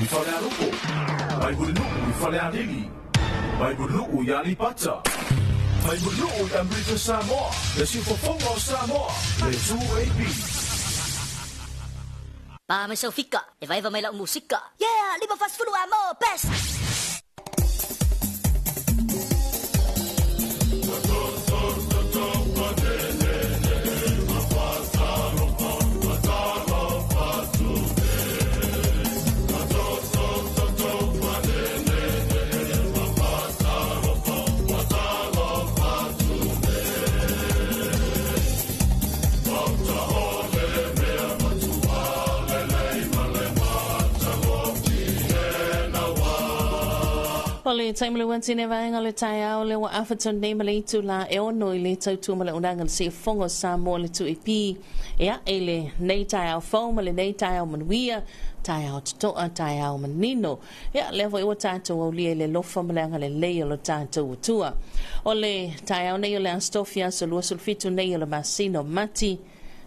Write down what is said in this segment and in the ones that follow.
i Falealupo, mai Mulinuu i Falealili, mai Mulinuu i Aleipata, mai Mulinuu i Amerika Samoa, le siufofoga o Samoa, le 2AP. Pa mai sau fika, evaeva mai lau musika. Yeah, 540 amo, best! O le taimi le uatine vaega o le taeao le ua afa tonu nei ma le itula e ono i le tautua ma le auaunaga le siufofoga o Samoa le 2AP ia i lenei taeao fou ma lenei taeao manuia, taeao totoa, taeao manino. Ia lea foi ua tatou aulia i le alofa ma le agalelei o lo tatou Atua. O le taeao nei o le Aso Tofi aso 27 nei o le masina o Mati,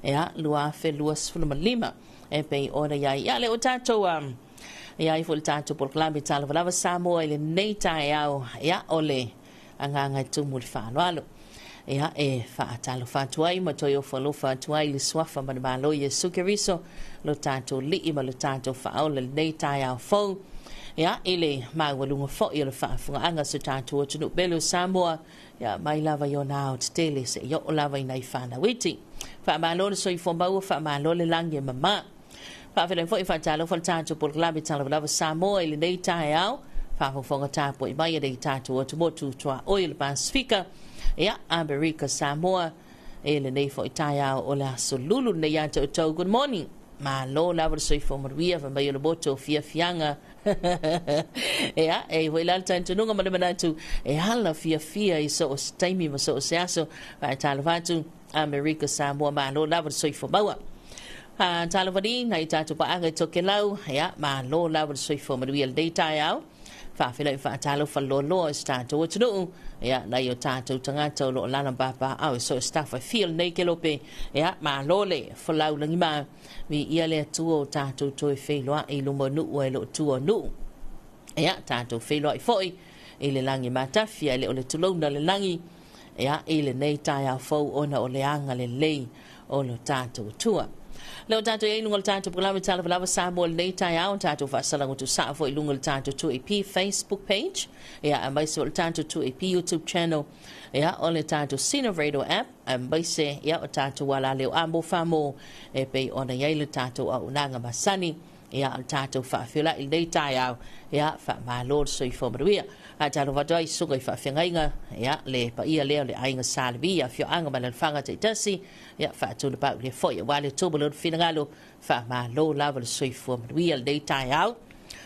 ia, 2025, e pei ona i ai. Ia lea ua tatou um, i ai foi le tatou polokalame Talofa Lava Samoa i lenei taeao, ia, o le agaga e tumu i le faaaloalo. Ia, e faatalofa atu ai ma toe ofo alofa atu ai i le Suafa ma le Malo Iesu Keriso, lo tatou Alii ma lo tatou Faaola i lenei taeao fou. Ia, i le maualuga foi o le faafofogaaga a si o tatou atunuu pele o Samoa, ia, mai lava i ona aotetele seia oo lava i nai fanau iti. Faamalo le soifua maua, faamalo le lagi e mama. Faafetai foi faatalofa le tatou polokalame Talofa Lava Samoa i lenei taeao. Faafofoga tapuai mai e nei tatou atumotu tuaoi o le Pasefika, ia, Amerika Samoa, e lenei foi taeao o le aso lulu lenei ia te outou. Good morning. Malo lava le soifua manuia fai mai o le moto o fiafiaga. Ia, e i foi la le talitonuga ma le manatu e ala fiafia i so o se taimi ma so o se aso. Faatalofa atu. Amerika Samoa malo lava le soifua maua. A talofa ni nai tatou paaga i Tokelau, ia malo lava le soifua manuia lenei taeao. Faafeiloai faatalofa loaloa i so tatou atunuu, ia nai o tatou tagata o lo o lala papaao i so o se tafa e fia o lenei kelope, ia malo le folau lagima, viia le Atua o tatou toe feiloai i luma o nuu ae le o tua o nuu. Ia tatou feiloai foi i le lagi matafi ae le o le tulouna le lagi, Ia, i lenei taeao fou ona o le agalelei o lo tatou Atua. Lea ua tatou i ai i luga o le tatou polokalame Talofa Lava Samoa i lenei taeao, tatou faasalaga tuusaa foi i luga o le tatou 2AP Facebook page, ia, aemaise foi o le tatou 2AP YouTube channel, ia, o le tatou Sina Radio app, aemaise, ia, o tatou alaleo amo famo e pei ona i ai le tatou auaunaga masani. Ia, o le tatou faafeiloai i lenei taeao, ia, faamalo le soifua manuia. Faatalofa atu ai i susuga i faafeagaiga, ia, le paia lea o le aiga Sa Levi, afioaga ma alaalafaga taitasi, ia, faatulapau foi aua le Atua ma lona finagalo, faamalo lava le soifua manuia i lenei taeao.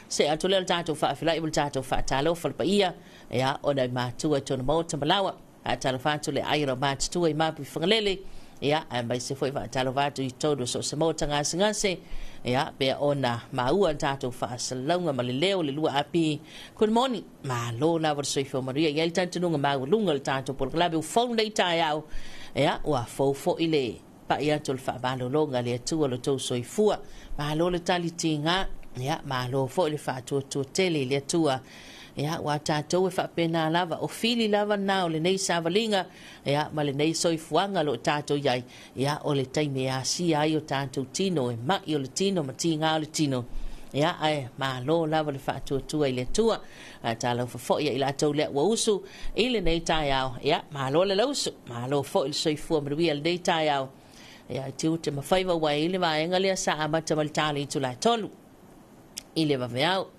See atu lea o le tatou faafeiloai ma le tatou faatalofa le paia, ia, ona i matua i tona maota ma laua. Faatalofa atu le aiga matutua i Mapuifagalele, ia, aemaise foi faatalofa atu i totonu o so o se maota gasegase, ia, pea ona maua le tatou faasalalauga ma le leo o le 2AP. Good morning. Malo lava le soifua manuia. E i ai le talitonuga maualuga o le tatou polokalame ua fou lenei taeao, ia, ua fou foi le pai atu o le faamalologa a le Atua lo outou soifua. Malo le tali tiga, ia, malo foi le faatuatua tele i le Atua. Ia, aua tatou e faapena lava, o fili lava na o lenei savaliga, ia, ma lenei soifuaga o lo o tatou i ai, ia, o le taimi e asia ai o tatou tino, e mai o le tino ma tiga o le tino. Ia, ae malo lava le faatuatua i le Atua. Ae talofa foi ia i latou lea ua usu i lenei taeao. Ia, malo le lausu, malo foi le soifua manuia i lenei taeao. Ia, e tiute ma faiva ua e i le vaega lea sa amata mai le ta le itula e 3 i le vaveao.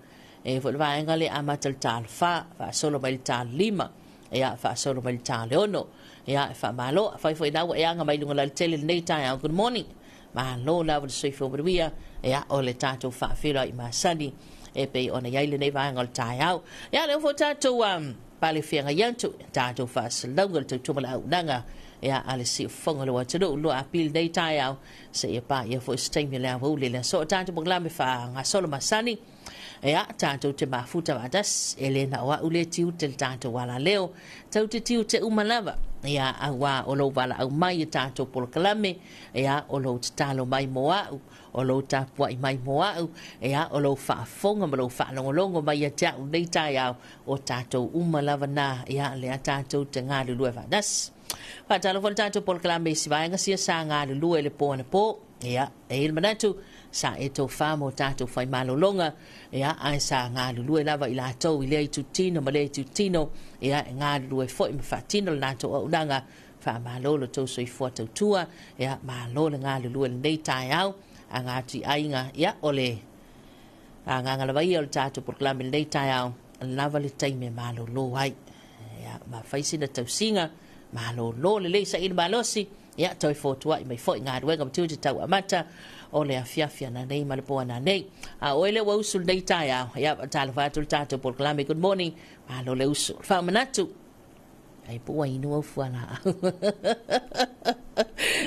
E i ai foi le vaega lea amata i le ta le 4, faasolo mai le ta le 5, ia, faasolo mai le ta le 6. Ia, e faamalo, afai foi na ua e aga mai luga lautele i lenei taeao, good morning. Malo lava le soifua manuia, ia, o le tatou faafeiloai masani e pei ona i ai lenei vaega o le taeao. Ia, lea foi tatou um, pale feagai atu, tatou faasalauga le tautua ma le auaunaga, ia, a le siufofoga o le atunuu, 2 Apili lenei taeao, seia paia foi se taimi o le aoauli le aso o tatou polokalame faagasolo masani. Ia, tatou te mafuta faatasi, e le na o a'u lea tiute le tatou alaleo, tou te tiute uma lava, ia, auā o lou valaau mai i tatou polokalame, ia, o lou tatalo mai mo a'u, o lou tapua'i mai mo a'u, ia, o lou faafofoga ma lou faalogologo mai ia te a'u lenei taeao, o tatou uma lava na, ia, lea tatou te galulue faatasi. Faatalofa le tatou polokalame i si vaega sia sa galulue i le po anapo. Ia, e i ai le manatu, sa e tofa mo tatou faimalologa, ia, ae sa galulue lava i latou i lea itutino ma lea itutino, ia, e galulue foi ma faatino le latou auaunaga. Faamalo lo tou soifua tautua, ia, malo le galulue i lenei taeao, aga atu i aiga, ia, o le agaga lava ia o le tatou polokalame i lenei taeao, lava le taimi e malolo ai. Ia, ma fai sina tausiga, malolo lelei saili malosi, ia, toe fotua'i mai foi galuega ma tiute tau amata o le afiafi ananei ma le po ananei. A oe le ua usu lenei taeao, ia, faatalofa atu le tatou polokalame, good morning, malo le usu. Faamanatu, ai po ua inu au fualaau.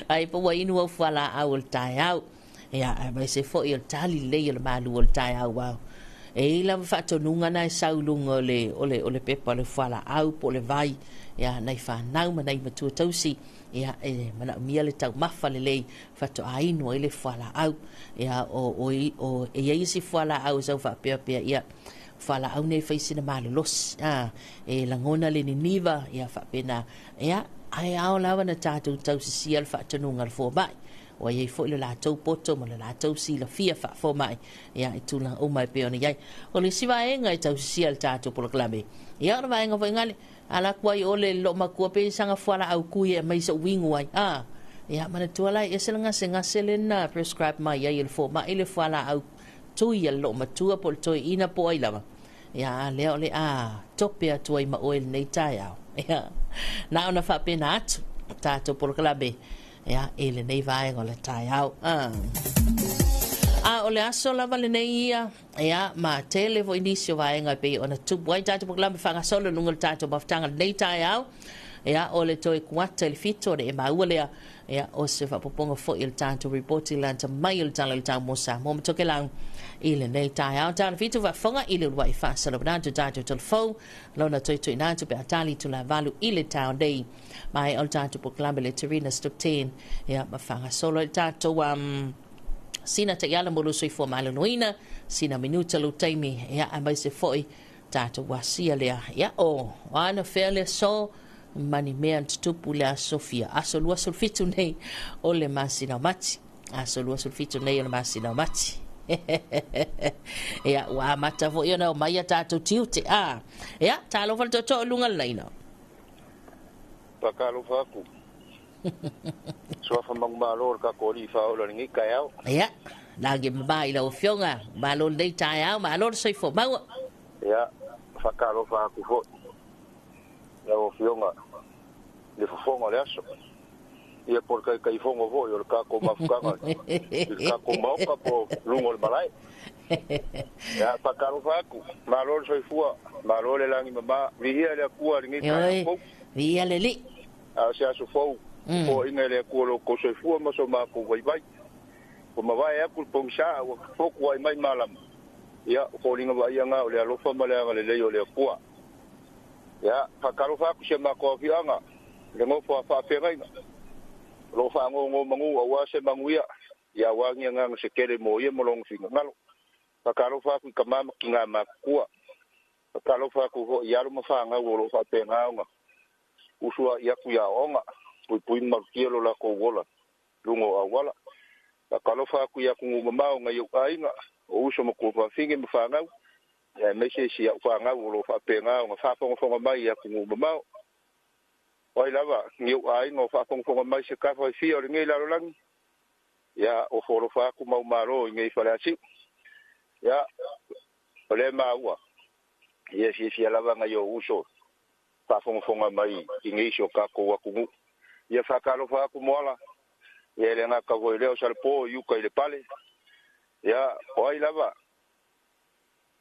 Ai po ua inu au fualaau o le taeao. Ia, aemaise foi o le tali lelei o le malu o le taeao au. E i ai lava faatonuga na e sau i luga o le, o le, o le pepa o le fualaau po o le vai, ia, nai fanau ma nai matua tausi, ia, e manaomia le taumafa lelei faatoa inu ai le fualaau. Ia, o, o, o, e i ai isi fualaau e sau faapea pea, ia, fualaau nei fai sina malolosi, a, e lagona le niniva, ia, faapena, ia, ae ao lava na tatou tausisia le faatonuga a le fomai. Ua i ai foi le latou poto ma le latou silafia faafomai, ia, i tulaga uma e pei ona i ai. O le isi vaega e tausisia le tatou polokalame, ia, o le vaega foi gale, ala atu ai ole le loomatua pe saga fualaau tui e aumai so'u inu ai, a, ia, manatua la e ese le gasegase lea na prescribe mai ai e le fomai le fualaau tui a le loomatua po o le toeaina po o ai lava, ia, a lea o le a tope atu ai ma oe lenei taeao. Ia, na ona faapena atu tatou polokalame, ia, i lenei vaega o le taeao. A. A o le aso lava lenei ia, ia, ma tele foi nisi o vaega e pei ona tupu ai tatou polokalame faagasolo i luga o le tatou mafutaga lenei taeao. Ia, o le toe kuata i le 7 o le e maua lea, ia, o se faapopoga foi o le tatou report i lata mai o le Tala o le Tau mo Samoa ma Tokelau i lenei taeao. Tala 7 faafofoga i le uluai faasalauvana atu tatou telefou lona toe tuuina atu pe a tali itula 8 i le taeao nei. Maea o le tatou polokalame le Terina Stop 10, ia, ma faagasolo ai le tatou sina taiala mo lou soifua maloloina, sina minuta lou taimi, ia, aemaise foi tatou asia lea, ia, o ana fea le aso ma ni mea na tutupu i le aso fia, aso 27 nei o le masina o Mati, aso 27 nei o le masina o Mati. Ia, ua amata foi ona omai a tatou tiute, a, ia, talofa le tootoo i luga le laina. Faatalofa atu. Suafa manumalo o le tatou Alii Faaola i lenei taeao. Ia, lagi mama i lau Afioga, malo lenei taeao, malo le soifua maua. Ia, faatalofa atu foi lau Afioga i le fofoga o le aso. Ia po o le Taitaifono foi o le tatou mafutaga i le tatou Maota po o luga o le malae. Ia, faatalofa atu, malo le soifua, malo le lagi mama, viia le Atua i lenei taeao fou. Viia le Alii. A o se aso fou, ua foaiina e le Atua lo outou soifua ma so matou vaivai. Ua mavae atu le pogisa a ua fotu ai mai malama. Ia, o foliga vaaia na o le alofa ma le agalelei o le Atua. Ia, faatalofa atu i si a matou afioaga, le nofo a faafeagaiga, o lo o faanonomanu aua se manuia, ia aua ni agaga se tele mo ia ma lona finagalo. Faatalofa atu i tama ma tina matutua. Faatalofa atu foi i alo ma fanau o lo o faapena ona usua'i atu i aoaoga, puipui ma malutia lo latou ola i luga o auala. Faatalofa atu i atunuu mamao nai ou aiga, o uso ma tuafafine ma fanau, aemaise si au fanau o lo o faapena ona faafogafoga mai i atunuu mamao. O ai lava ni ou aiga o faafogafoga mai se tafa e fia o lenei lalolagi, ia ofo alofa atu ma malo i nei Faleasiu. Ia, o lea maua, ia fiafia lava nai ou uso faafogafoga mai i nei si o tatou atunuu. Ia faatalofa atu Moala, ia e le gata foi i lea o Salepo i uta i le pale. Ia, o ai lava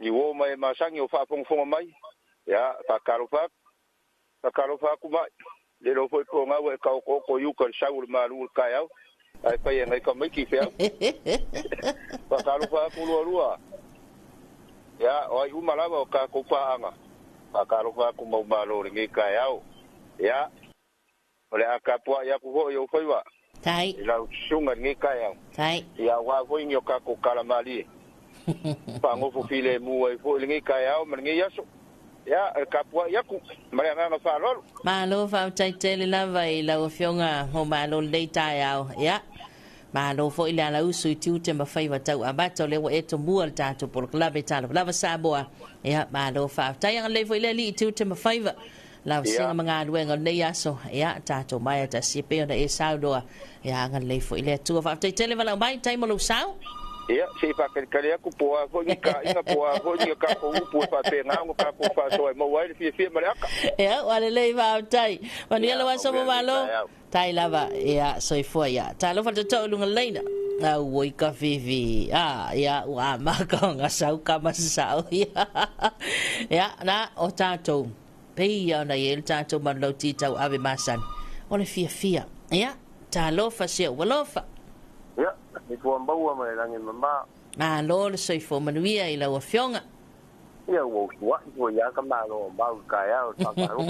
ni uo ma e masani o faafogafoga mai, ia faatalofa atu, faatalofa atu mai. Le iloa foi po o gau e taotooko i uta i le sau o le malu o le taeao, ae fai e nai tamaiti i feau. Faatalofa atu lualua. Ia, o ai uma lava o kākou paaga. Faatalofa atu ma malo i lenei taeao. Ia, o le a tapuai atu foi ou faiva Tai. i lau susuga i lenei taeao. Tai. Ia, aua foi ni o kākou kalamalie. Faagofo filemu ai foi i lenei taeao ma lenei aso. Ia, e tapuai atu ma le agaga faaaloalo. Malo faafetai lava i lau afioga mo malo lenei taeao. Ia. Malo foi le ala usu i tiute ma faiva tau amata o lea ua e tomua le tatou polokalame Talofa Lava Samoa. Ia, malo faafetai. Agalelei foi le Alii i tiute ma faiva. Lau singa ma galuega o lenei aso. Ia, tatou maea tasi e pei ona e saunoa. Ia, agalelei foi le Atua. Faafetai tele valaau mai, tai mo lou sao. Ia, se i faakalikali atu po o a foi ni taaiga, po o a foi ni tatou upu e faapena ona tatou faasoa e maua ai le fiafia ma le aka. Ia, ua lelei faafetai. Manuia Ia, lau aso manuia lenei mo malo. taeao. Tai lava, ia, soifua ia. Talofa le toto'o i luga leina. Au oi ka fifi. Ah, ia, ua amaka o sau kama sao. Ia, ia, na, o tātou. Pei ona i e le tātou manulauti tauave masani. O le fiafia. Ia, talofa se ua lofa. Ia, i tua maua ma le lagi mama. Malo le soifua manuia i lau afioga. Ia, ua usuai foi ia ka malo o mau i taeao le whakaro.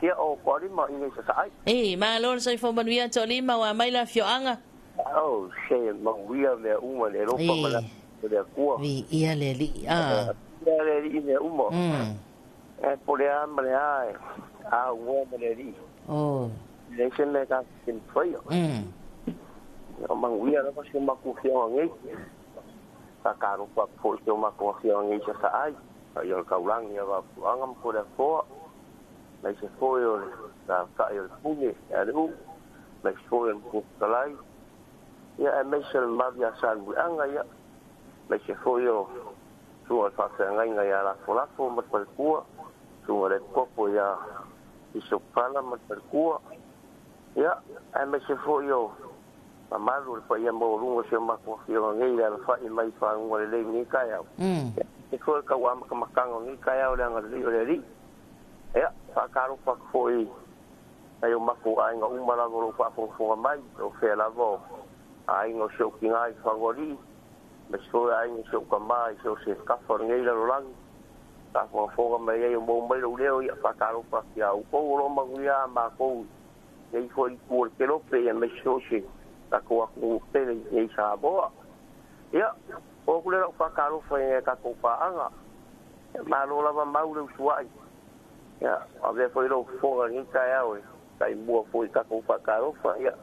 Ia, o Toalima i nei sasaai. E, malo le soifua manuia Toalima ua mai la afioaga. O, se manuia mea uma le alofa ma E, le Atua. viia le Alii. Ah. Ia le Alii mea uma. E po le a ma le a e a ua ma le Alii. Oh. Le se mea ka te mwhaia. O manuia lava si o maku afioga nei. Whakaropa po i te o maku afioga nei sasaai. Ai o le kaulangi a vapuanga ma ko le afoa. Mai se foi o le tātai o le pune e ale u. Mai se foi o le mkukalai. Ia e mai se le mavi a san anga ia. Mai se foi o sunga le whawhiangainga ia lafo lafo ma te palekua. Sunga le kopo ia isopala ma te palekua. Ia e mai se foi o mamalu le paia maualuga o si o matou afioga nei le alafai mai faguga lelei lenei taeao. E foi le tauamatamataga o lenei taeao le agalelei o le Alii. Ia, faatalofa atu foi nai o matou aiga uma lava o loo faafogafoga mai, o fea lava o aiga o si ou tigā i Fagualii, ma se foi aiga o si ou tamā i so o se tafa o lenei lalolagi. Faafogafoga mai ai o maua mai lou leo, ia faatalofa atu iā outou o loo manuia a makou nei foi itu o le kelope, ia maise o se tatou atunuu pele nei Samoa. Ia, o aku le lau faatalofa i tatou paaga. Ia, malo lava mau le usuai. Ia, avea foi lou fofoga lenei taeao e taimua foi i tatou faatalofa. Ia,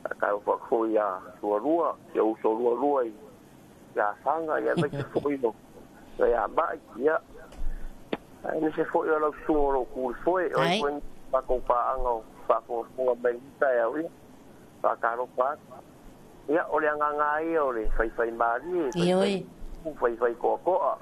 faatalofa atu foi ia Sualua, si ou uso lualua i ia Faga, ia aemaise foi o ia Mai. Ia, aemaise foi o lau susuga o loo tu i le foe, o ai Ai. foi tatou paaga o faafogafoga mai lenei taeao. Ia, faatalofa atu. Ia, o le agaga ia o le faifai malie, Ioe. faifai faifai toatoa.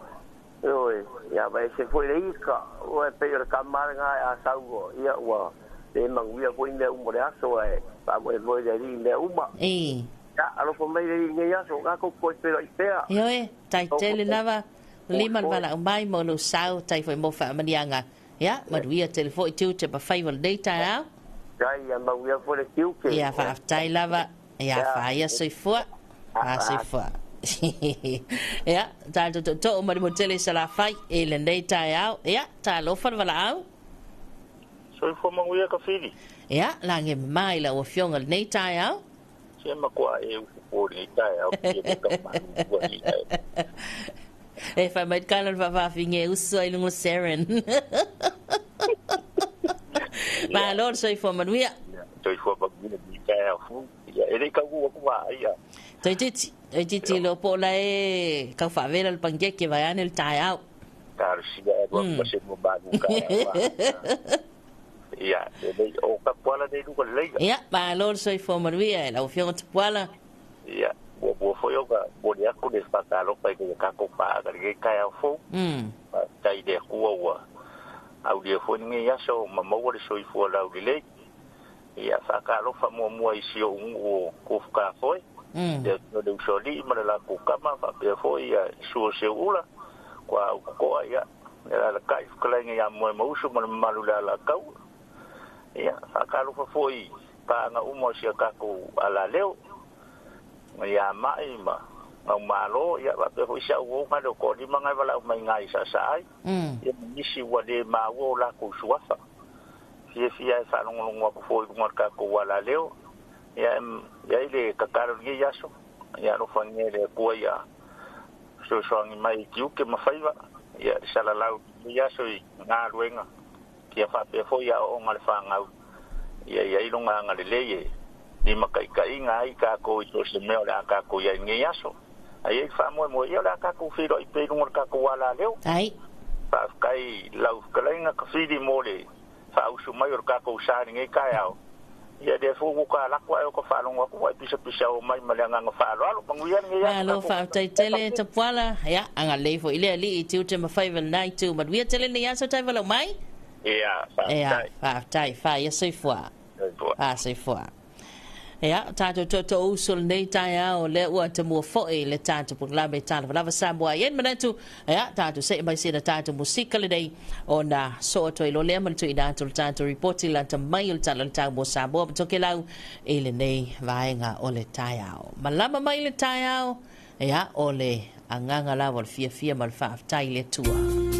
Ioe, ia vaese foi le ika, ua pei o le kama lena e a sau, ia ua le manuia foi mea uma o le aso ae faamoemoe le Alii i mea uma. E. Ia, alofa mai le Alii i lenei aso, tatou toe feiloai pea. Ioe, tai tele lava. Lima le valaau mai mo lou sao, tai foi mo faamaniaga. Ia, manuia tele foi tiute ma faiva lenei taeao. Tai ia manuia foi le tiute. Ia, faafetai lava. Ia, faia soifua. Faasoifua. Ia, tatou tootoo ma le motele Salafai i lenei taeao. Ia, talofa le valaau. Soifua manuia ka fili. Ia, lagi mamā i lau afioga lenei taeao. Se matua e usu po lenei taeao ki e ka manu ua i ai. E fai mai kala le faafaafine usu ai luga seren. Malo le soifua manuia. Soifua manuia lenei taeao fu. Ia, e le kau aku wa ia. Toetiti, toetiti lo po la e kau faavela le pankeke vai ane le taeao. Talosia e lua ma se mo manu ka. Ia, e le o ka puala nei luga le leila. Ia, malo le soifua manuia e lau afioga Tupuala. Ia, ua bua foi o ka mo le aku le whakalofa i ke kako paaga le taeao fou. Tai le kua ua au le foi lenei aso ma maua le soifua laulelei. Ia, whakalofa muamua i si o ungu o kofuka foi. Ia, o le usoli ma le lakou kama faapea foi ia sua se ula. Kua au kokoa ia. Le la kai whakalainga ia moe mausu ma le mamalu le ala kau. Ia, whakalofa foi paaga uma o si a kakou ala leo. Ia mai ma Gaumalo, ia faapea foi si au uoga le o toalima na e valaau mai i Saasaa ai. Ia ma nisi ua le maua o lakou suafa. Fiafia e faalogologo atu foi i luga o le tatou alaleo. Ia e i ai le tatalo i lenei aso, ia alofagia e le Atua ia fesoasoani mai i tiute ma faiva, ia le salalau i lenei aso i galuega, ia faapea foi aoaoga a le fanau, ia i ai lona agalelei e limataitaiina ai tatou i so o se mea o le a tatou i ai i lenei aso. Ae i ai le faamoemoe, ia o le a tatou feiloai pea i luga o le tatou alaleo. Ai. Faafetai i lau fetalaiga Tafili mo le faausu mai o le tatou sa i lenei taeao. Ia lea foi ua ta alu atu ae ua ta faalogo atu ua e pisapisao mai ma le agaga faaaloalo. Manuia lenei aso Malo tatou. faafetai tele Tapuala. Ia, agalelei foi le Alii i tiute ma faiva i lena itu. Manuia tele lenei aso tai valaau mai. Ia, Ia, faafetai. faafetai. Faia soifua. Soifua. Fa soifua. Ia, tatou tootoo'uso i lenei taeao, lea ua tamua foi le tatou polokalame Talofa Lava Samoa. E i ai le manatu, ia, tatou se'e mai sina tatou musika lenei, ona soo atu ai loa lea ma le tuuina atu o le tatou ripoti lata mai o le Tala o le Tau mo Samoa ma Tokelau i lenei vaega o le taeao. Malama mai le taeao, ia, o le agaga lava o le fiafia ma le faafetai i le Atua.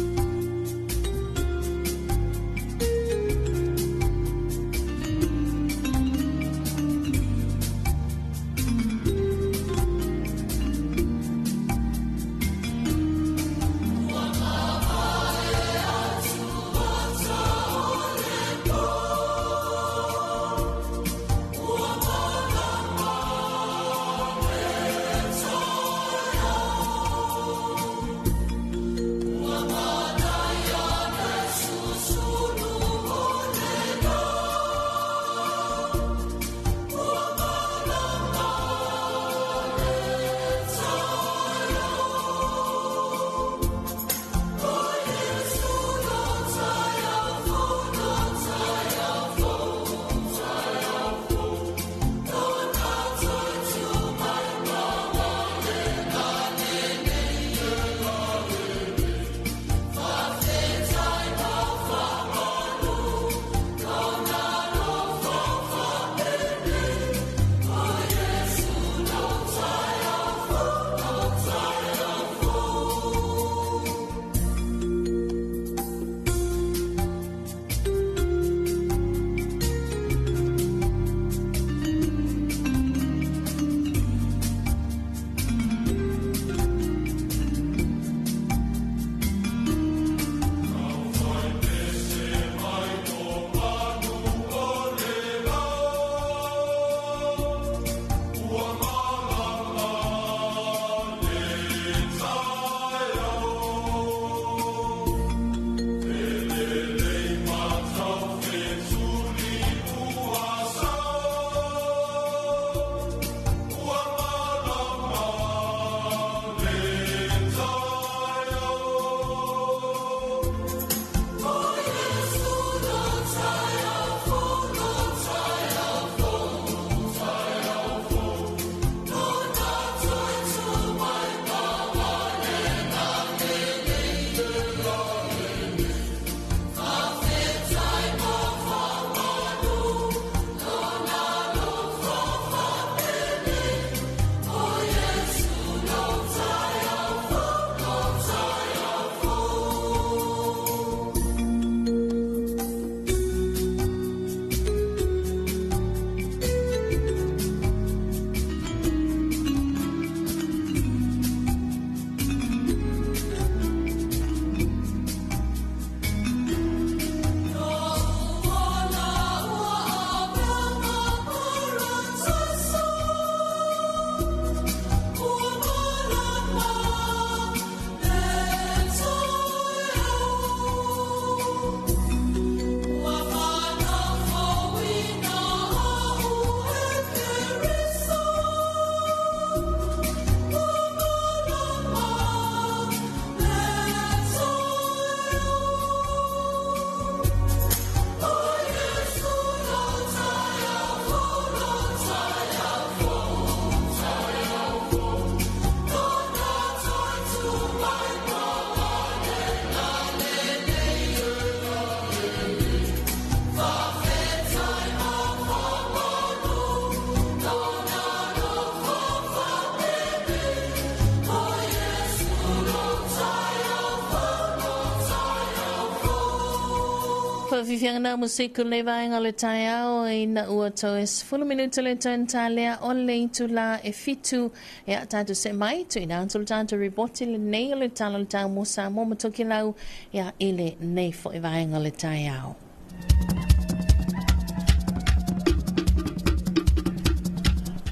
Faafiafiaga na musiku le vaega o le taeao ina ua toe 10 minuta le toe talea o le itula e 7. Ia tatou see mai tuuina atu le tatou ripoti lenei o le Tala o le Tau mo Samoa ma Tokelau ia i lenei foi vaega o le taeao.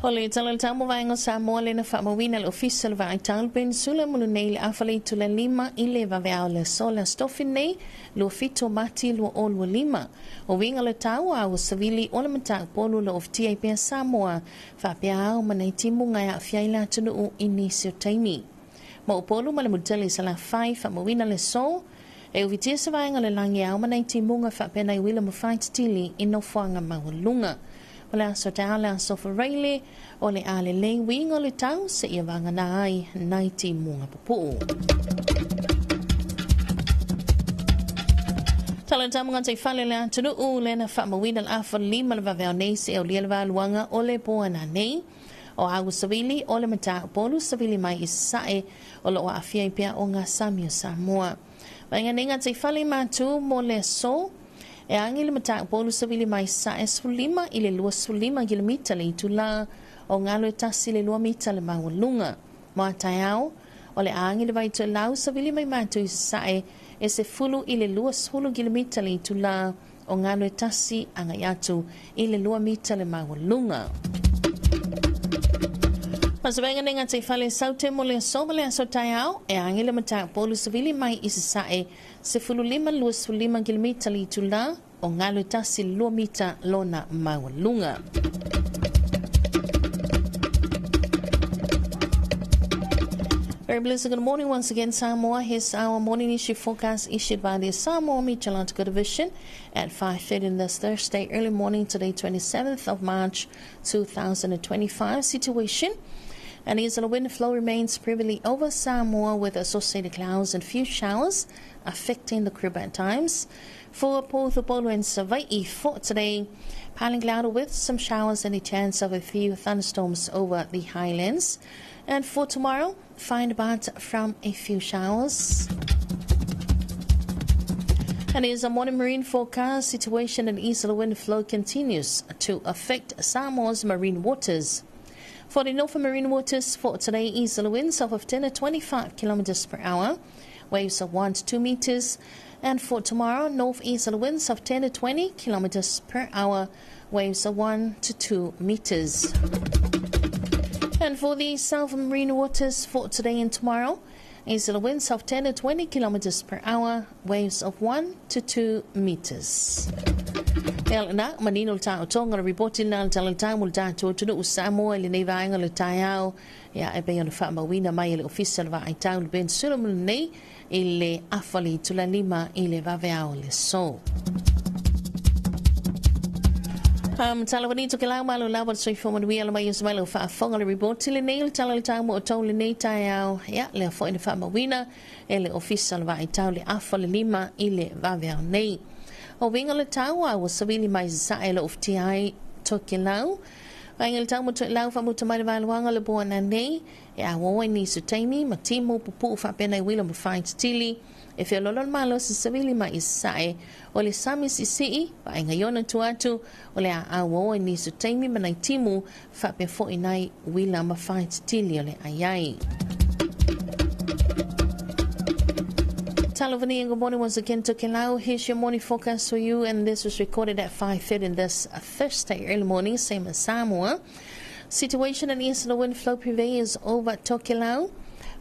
O le Tala o le Tau mo Vaega o Samoa lena faamauina le Ofisa o le Vaai Tau le Peninsula mo lenei le afa le itula 5 i le vaveao le aso le Aso Tofi nei 27 o Mati 2025. O uiga o le tau a ua savili o le mataupu o lo o ofitia ai pea Samoa faapea ao ma nai timuga e aafia ai le atunuu i nisi o taimi. Ma Upolu ma le Mulitele i Salafai faamauina le aso e ufitia se vaega o le lagi ao ma nai timuga faapea nai uila ma faititili i nofoaga maualuga. O le aso taeao le aso Faraile o le a lelei uiga o le tau seia vagana ai nai timuga pupuu. Tala tamu ngā fale le atunuu le na faamauina le afa 5 le vaveao nei seia aulia le valuaga o le poana nei. O au savili o le mataupu savili mai i sae o loo aafia ai pea o ngā sami o Samoa. Vaega nei ngā fale matu mo le aso e agi le mataupu savili mai sae 15 i le 25 kilomita le itula o galo e 1 le 2 mita le maualuga. Mo a taeao o le agi le vaitoelau savili mai matu i sae e 10 i le 20 kilomita le itula o galo e 1 agai atu i le 2 mita le maualuga. Masavenga nei ngā fale saute mo le aso ma le aso taeao e agi le mataupu savili mai i sae 15 25 kilomita le itula o galo e 1 2 mita lona maualuga. Very blessed good morning once again, Samoa. Here's our morning issue forecast issued by the Samoa Meteorological Division at 5:30 this Thursday early morning today, 27th of March 2025. Situation. And easterly wind flow remains prevalently over Samoa with associated clouds and few showers affecting the Caribbean at times. For both Upolu and Savaii for today, piling cloud with some showers and a chance of a few thunderstorms over the highlands. And for tomorrow, fine but from a few showers. And here's a morning marine forecast. Situation and easterly wind flow continues to affect Samoa's marine waters. For the northern marine waters for today, easterly winds of 10 to 25 kilometers per hour, waves of 1 to 2 meters. And for tomorrow, northeasterly winds of 10 to 20 kilometers per hour, waves of 1 to 2 meters. And for the southern marine waters for today and tomorrow, easterly winds of 10 to 20 kilometers per hour, waves of 1 to 2 meters. El na manino le taotoga le ripoti lena le Tala o le Tau mo le tatou atunuu Samoa i lenei vaega o le taeao ia e pei ona faamauina mai e le Ofisa o le Vaai Tau le Peninsula mo lenei i le afa le itula 5 i le vaveao le aso. Talavani Tokelau malo lava le soifua manuia le mai o se mai lau faafofoga le ripoti lenei o le Tala o le Tau mo outou lenei taeao ia lea foi na faamauina e le Ofisa o le Vaai Tau le afa le 5 i le vaveao nei. O uiga o le tau a ua savili mai sae o loo ofitia ai Tokelau. Vaega le tau mo Toelau faamuta mai le valuaga o le poana nei e auau ai nisi o taimi ma timu pupuu faapea nai uila ma faititili e feoloolo le malosi savili mai i sae o le sami siisii vaega i ona tua atu o le a auau ai nisi o taimi ma nai timu faapea foi nai uila ma faititili o le aiai. Talavani and good morning once again Tokelau. Here's your morning forecast for you, and this was recorded at 5:30 this Thursday early morning, same as Samoa. Situation and easterly wind flow prevails over Tokelau.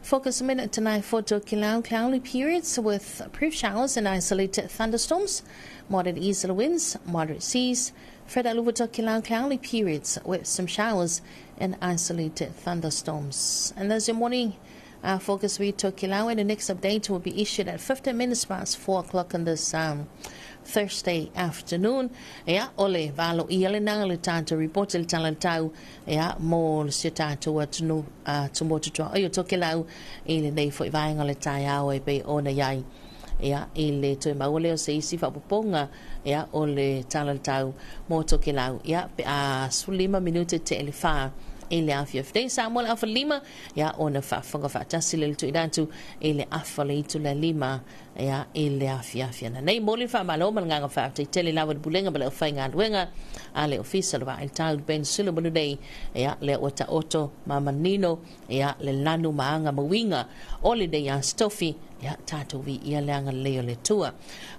Focus minute tonight for Tokelau, cloudy periods with brief showers and isolated thunderstorms, moderate easterly winds, moderate seas. Fred over Tokelau, cloudy periods with some showers and isolated thunderstorms. And that's your morning focus with Tokelau, and the next update will be issued at 4:15 o'clock on this Thursday afternoon. Ia, o le valo ia lena le tatou ripoti le Tala o le Tau ia mo le si o tatou atunuu tumotu tuaoi o Tokelau i lenei foi vaega o le taeao e pei ona i ai ia i le toe maua lea o se isi faaopoopoga ia o le Tala o le Tau mo Tokelau ia pe a 15 minute te le 4 i le afiafi nei Samoa le afa 5, ia ona faafofoga faatasi le tuuina atu i le afa le itula 5, ia i le afiafi ana nei. Mo le faamalo ma le agaga faafetai tele lava i le Pulega ma le aufaigaluega a le Ofisa o le Vaa i le Tau Ben Solomon nei, ia lea ua taoto ma manino, ia le lanu ma aga ma uiga o lenei Aso Tofi, ia tatou viia le agalelei o le Atua.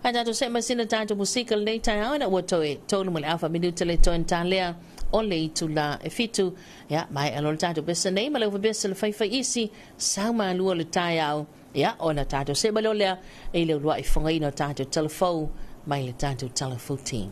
Ae tatou see mai sina tatou musika lenei taeao ina ua toe 3 ma le afa minuta le toe talea o le itula e 7. Ia maea loa le tatou pesa nei ma le ufa pesa le faifai isi sau malua le taeao, ia ona tatou see mai loa lea i le uluai fogaina o tatou talafou mai le tatou talafou team.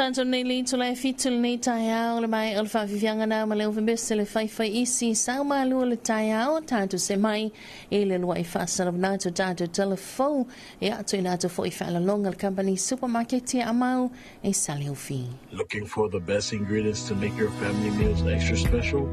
Tatou nei le itula e 7 lenei taeao le mai o le faafiafiaga na ma le uvemese le faifai isi sau malua le taeao tatou se mai e le lua i faasalavanato tatou telefou e atu i latou foi faalaloga le company supermarket ia amau e Saleufi. Looking for the best ingredients to make your family meals extra special?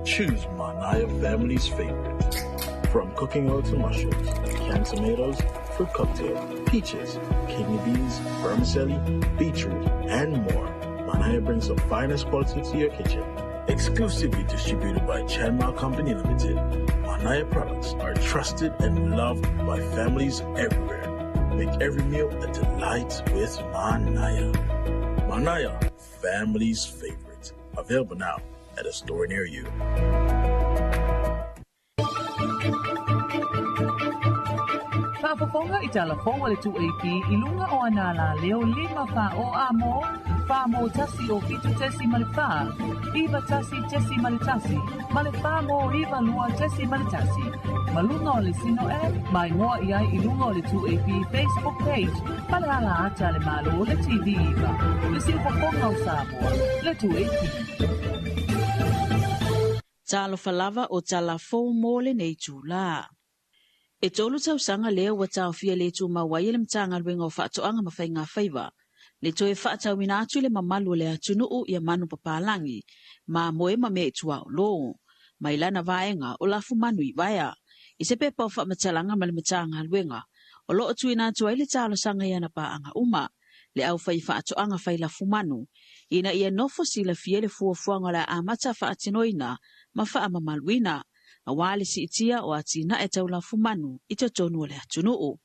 Choose Manaya family's favorite. From cooking oil to mushrooms, canned tomatoes, fruit cocktail, peaches, kidney beans, vermicelli, beetroot, and more. Manaya brings the finest quality to your kitchen. Exclusively distributed by Chanma Company Limited, Manaya products are trusted and loved by families everywhere. Make every meal a delight with Manaya. Manaya, family's favorite. Available now at a store near you. Faafofoga i tala fou a le 2AP i luga o ana alaleo 5 4 o a mo, 4 mo 1 o 7.4, 9 1.1 ma le 4 mo 9 2.1. Ma luga o le Sino app, mai ngoa i ai i luga o le 2AP Facebook page, ma le ala ata le malo le TV iva. Le siufofoga o Samoa, le 2AP. Talofa lava o tala fou mo lenei itula. E 3 tausaga lea ua taofia le tumau ai e le Matagaluega o Faatoaga ma Faigafaiva, le toe faatauina atu i le mamalu o le atunuu ia manu papalangi, mamoe ma mea i tuaolo. Mai lana vaega o lafumanu i vaea. I se pepa o faamatalaga ma le Matagaluega, o loo tuuina atu ai le talosaga i ana paaga uma, le au fai faatoaga fai lafumanu, ina ia nofo silafia le fuafuaga o le a amata faatinoina ma faamamaluina, auā le siitia o atinae tau lafumanu i totonu o le atunuu.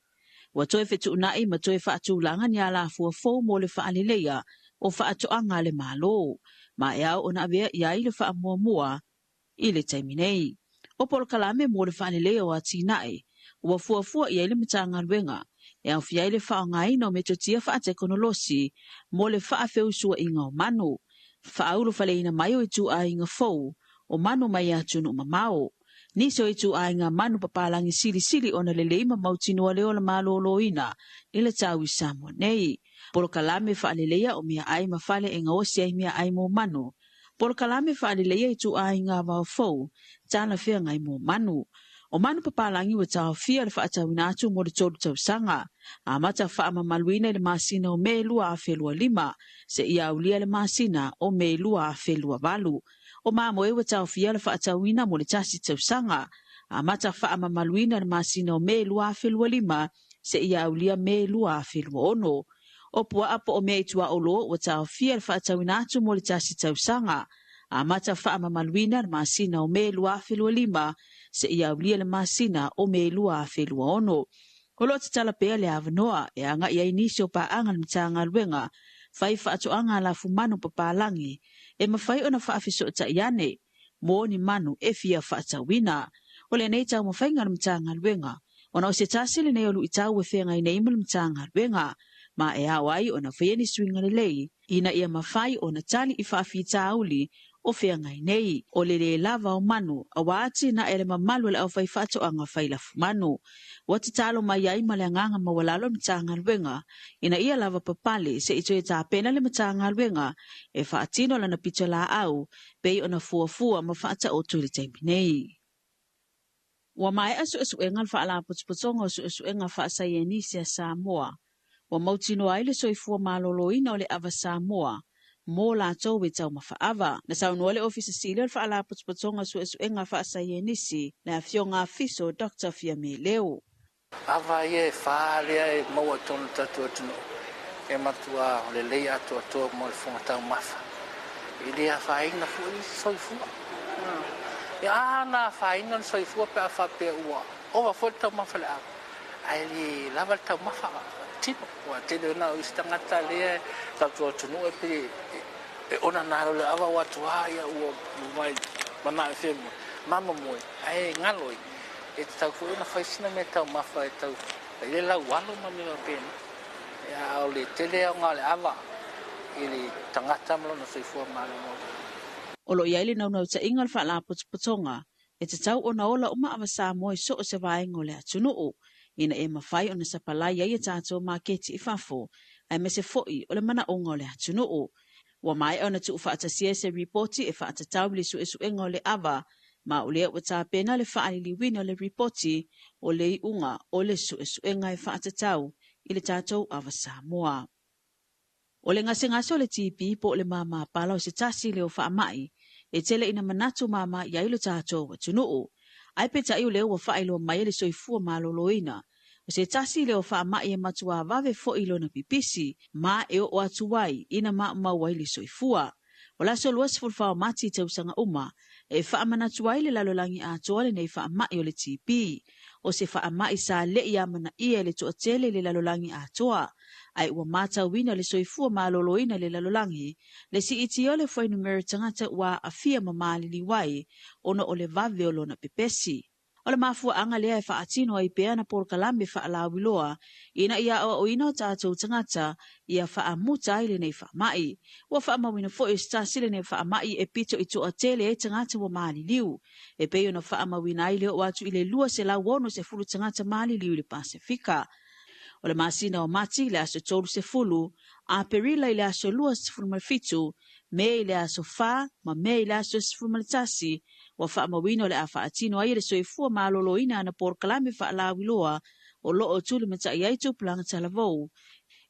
Ua toe fetuunai ma toe faatulaga ni alafua fou mo le faaleleia o faatoaga a le Malo, ma e ao ona avea i ai le faamuamua i le taimi nei. O polokalame mo le faaleleia o atinae, ua fuafua i ai le Matagaluega e aofia ai le faaaogaina o metotia faatekonolosi mo le faafeusuaiga o manu, faaulufaleina mai o ituaiga fou o manu mai atunuu mamao. Nisi o ituaiga manu papalangi silisili ona lelei ma mautinoa le ola malōlōina i le tau i Samoa nei. Polokalame faaleleia o meaai ma fale e gaosi ai meaai mo manu. Polokalame faaleleia ituaiga vao fou, talafeagai mo manu. O manu papalangi ua taofia le faatauina atu mo le 3 tausaga. Amata faamamaluina i le masina o Me 2025, seia aulia le masina o Me 2028. O mamoe ua taofia le faatauina mo le 1 tausaga. Amata faamamaluina le masina o Me 2025, seia aulia Me 2026. O puaa po o mea i tuaolo ua taofia le faatauina atu mo le 1 tausaga. Amata faamamaluina le masina o Me 2025, seia aulia le masina o Me 2026. O loo tatala pea le avanoa e agai ai nisi o paaga le Matagaluega fai faatoaga a lafumanu papalangi e mafai ona faafesootai ane mo ni manu e fia faatauina. O lenei taumafaiga a le Matagaluega ona o se tasi lenei o luitau e feagai nei ma le Matagaluega, ma e ao ai ona faia ni suiga lelei ina ia mafai ona tali i faafitauli o feagai nei. O le lē lava o manu auā atinae le mamalu o le aufai faatoaga fai lafumanu. Ua tatalo mai ai ma le agaga maualalo le Matagaluega ina ia lava papale se'i toe tapena le Matagaluega e faatino lana pito laau pei ona fuafua ma faataoto i le taimi nei. Ua maea suesuega le Faalapotopotoga o Suesuega Faasaienisi a Samoa. Ua mautinoa ai le soifua malōlōina o le ava Samoa mo latou e taumafa ava. Na saunoa le Ofisa Sili o le Faalapotopotoga o Suesuega Faasaienisi, le afioga Afiso Dr. Fiame Leo. Ava ia e 4 lea e maua i totonu o le tatou atunuu e matua lelei atoatoa mo le fofoga taumafa. E le afaina foi soifua. Ia a na afaina le soifua pe a faapea ua ova foi le taumafa le ava, ae le lava le taumafa tino. Ua tele ona o isi tagata lea tatou atunuu e pe e ona nalo le ava ua atu a ia ua mai mana e fia mama moe ae galo i e tatau foi ona fai sina mea taumafa e tau i le lau alo ma mea faapena. Ia o le tele aoga o le ava i le tagata ma lona soifua malolo. O loo i ai le naunautaiga o le Faalapotopotoga e tatau ona ola uma ava Samoa i so o se vaega o le atunuu, ina e mafai ona sapalai ai a tatou maketi i fafo, Aemaise fo'i o le manaoga o le atunuu. Ua maea ona tuufaatasia se ripoti e faatatau i le suesuega o le ava, ma o lea ua tapena le faaliliuina o le ripoti o le iuga o le suesuega e faatatau i le tatou ava Samoa. O le gasegase o le TB po o le māmā pala o se tasi lea o faamai e tele ina manatu māmā i ai lo tatou atunuu. Ae peitai o lea ua faailoa mai e le Soifua Maloloina, o se tasi lea o faamai e matuā vave fo'i lona pipisi ma e oo atu ai ina maumau ai le soifua. O le aso 24 o Mati i tausaga uma e faamanatu ai le lalolagi atoa lenei faamai o le TB. O se faamai sa le'i amanaia e le toatele i le lalolagi atoa, ae ua matauina le Soifua Maloloina i le lalolagi le siitia o le fuainumera tagata ua aafia ma maliliu ai ona o le vave o lona pepesi. O le mafuaaga lea e faatino ai pea ana polokalame faalauiloa ina ia aoaoina o tatou tagata ia faamuta ai lenei faamai. Ua faamauina foi o se tasi lenei faamai e pito i toatele ai tagata ua maliliu, e pei ona faamauina ai le oo atu i le 260 tagata maliliu i le Pasefika. O le masina o Mati i le aso 30, Aperila i le aso 27, Me i le aso 4 ma Me i le aso 11, ua faamauina o le a faatino ai e le Soifua Maloloina ana polokalame faalauiloa o lo o tulimatai ai tupulaga talavou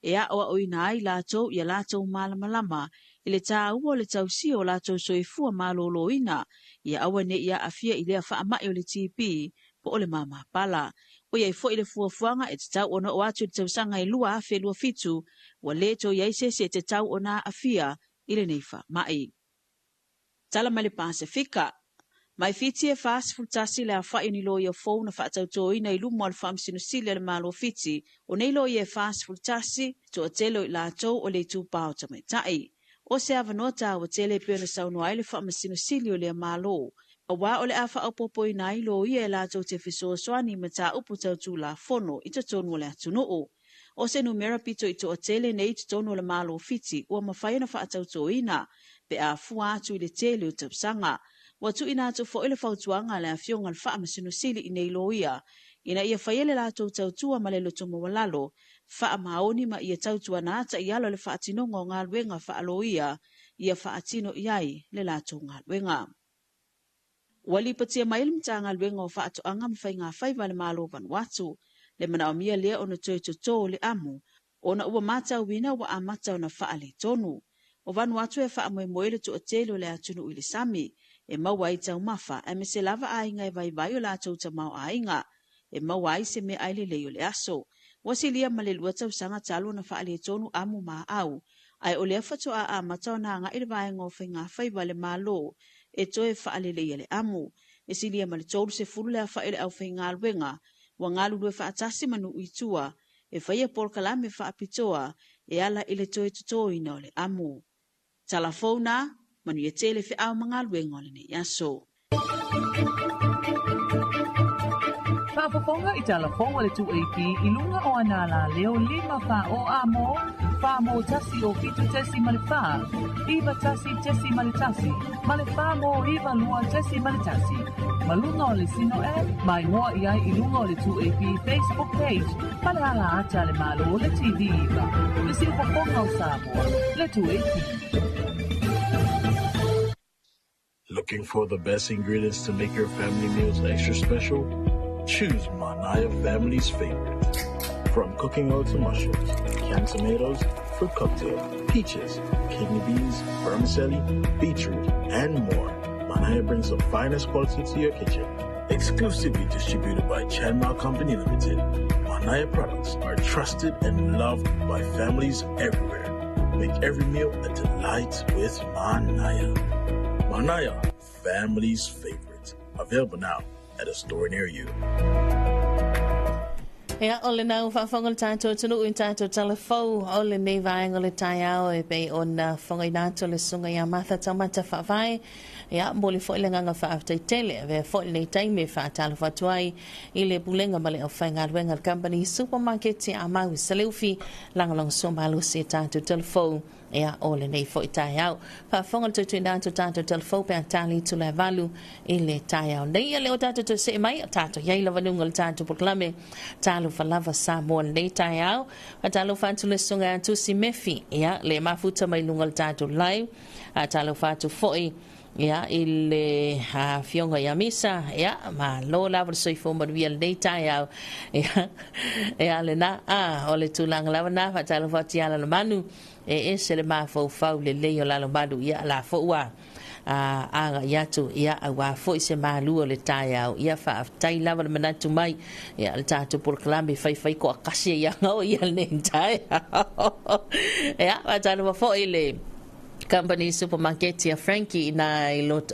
e aoaoina ai latou ia latou malamalama i le taua o le tausia o latou soifua maloloina ia aua ne i aafia i lea faamai o le TB po o le māmā pala. Ua i ai foi le fuafuaga e tatau ona oo atu i le tausaga e 2027 ua le toe i ai se isi e tatau ona aafia i lenei faamai. Tala mai le Pasefika. Mai Fiti e 41 le aofai o ni loia fou na faatautoina i luma o le Faamasino Sili a le Malo o Fiti. O nei loia e 41, toatele o i latou o le itupa o tamaitai. O se avanoa taua tele e pei ona saunoa ai le Faamasino Sili o lea Malo, aua o le a faaopoopoina ai loia e latou te fesoasoani i mataupu tau Tulafono i totonu o le atunuu. O se numera pito i toatele nei i totonu o le Malo o Fiti ua mafai ona faatautoina pe a fua atu i le tele o tausaga. Ua tuuina atu foi le fautuaga a le Afioga i le Faamasino Sili i nei loia ina ia faia le latou tautua ma le loto maualalo, faamaoni ma ia tautuana ata i alo le faatinoga o galuega faaloia ia faatino i ai le latou galuega. Ua lipotia mai e le Matagaluega o Faatoaga ma Faiga Faiva a le Malo o Vanuatu le manaomia lea ona toe totō le amu ona ua matauina ua amata ona faaletonu. O Vanuatu e faamoemoe le toatele o le atunuu i le sami e maua ai taumafa aemaise lava aiga e vaivai o latou tamaoaiga e maua ai se meaai lelei o le aso. Ua silia ma le 2 tausaga talu ona faaletonu amu ma aau, ae o lea faatoa amata ona agai le vaega o faiga faiva a le Malo e toe faaleleia le amu. E silia ma le 30 le aofai o le aufaigaluega ua galulue faatasi ma nuu i tua e faia polokalame faapitoa e ala i le toe totoina o le amu. Tala fou na, manuia tele feau ma galuega o lenei aso. Faafofoga i tala fou a le 2AP i luga o ana alaleo 5 4 o A mo, 4 mo 1 o 7.4, 9 1.1, ma le 4 mo 9 2.1. Ma luga o le Sino App, ma igoa i ai i luga o le 2AP Facebook page ma le ala ata a le Malo le TV 9, le siufofoga o Samoa, le 2AP. Looking for the best ingredients to make your family meals extra special? Choose Manaya Family's favorite. From cooking oil to mushrooms, canned tomatoes, fruit cocktail, peaches, kidney beans, vermicelli, beetroot, and more. Manaya brings the finest quality to your kitchen. Exclusively distributed by Chanma Company Limited, Manaya products are trusted and loved by families everywhere. Make every meal a delight with Manaya. Manaya, family's favorite. Available now at a store near you. Ia, o lena ua faafofoga le tatou atunuu i tatou tala fou o lenei vaega o le taeao e pei ona fofogaina atu le susuga ia Martha Taumata Faavae. Ia, momoli foi le agaga faafetai tele. Avea foi lenei taimi e faatalofa atu ai i le Pulega ma le Aufaigaluega a le Kamupani Supamaketi a Mau i Saleufi, lagolagosua malosi i tatou tala fou. Ia, o lenei foi taeao. Faafofoga le tuituina atu tatou telefou pe a tali i tula e 8 i le taeao nei. Ia lea ua tatou toe see mai, tatou i ai lava luga o le tatou polokalame Talofa Lava Samoa lenei taeao. Faatalofa atu le susuga ia Tusi Mefi, ia, le mafuta mai luga o le tatou live. Faatalofa atu foi ia i le afioga ia Misa, ia malo lava le soifua manuia lenei taeao. Ia, ia lena, a, o le tulaga lava na, faatalofa atu ia Lalomanu, e ese le mafaufau lelei o Lalomanu, ia la foi ua agai atu, ia auā foi se malu o le taeao, ia faafetai lava le manatu mai, ia le tatou polokalame faifai toatasi ia ngao ia lenei taeao. Ia, faatalofa foi le Company Supermarket ia Frankie ina i lot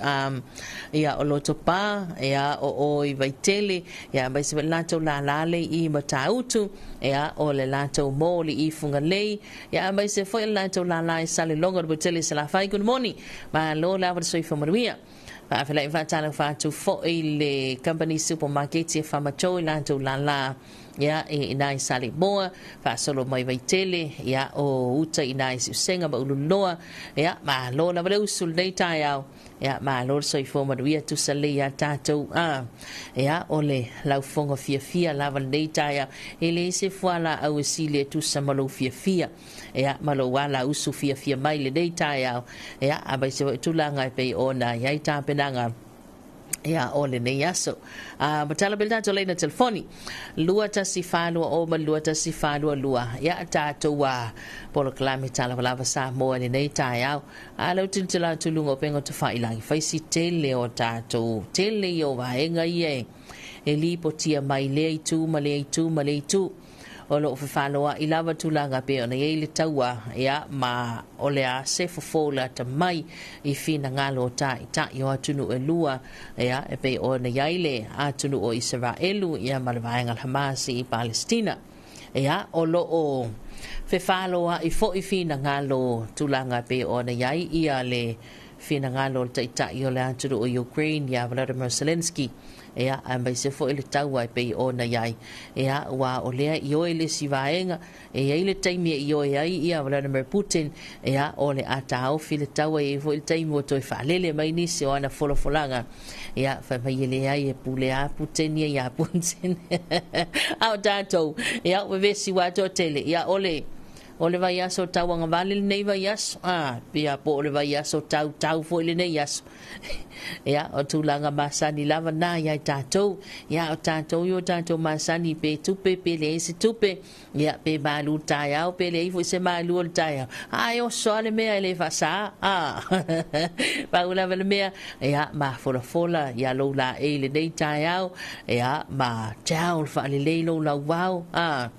ia o loto pa ia o o i Vaitele ia mai se latou lala le i Matautu ia o le latou moli i Fugalei ia mai se foi latou lala i Salelologa le Tele Salafai. Good morning, malo lava le soifua manuia. Faafetai faatalofa atu foi le Company Supermarket ia Famacho i latou lala ia e ina i Salemoa faasolo mai Vaitele ia o uta ina i Siusenga ma Ululoa ia malo lava le usu lenei taeao ia malo le soifua manuia tusa lelei ia tatou a ia o le laufoga fiafia lava lenei taeao e le se fualaau e sili e tusa ma lou fiafia ia ma lou ala usu fiafia mai lenei taeao ia aemaise foi tulaga e pei ona i ai tapenaga ia o lenei aso. Matala pele tatou leina telefoni 2142 ma 2142. Ia tatou a polokalame Talofa Samoa i lenei taeao. A lau tilotilo atu i luga o upega tafailagi, fai si tele o tatou tele ia o vaega ia e lipotia mai lea itu ma lea itu ma lea itu. O loo fefaloa'i lava tulaga pe ona iai le taua ia ma o le a se fofo lata mai i finagalo o ta'ita'i o atunuu e lua ia e pei ona iai le atunuu o Isaraelu ia ma le vaega Hamas i Palestina. Ia o loo fefaloa'i fo'i finagalo tulaga pe ona iai ia le finagalo o le ta'ita'i o le atunuu o Ukraine ia Volodymyr Zelensky ia aemaise foi le taua e pei ona iai ia ua o lea i oe le isi vaega e iai le taimi e ioe ai ia Vladimir Putin ia o le a taofi le taua e iai foi le taimi ua toe faalele mai nisi o ana folafolaga ia fai mai e leai e pule a Putin ia ia Putin a o tatou ia ua vevesi ua toatele ia o le O le vaiaso tauagavale lenei vaiaso, a, pia po o le vaiaso tautau foi lenei aso. Ia, o tulaga masani lava na ia i tatou. Ia, o tatou i o tatou masani pe tupe, pe leai se tupe. Ia, pe malu taeao, pe leai foi se malu o le taeao. A, e oso lava le mea e le faasa. A, pau lava le mea, ia, mafolafola ia lou laei lenei taeao. Ia, ma tau le faalelei lou lauao. A,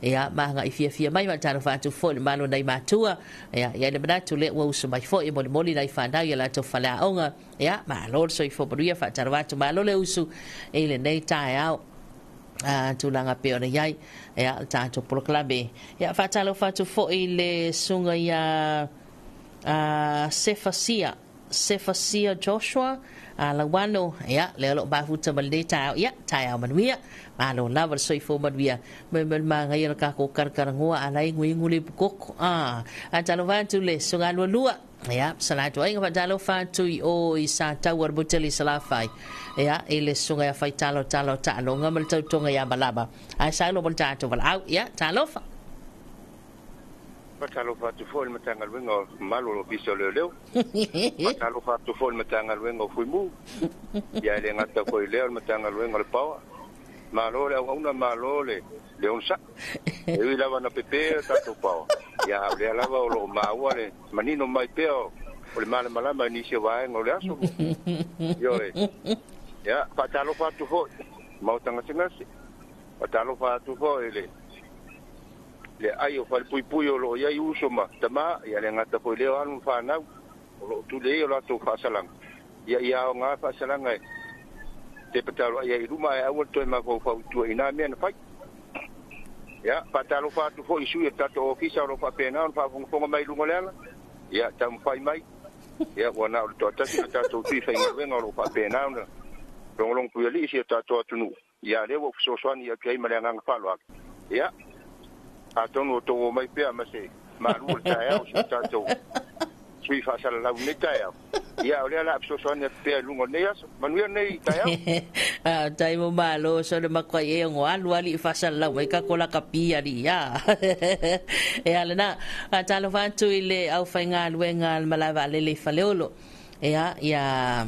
ia ma agai fiafia mai faatalofa atu foi le malo nai matua ia i ai le manatu lea ua usu mai foi e molimoli nai fanau i a latou faleaoga ia malo le soifua manuia faatalofa atu malo le usu i lenei taeao a tulaga pei ona i ai ia le tatou polokalame ia faatalofa atu foi le susuga ia Sefasia Sefasia Joshua Lauano, ia, lea o lo o mafuta ma lenei taeao, ia, taeao manuia, malo lava le soifua manuia, me me magaia le kākou karakaragoa, a lai nguingu le pukoko, a, a talofa atu le susuga lualua, ia, salatu aiga faatalofa atu i o i sa taua le motele i Salafai, ia, i le susuga ia Faitalo talo taaloga ma le tautoga ia Malama, ae saulo mo le tatou valaau, ia, talofa. Faatalofa atu foi i le Matagaluega o Malu o le Ofisa o Leoleo. Faatalofa atu foi i le Matagaluega o Fuimu. Ia e le gata foi i lea o le Matagaluega o le Power. Malo le auauna, malo le onosai. E ui lava na pepe o tatou power, ia a o lea lava o lo o maua le manino mai pea o le malamalama i nisi o vaega o le aso. Ioe. Ia, faatalofa atu foi Maota Gasegase. Faatalofa atu foi i le le ai o falepuipui o lo o i ai uso ma tama, ia le gata foi lea o alo ma fanau o lo o tuli ai o latou faasalaga, ia ia aoga faasalaga e tepa taloai ai i luma ae aua le toe mafaufau i tua i nā mea na fai. Ia, faatalofa atu foi i sui o le tatou ofisa o lo o faapena ona faafogafoga mai i luga o le ala, ia taumafai mai, ia ua na o le toatasi le tatou sui faigaluega o lo o faapena ona logologo puialii si o tatou atunuu, ia lea ua ou fesoasoani atu ai ma le agaga faaaloalo. Ia, Atonu o tou omai pea ma se malu o le taeao si o tatou sui faasalalau i lenei taeao. Ia, o lea o le a fesoasoani atu pea i luga o lenei aso. Manuia lenei taeao. Faafetai mo malo so le makuai e ono alu alii faasalalau mai ka kola ka pi alii a. E ala na, talofa atu i le aufaigaluega a le malae vaalele i Faleolo. Ia, ia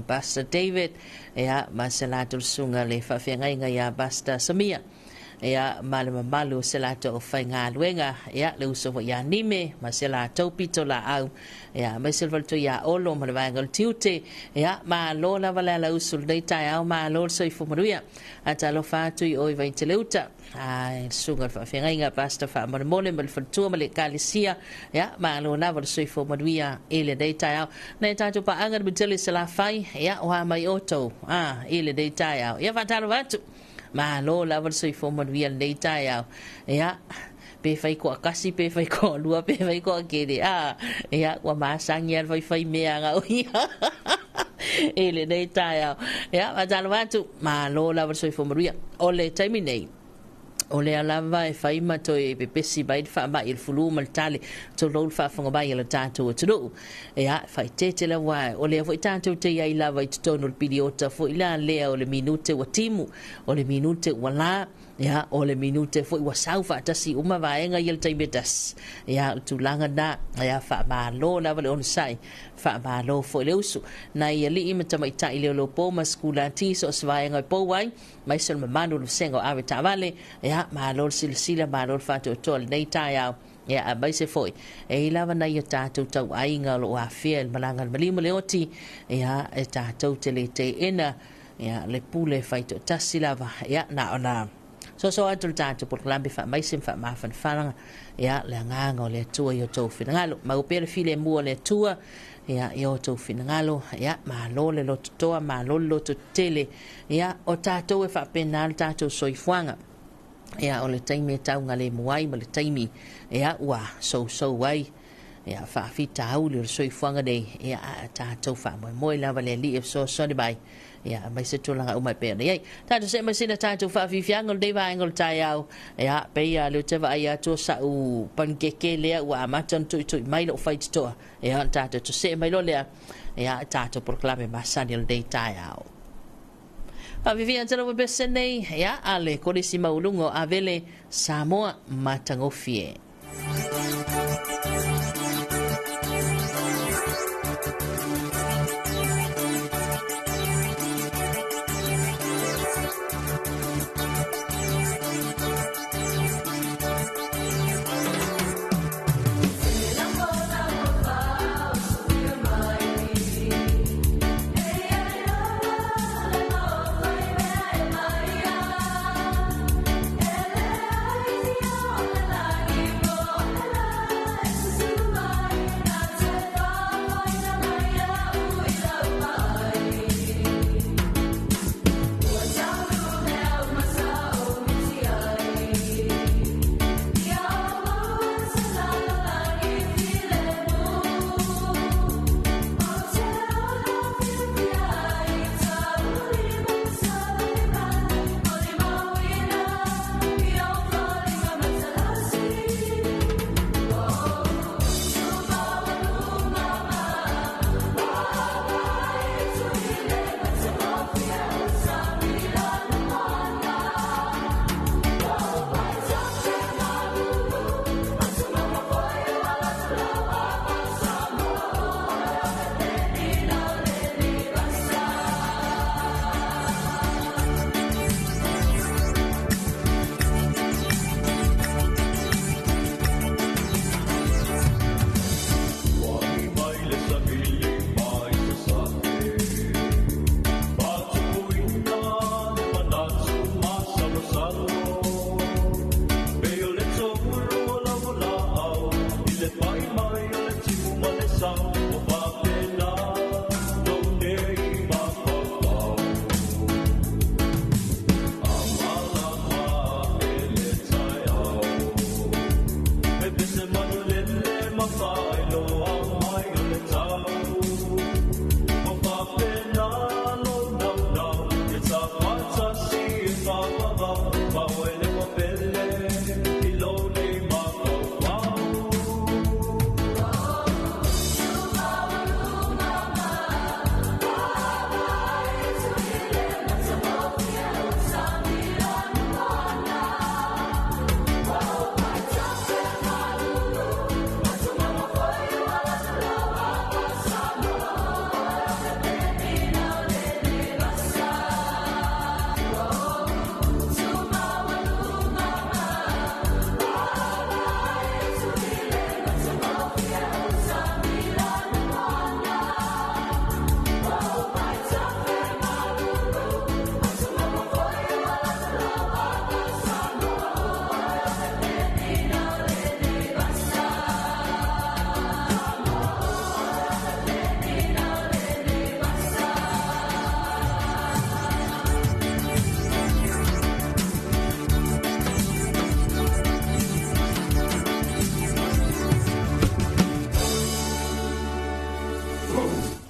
Pastor David, ia, ma se latou susuga le faafeagaiga ia Pastor Samia. Ia, ma le mamalu o se latou aufaigaluega, ia, le uso foi ia Nime, ma se latou pito laau, ia, aemaise le faletua ia Olo ma le vaega o le tiute, ia, malo lava le ala usu lenei taeao, malo le soifua manuia. A talofa atu i oi Vaiteleuta, a le susuga o le faafeagaiga Pastor Faamolemole ma le faletua ma le ekalesia, ia, malo lava le soifua manuia i lenei taeao. Nai a tatou paaga le Matele Salafai, ia, o a mai outou, a, i lenei taeao. Ia, faatalofa atu. Malo lava le soifua manuia lenei taeao. Ia, pe fai toatasi, pe fai toalua, pe fai toatele, a, ia, ua masani lava le faifai mea a ia i lenei taeao. Ia, faatalofa atu, malo lava le soifua manuia. O le taimi nei, o lea lava e fai ma toe pepesi mai le faamai i le fulu ma le tale, tulou le faafofoga mai a le tatou atunuu. Ia, faaeteete lava, o lea foi tatou te i ai lava i totonu o le piliota foi la lea o le minute ua timu, o le minute ua la, ia, o le minute foi ua sau faatasi uma vaega ia i le taimi e tasi. Ia, o le tulaga lena, ia, faamalo lava le onosai, faamalo foi le usu. Nai alii ma tamaitai leoleo ma sikulati, so o se vaega e pou ai, aemaise o le mamalu o le vasega o ave taavale, ia, malo le silasila, malo le faatoatoa i lenei taeao. Ia, aemaise foi, e i ai lava nai o tatou tauaiga o lo o afea i le malaga a le maliu ma le oti, ia, e tatou te le teena, ia, le pule faitoatasi lava, ia, na ona soso atu le tatou polokalame faamaise ma faamafanafanaga, ia, le agaga o le Atua i o outou finagalo. Maua pea le filemu o le Atua, ia, i o outou finagalo, ia, malo le lototoa, malo le lototetele, ia, o tatou e faapena le tatou soifuaga. Ia, o le taimi e taugalemu ai ma le taimi ia ua sousou ai ia faafitauli o le soifuaga nei, ia a tatou faamoemoe lava le Alii e fesoasoani mai, ia aemaise tulaga uma e pei ona i ai. Tatou see mai sina tatou faafiafiaga o lenei vaega o le taeao, ia pei lava lea ou te vaai atu o sa'u panikeke lea ua amata ona tuitui mai lou faitotoa, ia ona tatou see mai loa lea, ia tatou polokalame masani o lenei taeao. Faafifia atu lava pese nei, ia, a le Kolisi Maualuga o Avele, Samoa matagofie.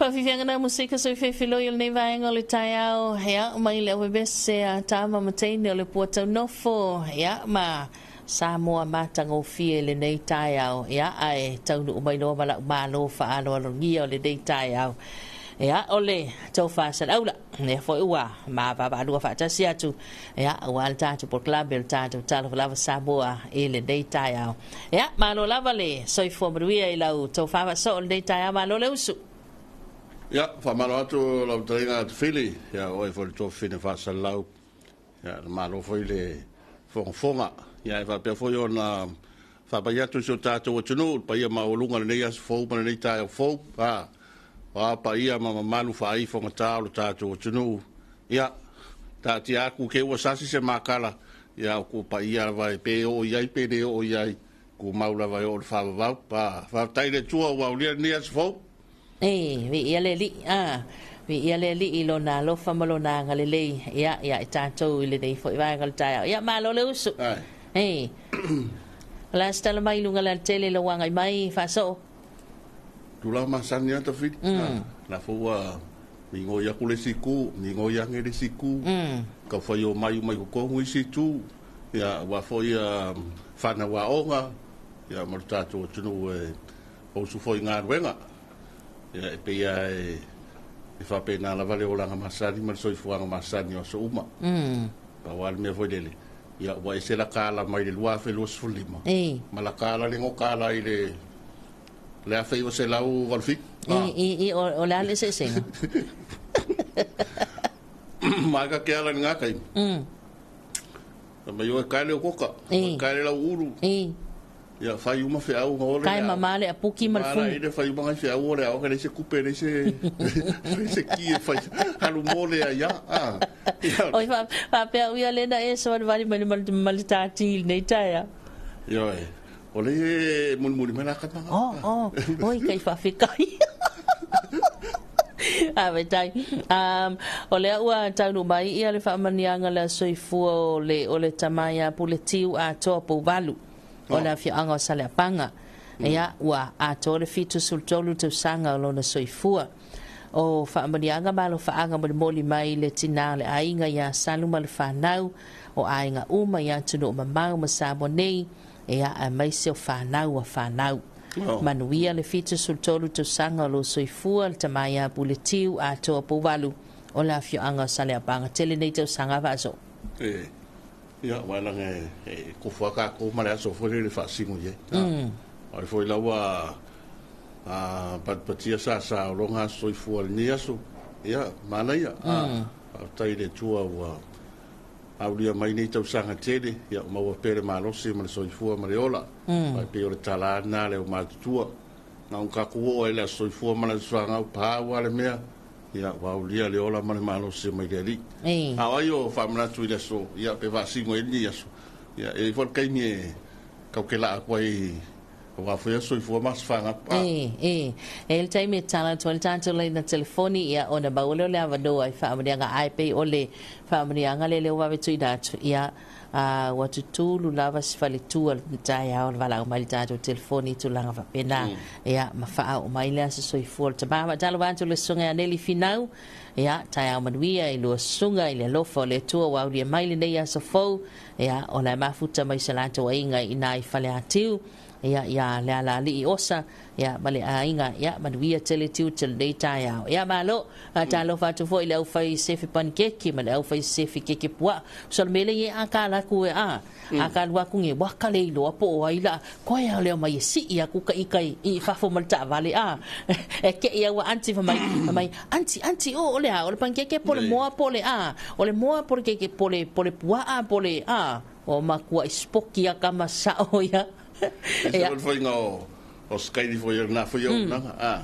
Faafiafiaga na musika sui fefeloi o lenei vaega o le taeao, ia, mai le auevese a Tama ma Teine o le Puataunofo, ia, ma Samoa matagofie i lenei taeao, ia, ae taunuu mai loa ma la'u malo faaaloalogia o lenei taeao. Ia, o le tofa Salaula, lea foi ua ma vaavaalua faatasi atu, ia, aua le tatou polokalame o le tatou Talofa Lava Samoa i lenei taeao. Ia, malo lava le soifua manuia i lau tofa faasoo o lenei taeao, malo le usu. Ia, faamalo atu lau fetalaiga Tafili, ia oe foi le tuafafine faasalalau, ia na malo foi le fogafoga. Ia e faapea foi ona faapai atu i si o tatou atunuu, le paia maualuga o lenei aso fou ma lenei taeao fou, a o a paia ma mamalu faaifogata o lo tatou atunuu, ia, taatia atu ke ua sasi se makala, ia o ku paia lava e pe oo i ai pe le oo i ai, tumau lava e oo i le faavavau. A, faafetai i le Atua ua aulia lenei aso fou. E, viia le Alii, a, viia le Alii i Lona alofa ma Lona agalelei, ia, ia i tatou i lenei foi vaega o le taeao. Ia, malo le usu. E, o le a se tala mai i luga o le alatele i lou agai mai, faasoo? Tulaga masani lava Tafili. La foi ua migoi atu le isi itu, migoi ane le isi itu, tau fai o mai uma i totonu isi itu, ia, aua foi fanau aoga, ia, ma le tatou atunuu e usu foi i galuega. Ia, e pei lava e faapena lava le olaga masani ma le soifuaga masani o aso uma. Pau lava le mea foi lele, ia, ua ese la tala mai le 2025 ma la tala le no tala i le 1987. I, o le a le eseesega? Ma ka ke ala ni ngā kai. Mai o e kaele o koka, o e kaele lau ulu. Ia fai uma feau nga ole. Kai mama le apuki ma le fumu. Mala fai uma ngai feau ole ao le se kupe le se le se ki e fai halu mole a ia. Ah. Oi fa fa pe au ia lena e so vali mali mali mali tati nei taia. Ioe. O le mulimuli mai la ka manga. Oh oh. Oi kai fa fikai. A vetai. O lea ua taunuu mai ia le faamaniaga le soifua o le o le tama ia Puletiu atoa Pouvalu. O le afioaga o Saleapaga. Ia, ua atoa le 73 tausaga o lona soifua. O faamanuiaga ma alofaaga molimoli mai le tinā o le aiga iā Salu ma le fanau, o aiga uma i atunuu mamao ma Samoa nei, ia, aemaise o fanau a fanau. Manuia le 73 tausaga o lou soifua, le tama ia Puletiu atoa Pouvalu o le afioaga o Saleapaga. Tele nei tausaga faaso. Ia, aua e laga e kofo lava tatou ma le aso foi lele e faasino i ai. O le foi la ua patipatia sasa o lona aso soifua i lenei aso. Ia, manaia. Faafetai i le Atua ua aulia mai nei tausaga tele, ia ua maua pea le malosi ma le soifua ma le ola. Aua e pei o le tala lava lena a le aumatutua. Na ona tatou oo ai i le aso soifua ma le aso fanau, pau lava le mea, Ia, ua aulia le ola ma le malosi mai le Alii. A o ai o faamanatu i le aso, ia, pe faasino ai lenei aso, ia, e i ai foi le taimi e tau te laa atu ai aua foi aso soifua ma aso fanau. E, e. E i ai le taimi e tatala atu ai le tatou laina telefoni, ia, ona maua lea o le avanoa i faamanuiaga. Ae pei o le faamanuiaga lea lea ua vave tuuina atu, ia, a ua tutulu lava se faletua i le taeao le valaau mai i le tatou telefoni i tulaga faapena. Ia, ma faaoo mai le aso soifua o le tama. Faatalofa atu i le Susuga ia Neli Finau. Ia, taeao manuia i lua susuga i le alofa o le Atua ua aulia mai lenei aso fou. Ia, o la e mafuta mai se latou aiga i ina i Faleatiu. Ia, ia Lealaalii Osa, ia, ma le aiga, ia, manuia tele tiute o lenei taeao. Ia, malo, talofa atu foi i le aufai sefe panikeke ma le aufai sefe keke puaa. Usa le mele ia a ka laku e a, a ka lu aku nge waka le iloa po o ai la, koe a leo mai e sii aku ka ika i fafo ma le taavale a. E ke ia ua aunty fa mai, fa mai, aunty, aunty, o, o le a, o le panikeke po le moa po le a, o le moa po le keke, po le, po le puaa po le a. O makua i spoki a kama sao ia. E se faiga o skaili foi o lena foi auaunaga. A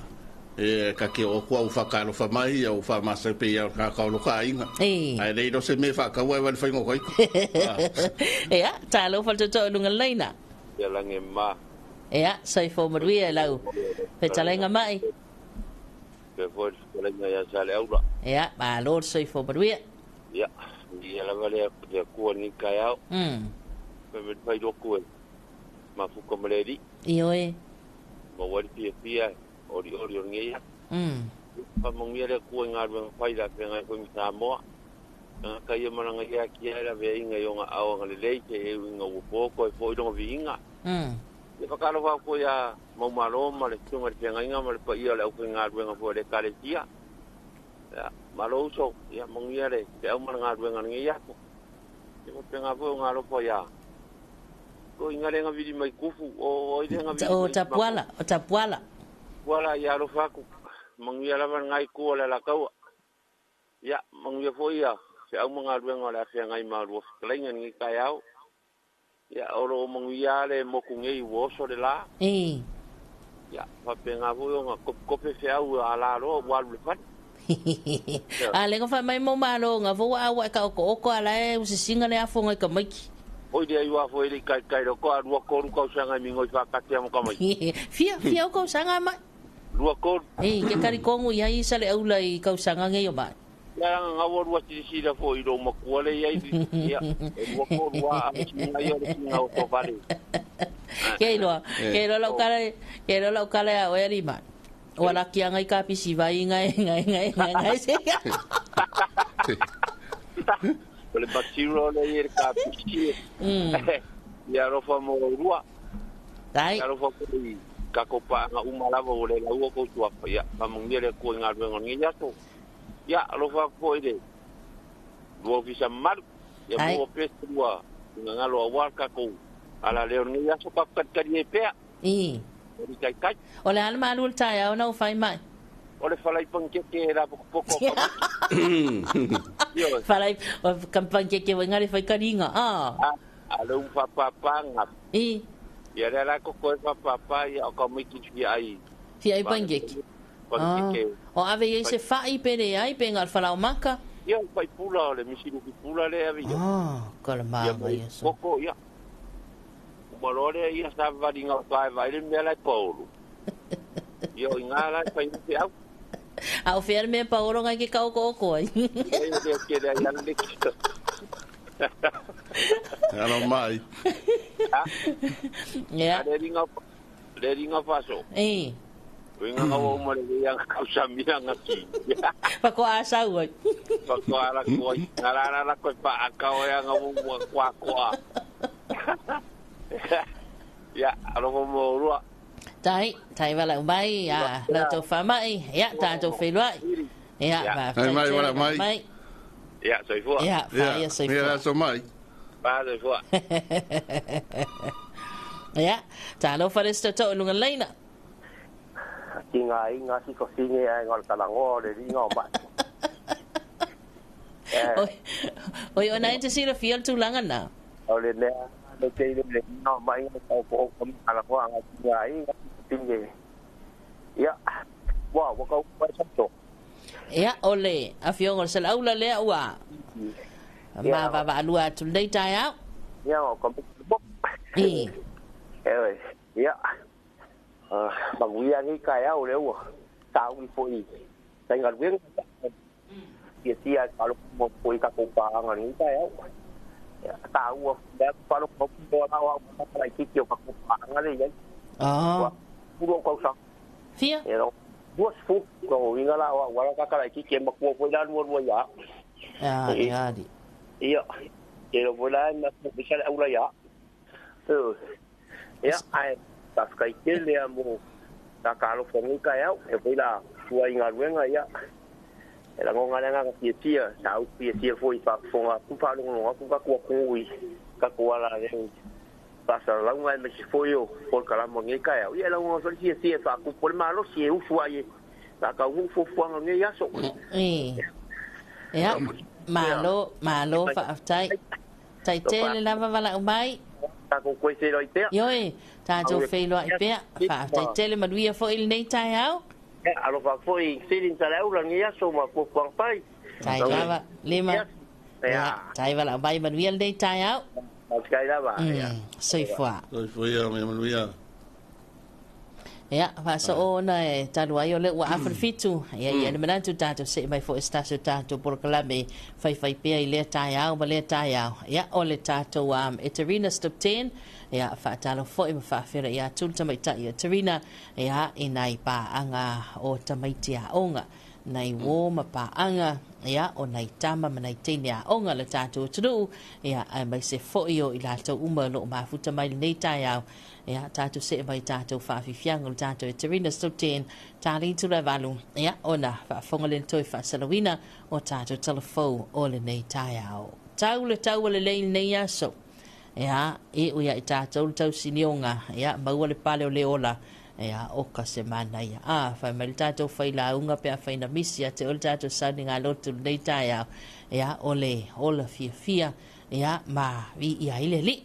e ka ke o ku au whakalofa mai au whamasau pe ia ka ka o ka aiga. Ai le iro se me whakaua e wale whainga o kaiko. Ea, talofa le toto lunga leina. Ia lange ma. Ea, soifua manuia e lau. Fetalaiga mai. Pe foi le fetalaiga ia Saleaula. Ea, malo le soifua manuia. Ia, ia lava lea te Atua ni taeao. Pe me fai loku e mafuka ma le alii. Ioe. Maua ai le fiafia e olioli o lenei aso. Whamanuia le kua i ngā ruanga whaira pe ngai koe Samoa. Ngā kai e maranga ia ki ai la vea inga i o ngā awa ngā lelei te e uinga ua pōko e fō i ronga vi inga. Ia whakaro whao koe a maumalo ma le tunga le whengainga ma le pa ia le au whai ngā ruanga fō le kare tia. Ia, malo uso, ia manguia le te au mara ngā ruanga ngi iako. Ia whapengā fō ngā ropa ia. Ko inga renga viri mai kufu, o i renga viri O mai tapuala, o tapuala. Wala ia alofa aku. Manguia lava ngai kua le la kaua. Ia, manguia foi ia. Se au mga ruenga o le awhea ngai ma rua whakalainga ngi kai au. Ia, oro o manguia le moku ngei uoso le la. Ia, whapenga foi o ngā kope fe au a la roa walu le whare. A le fa mai mo malo nga fo wa wa ka oko oko ala e usisinga le afo ngai ka maiki. Oi le ai wa foi le kai kai roko a rua koru kau sanga mi ngoi whakatea mo ka mai. Fia fia o kau sanga mai. Rua koru. Ei, ke kari kongu ia i sa le aula i kau sanga ngai o mai. Ia ranga ngawa rua sirisira fo i ro makua le ia i ia e rua koru a a singa ia le singa o tō whare. Ke loa, ke loa lau kale, ke loa lau kale a oe mai. O ala kia ngai ka pisi vai ngai ngai ngai ngai ngai se. O le batiro le i ka pisi. Ia rofa mo rua. Tai. Ia rofa ko i ka kopa nga uma lava o le lau ko tua ia pa mungia le ko nga ruenga ngi ia to. Ia rofa ko i le rua ofisa maru. Ia mo pe rua nga ngalo a waka ko ala le ngi ia so ka kari e pea. I. O kai kai. O le ala malu le tai au na u fai mai. O le falai pankeke la poko poko. Io. Falai o kampankeke wa ngari fai karinga. Ah. A le um papa nga. I. Ia le la ko ko papa ia o ka miki fi ai. Fi ai pankeke. Pankeke. O ave ia se fai pere ai pe ngal falau maka. Ia fai pula le misiru ki pula le ave ia. Ah, ka le mama ia so. Koko ia. Malore ia sa vari ngā kai vai le mea lai paulu. Ia o ngā lai pai te au. A o whiara mea paolo ngai ke kau ko oko ai. Ia ia ke le ia le ki. Alo mai. Ia. Le ringa faso. Ei. Winga ngā o mare ia kau samia ngā ki. Pako a sau ai. Pako ala koi. Ngā rara la koi pa akau ia ngā mua kwa kwa. Ia, alofa mo rua. Tai, tai wala umai, ia, lau tau whamai, ia, tātou whenua. Ia, ma Ai mai, wala mai. Ia, soifua. Ia, whaia soifua. Ia, so mai. Wha, soifua. Ia, tālo wharesta tau lunga leina. Ki ngā inga siko singe ai ngā talangoa o le ringa o mai. Oi, o nai te sira whia tūlanga nā. O le mea. Le te le no mai o ko ko ala ko anga ai tinge ia wa wa ka pa santo ia ole afiongo se laula le ua ma va va lua tu le tai au ia o ko e ia maguia ni kai au le ua tau i foi tai ngal wen ia tia ka lo mo foi ka ko pa anga ni kai au tau da palo ko ko na wa ma lai ki o ka ko anga le ia. Ah. Puro ko sa. Fia. E ro. Duas fu ko inga la wa wa ka ka lai ki ke ma ko ko la rua ia. Ah, ia di. Ia. Ke ro vola na ko bisa la ula ia. Ia ai ta kai ke le amo ta ka lo fo ni ka ia e voi la tua inga ruenga ia. E la ngonga nga ki tia sa u ki tia foi pa fonga ku pa longa ku ka ku ku i ka ku ala le pa sa la ngai me foi o por kala mo ngai ka ia la ngonga so tia tia fa ku por malo si u fu ai ta ka u fu fu ngai ya so e ia malo malo fa tai tai tele lava vala mai ta ko ko se roi pea ioi ta jo fe lo ai pea fa tai tele manuia fo il nei tai au Alofa foi sirin sa laula ngi aso ma ko kwang pai. Tai lava lima. Ya, tai wala bai manuia nei tai au. Kai lava. Soifua. Soifua ia me manuia. Ia, faaso'o ona e talu ai o lea ua afa le fitu. Ia, i ai le manatu tatou se'e mai foi i se tasi o tatou polokalame faifai pea i lea taeao ma lea taeao. Ia, o le tatou Eterina Stop 10. Ia, faatalofa foi ma faafeiloai atu le tamaitai o Eterina, ia, i nai paaga o tamaiti aoga. Nai uō ma paaga, ia, o nai tama ma nai teine aoga a le tatou atunuu, ia, aemaise foi o i latou uma o lo o mafuta mai lenei taeao. Ia, tatou see mai tatou faafiafiaga o le tatou Eterina Soten, tali itula e valu, ia, ona faafofoga lea i le toe faasalauina o tatou talafou o lenei taeao. Tau le tau ua lelei i lenei aso. Ia, iu ia i tatou le tausinioga, ia, maua le pale o le ola, ia, oka se manaia. A, fai mai le tatou failauga pe afai na misi ia te oe le tatou sauniga lotu i lenei taeao, ia, o le ola fiafia, ia, ma viia ai le Alii.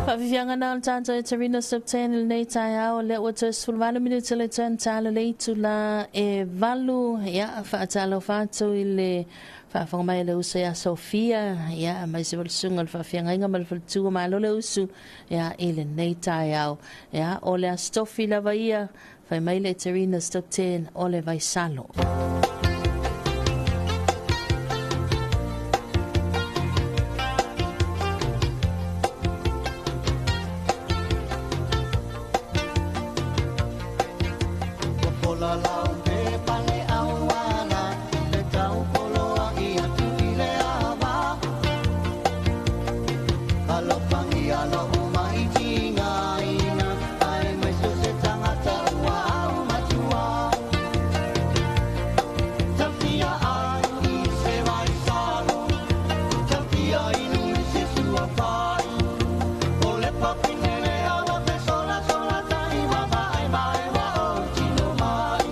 Faafifiaga na o le tatou e Tarina Septane i lenei taeao lea ua toe 18 minute le toe tala le itula e 8. Ia faatalofa atu i le faafofoga mai a le uso ia Sofia, ia mai se susuga o le faafiagaiga ma le faletua malo le usu ia i lenei taeao. Ia o le Aso Tofi lava ia fai mai le Tarina Septane o le Vaisalo. Papi nene awa fe sola sola tai wa mai mai wa o tino mai.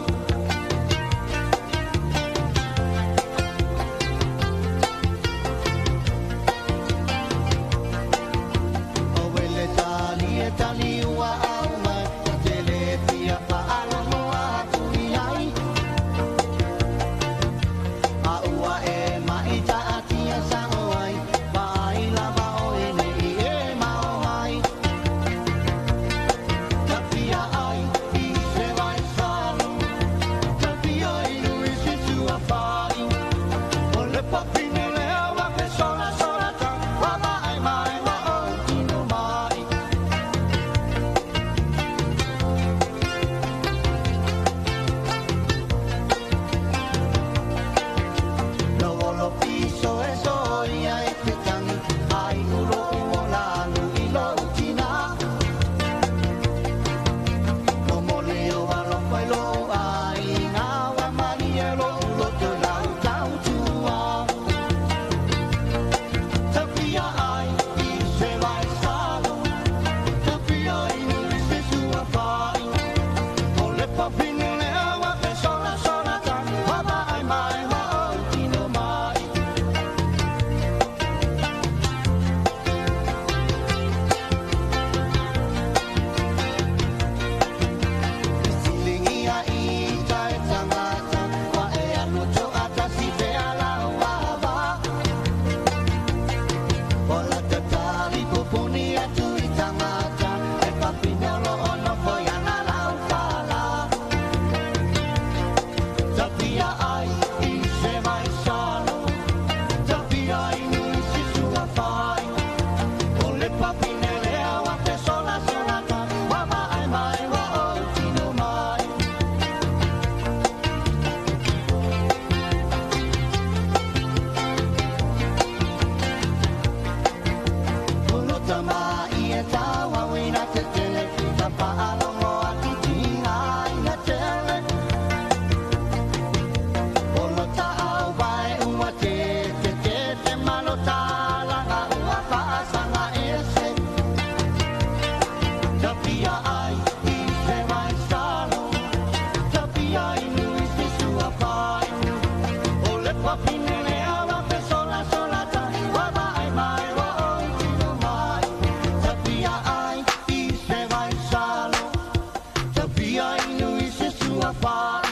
mai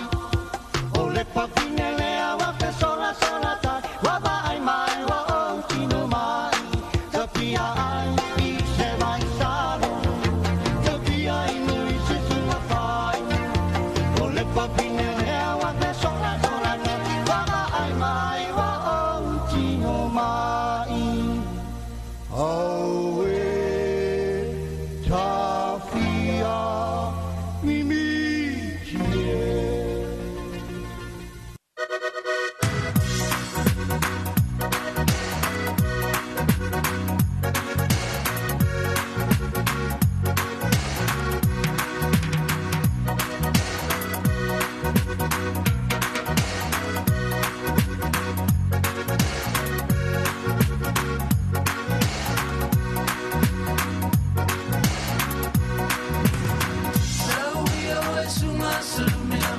O le pavine lea wa fe sola sola tai Wa vaai mai wa ou tino mai Tafia ai i se vai salo Tafia inu i se sunga fai O le pavine lea wa fe sola sola tai Wa vaai mai wa ou tino mai Auē tafia mimiti e. Salumila,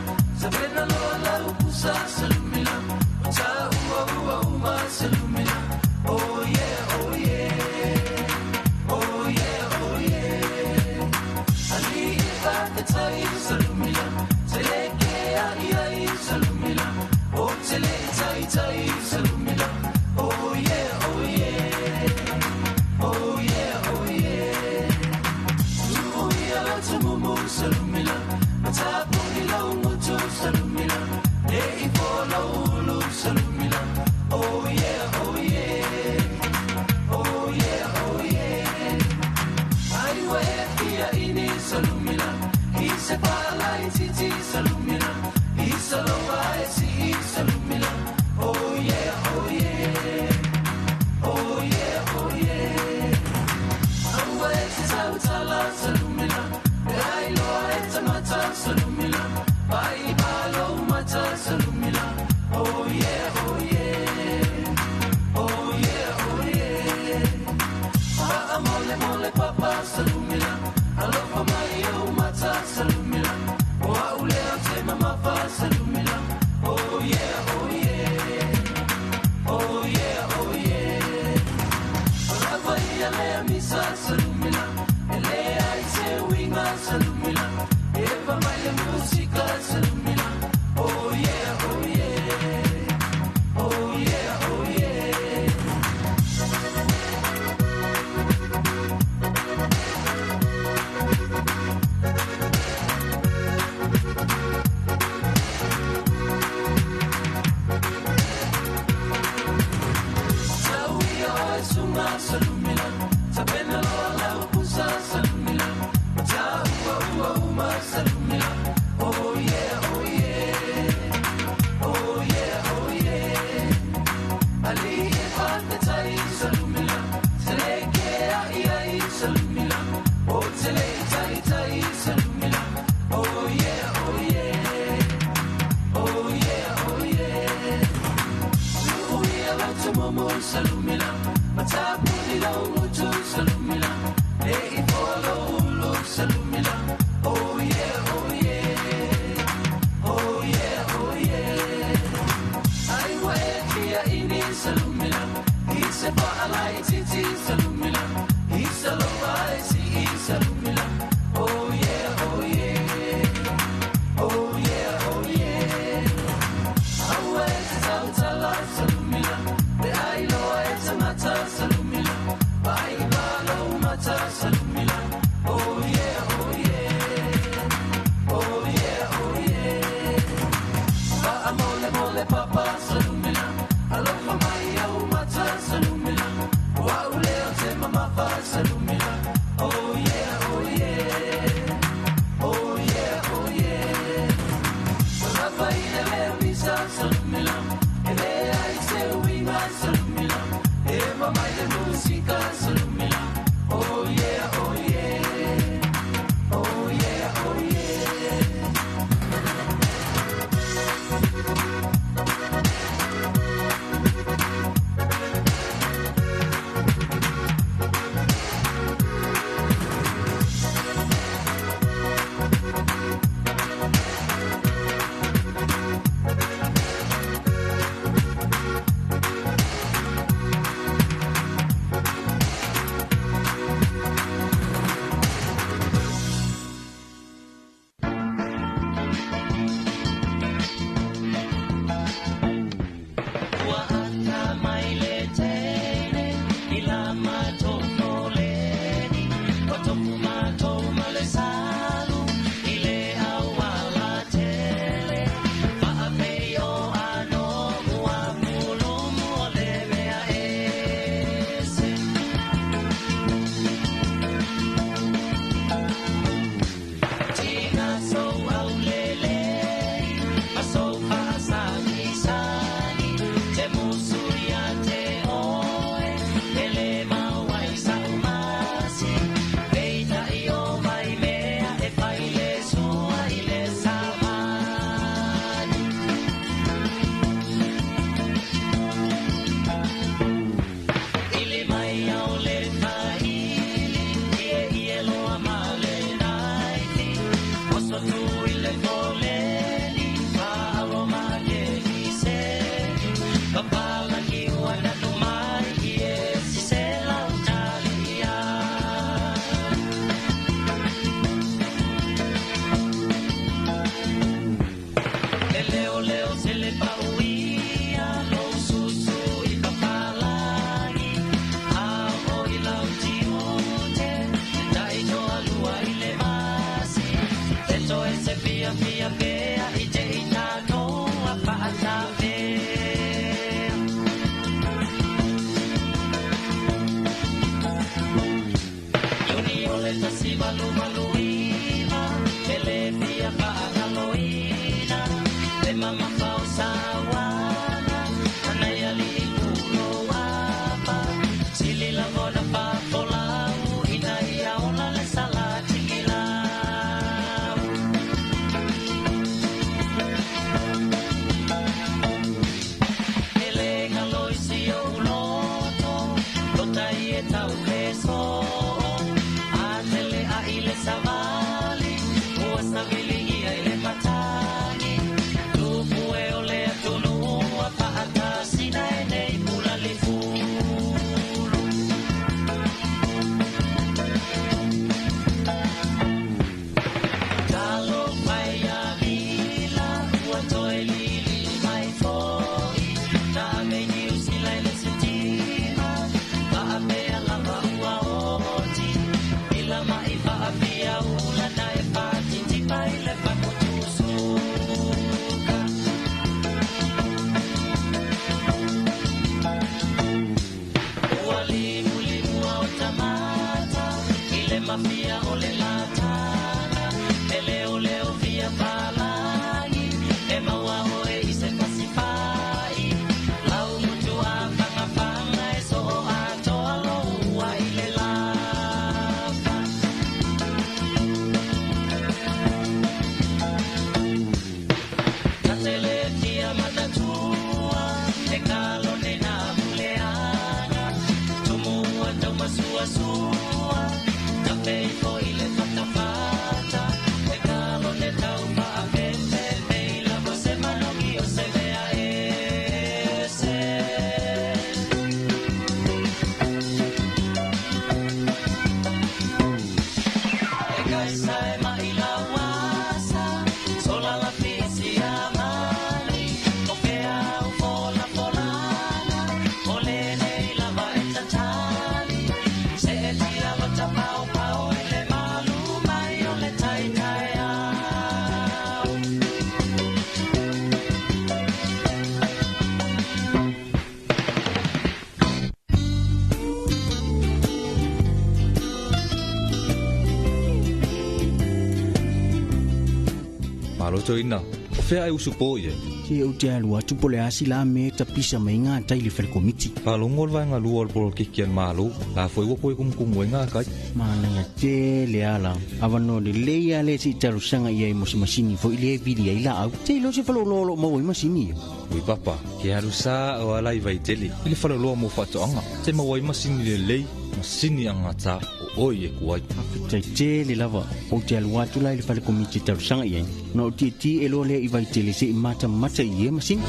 Toina, o fea e usu po ia. Se o te alu atu po le asi la me tapisa mai ngā tai le whare komiti. Whalongo le vaenga lua o le polo kiki an malo, la foi wapo e kumukumu e ngā kai. Mana te le ala, awa no le leia le si talusanga ia i mo se masini fo i le vili ai la au. Te ilo se whalo lolo mau i masini. Ui papa, ke alu sa o ala i vaitele, i le whalo loa mo whatoanga. Te mau ai masini le lei, masini angata o oi e kuai. Tai te le lava, o te alu atu lai le whale komiti talusanga ia. No te ti e loa lea i vaitele se i mata mata i e masini.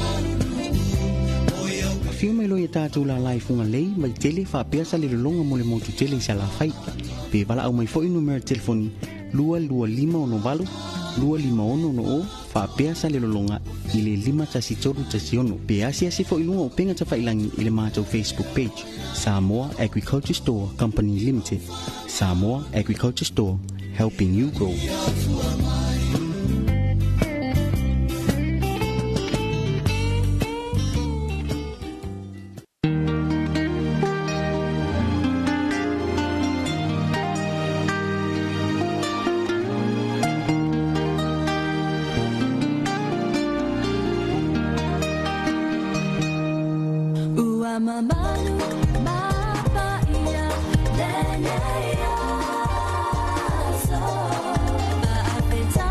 Whio mai loa ia tātou la lai funga lei, vaitele whaapea sa le lolonga mo le motu tele i sa la whai. Pe wala au mai foi numera telefoni 225 68 256 no o whaapea sa le lolonga i le 51316. Pe asi asi foi lunga o penga tawhailangi i le mātou Facebook page. Samoa Agriculture Store Company Limited. Samoa Agriculture Store, helping you grow. So,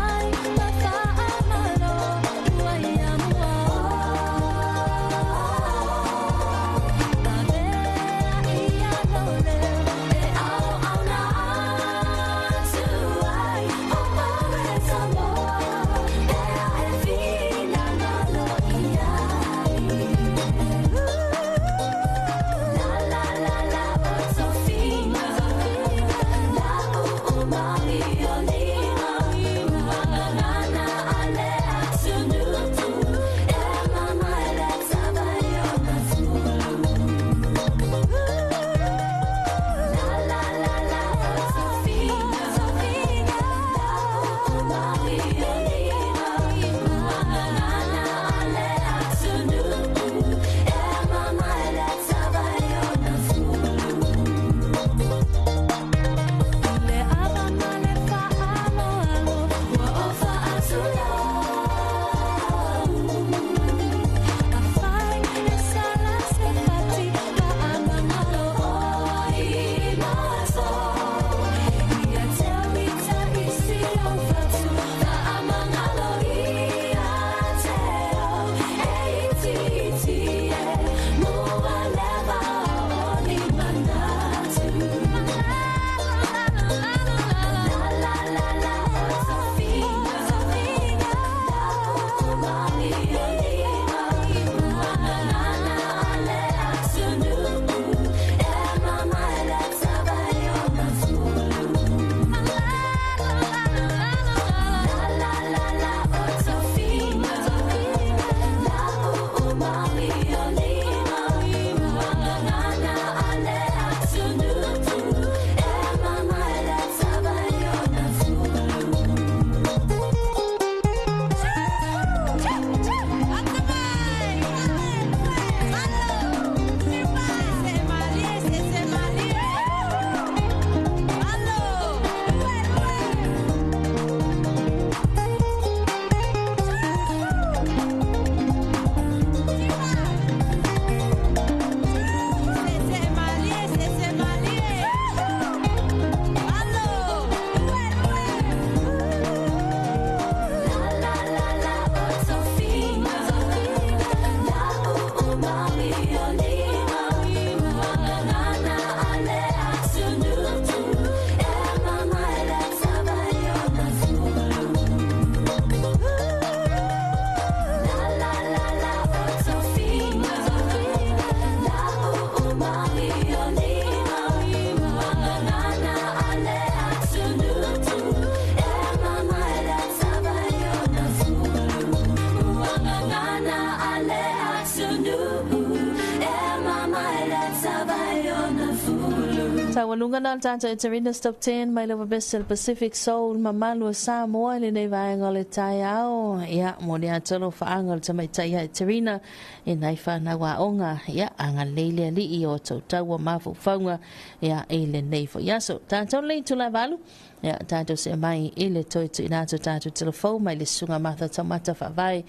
Taualuga na le tatou Eterina's Top 10 mai lava Best o le Pacific Soul mamalu o Samoa i lenei vaega o le taeao. Ia, mo le atoa alofaaga o le tamaitai ia Eterina e nai whanau aoga. Ia, agalelei le Alii o tou taua mafaufauga ia, i lenei foi aso. Tatou le itula 8, ia, tatou see mai i le toe tuuina atu o tatou telefou mai le Susuga Martha Taumata Faavae,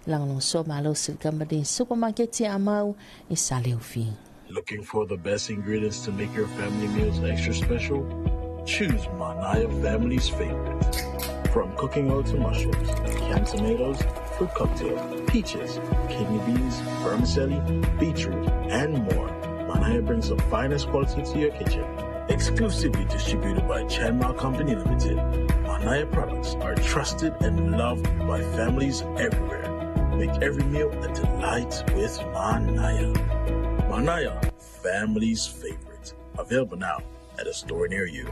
lagolagosua malosi i le kamupani supermarket a Mau i Saleufi. Looking for the best ingredients to make your family meals extra special? Choose Manaya family's favorite. From cooking oil to mushrooms, canned tomatoes, fruit cocktail, peaches, kidney beans, vermicelli, beetroot, and more. Manaya brings the finest quality to your kitchen. Exclusively distributed by Chanma Company Limited, Manaya products are trusted and loved by families everywhere. Make every meal a delight with Manaya. Manaya, family's favorite. Available now at a store near you.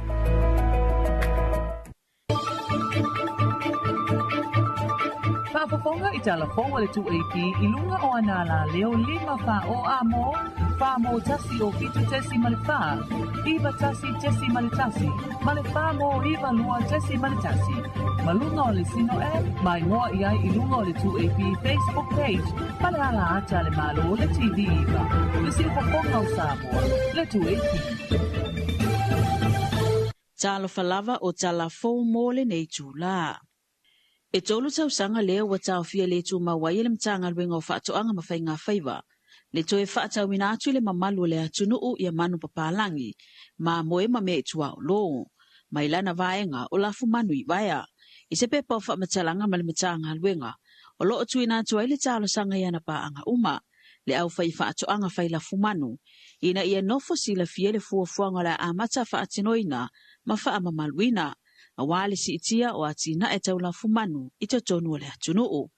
Faafofoga i tala fou a le 2AP i luga o ana alaleo 5 fa o a mo, fa mo tasi o fitu tesi ma le fa, iva tasi tesi ma le tasi, ma le fa mo iva lua tesi ma le tasi. Ma luga o le Sino app, mai ngoa i ai i luga o le 2AP Facebook page, ma le ala ata a le Malo le TV iva. Le siufofoga o Samoa, le 2AP. Talofa lava o tala fou mo lenei itula. E 3 tausaga lea ua taofia le tumau ai e le Matagaluega o Faatoaga ma Faiga Faiva le toe faatauina atu i le mamalu o le atunuu ia manu papalangi, mamoe ma mea i tuaolo. Mai lana vaega o lafumanu i vaea. I se pepa o faamatalaga ma le Matagaluega, o loo tuuina atu ai le talosaga i ana paaga uma, le aufai faatoaga fai lafumanu, ina ia nofo silafia le fuafuaga o le a amata faatinoina ma faamamaluina, aua le siitia o atinae tau lafumanu i totonu o le atunuu.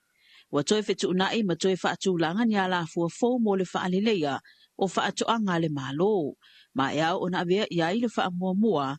Ua toe fetuunai ma toe faatulaga ni alafua fou mo le faaleleia o faatoaga a le Malo, ma e ao ona avea i ai le faamuamua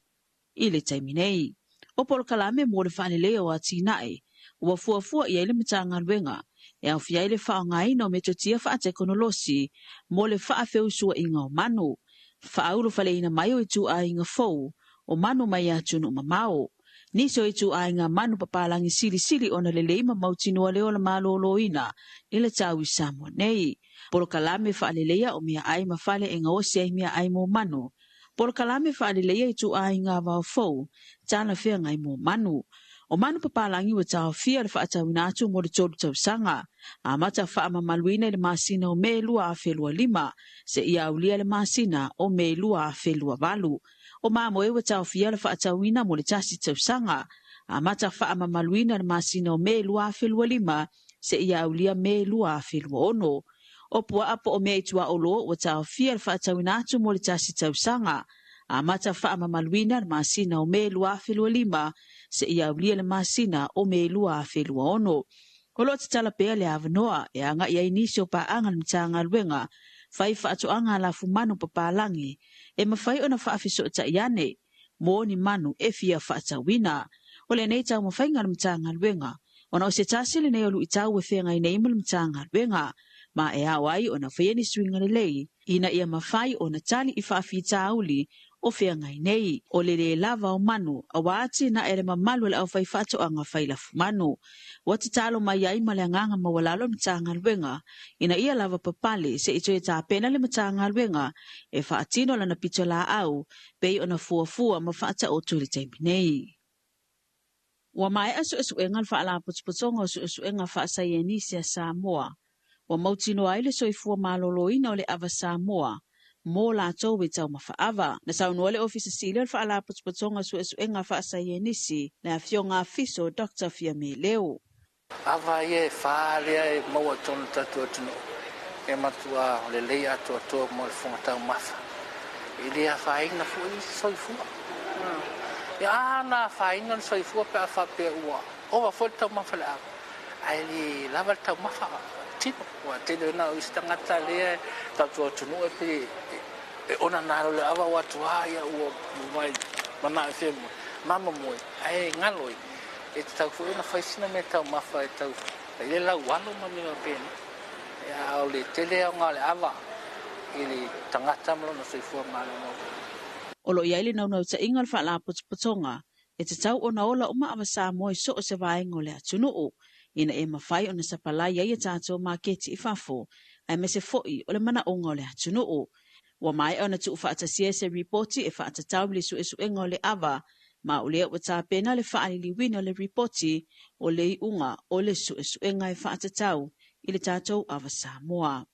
i le taimi nei. O polokalame mo le faaleleia o atinae, ua fuafua i ai le Matagaluega e aofia ai le faaaogaina o metotia faatekonolosi mo le faafeusuaiga o manu, faaulufaleina mai o ituaiga fou o manu mai atunuu mamao. Nisi o ituaiga manu papalangi silisili ona lelei ma mautinoa le ola malōlōina i le tau i Samoa nei. Polokalame faaleleia o meaai ma fale e gaosi ai meaai mo manu. Polokalame faaleleia ituaiga vao fou, talafeagai mo manu. O manu papalangi ua taofia le faatauina atu mo le 3 tausaga. Amata faamamaluina i le masina o Me 2025, seia aulia le masina o Me 2028. O mamoe ua taofia le faatauina mo le 1 tausaga. Amata faamamaluina le masina o Me 2025, seia aulia Me 2026. O puaa po o mea i tuaolo ua taofia le faatauina atu mo le 1 tausaga. Amata faamamaluina le masina o Me 2025, seia aulia le masina o Me 2026. O loo tatala pea le avanoa e agai ai nisi o paaga le Matagaluega fai faatoaga a lafumanu papalangi e mafai ona faafesootai ane mo ni manu e fia faatauina. O lenei taumafaiga a le Matagaluega ona o se tasi lenei o luitau e feagai nei ma le Matagaluega, ma e ao ai ona faia ni suiga lelei ina ia mafai ona tali i faafitauli o feagai nei. O le lē lava o manu auā atinae a le mamalu o le aufai faatoaga fai lafumanu. Ua tatalo mai ai ma le agaga maualalo le Matagaluega ina ia lava papale se i toe tapena le Matagaluega e faatino lana pitolaau pei ona fuafua ma faataoto i le taimi nei. Ua maea suesuega le Faalapotopotoga o Suesuega Faasaienisi a Samoa. Ua mautinoa ai le soifua malōlōina o le ava Samoa mo latou e taumafa ava. Na saunoa le Ofisa Sili o le Faalapotopotoga o Suesuega Faasaienisi, le afioga a Fiso Dr. Fiame Leo. Ava ia e fa lea e maua i totonu o le tatou atunuu e matua lelei atoatoa mo le fofoga taumafa. E le afaina foi le soifua. Ia a na afaina le soifua pe a faapea ua ova foi le taumafa i le ava, ae le lava le taumafa tino. Ua tele ona o isi tagata lea tatou atunuu e pe e ona nalo le ava ua atu a ia ua mai manao e fia moe, mama moe, ae galo ai. E tatau foi ona fai sina mea taumafa e tau ai le laualo ma mea faapena. A o le tele aoga o le ava i le tagata ma lona soifua maloloina. O lo o i ai le naunautaiga o le Faalapotopotoga e tatau ona ola uma ava Samoa i so o se vaega o le atunuu ina ia mafai ona sapalai ai a tatou maketi i fafo aemaise foi o le manaoga o le atunuu. Ua maea ona tuufaatasia se ripoti e faatatau i le suesuega o le ava ma o lea ua tapena le faaliliuina o le ripoti o le iuga o le suesuega e faatatau i le tatou ava Samoa.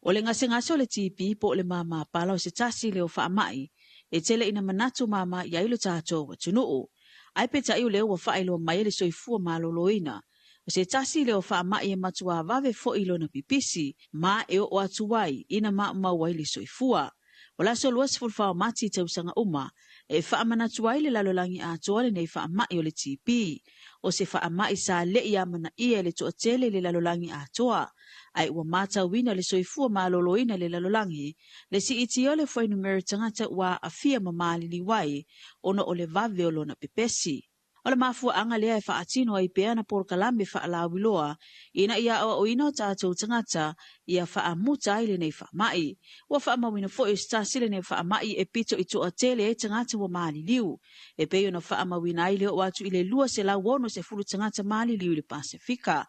O le gasegase o le TB po o le māmā pala o se tasi lea o faamai e tele ina manatu māmā i ai lo tatou atunuu. Ae peitai o lea ua faailoa mai e le Soifua Maloloina, o se tasi lea o faamai e matuā vave foi lona pipisi ma e oo atu ai ina maumau ai le soifua. O le aso 24 o Mati i tausaga uma e faamanatu ai le lalolagi atoa lenei faamai o le TB. O se faamai sa le i amanaia e le toatele i le lalolagi atoa, ae ua matauina le soifua maloloina i le lalolagi le siitia o le fuainumera tagata ua aafia ma maliliu ai ona o le vave o lona pepesi. O le mafuaaga lea e faatino ai pea ana polokalame faalauiloa ina ia aoaoina o tatou tagata ia faamuta ai lenei faamai. Ua faamauina foi o se tasi lenei faamai e pito i toatele ai tagata ua maliliu, e pei ona faamauina ai le oo atu i le 260 tagata maliliu i le Pasefika.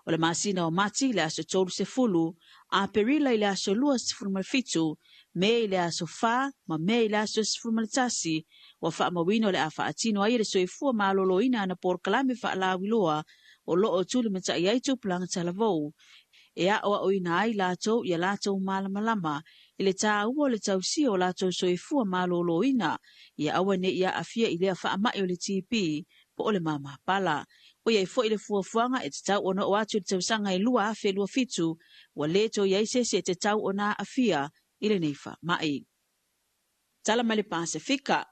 O le masina o Mati i le aso 30, Aperila i le aso 27, Me i le aso 4 ma Me i le aso 11, ua faamauina o le a faatino ai e le Soifua Maloloina ana polokalame faalauiloa o lo o tulimatai ai tupulaga talavou e aoaoina ai latou ia latou malamalama i le taua o le tausia o latou soifua maloloina ia aua ne i aafia i lea faamai o le TB po o le māmā pala. ʻOiai foi le fuafuaga e tatau ona oo atu i le tausaga e 2027, ua le toe i ai se isi e tatau ona aafia i lenei faamai. Tala mai le Pasefika.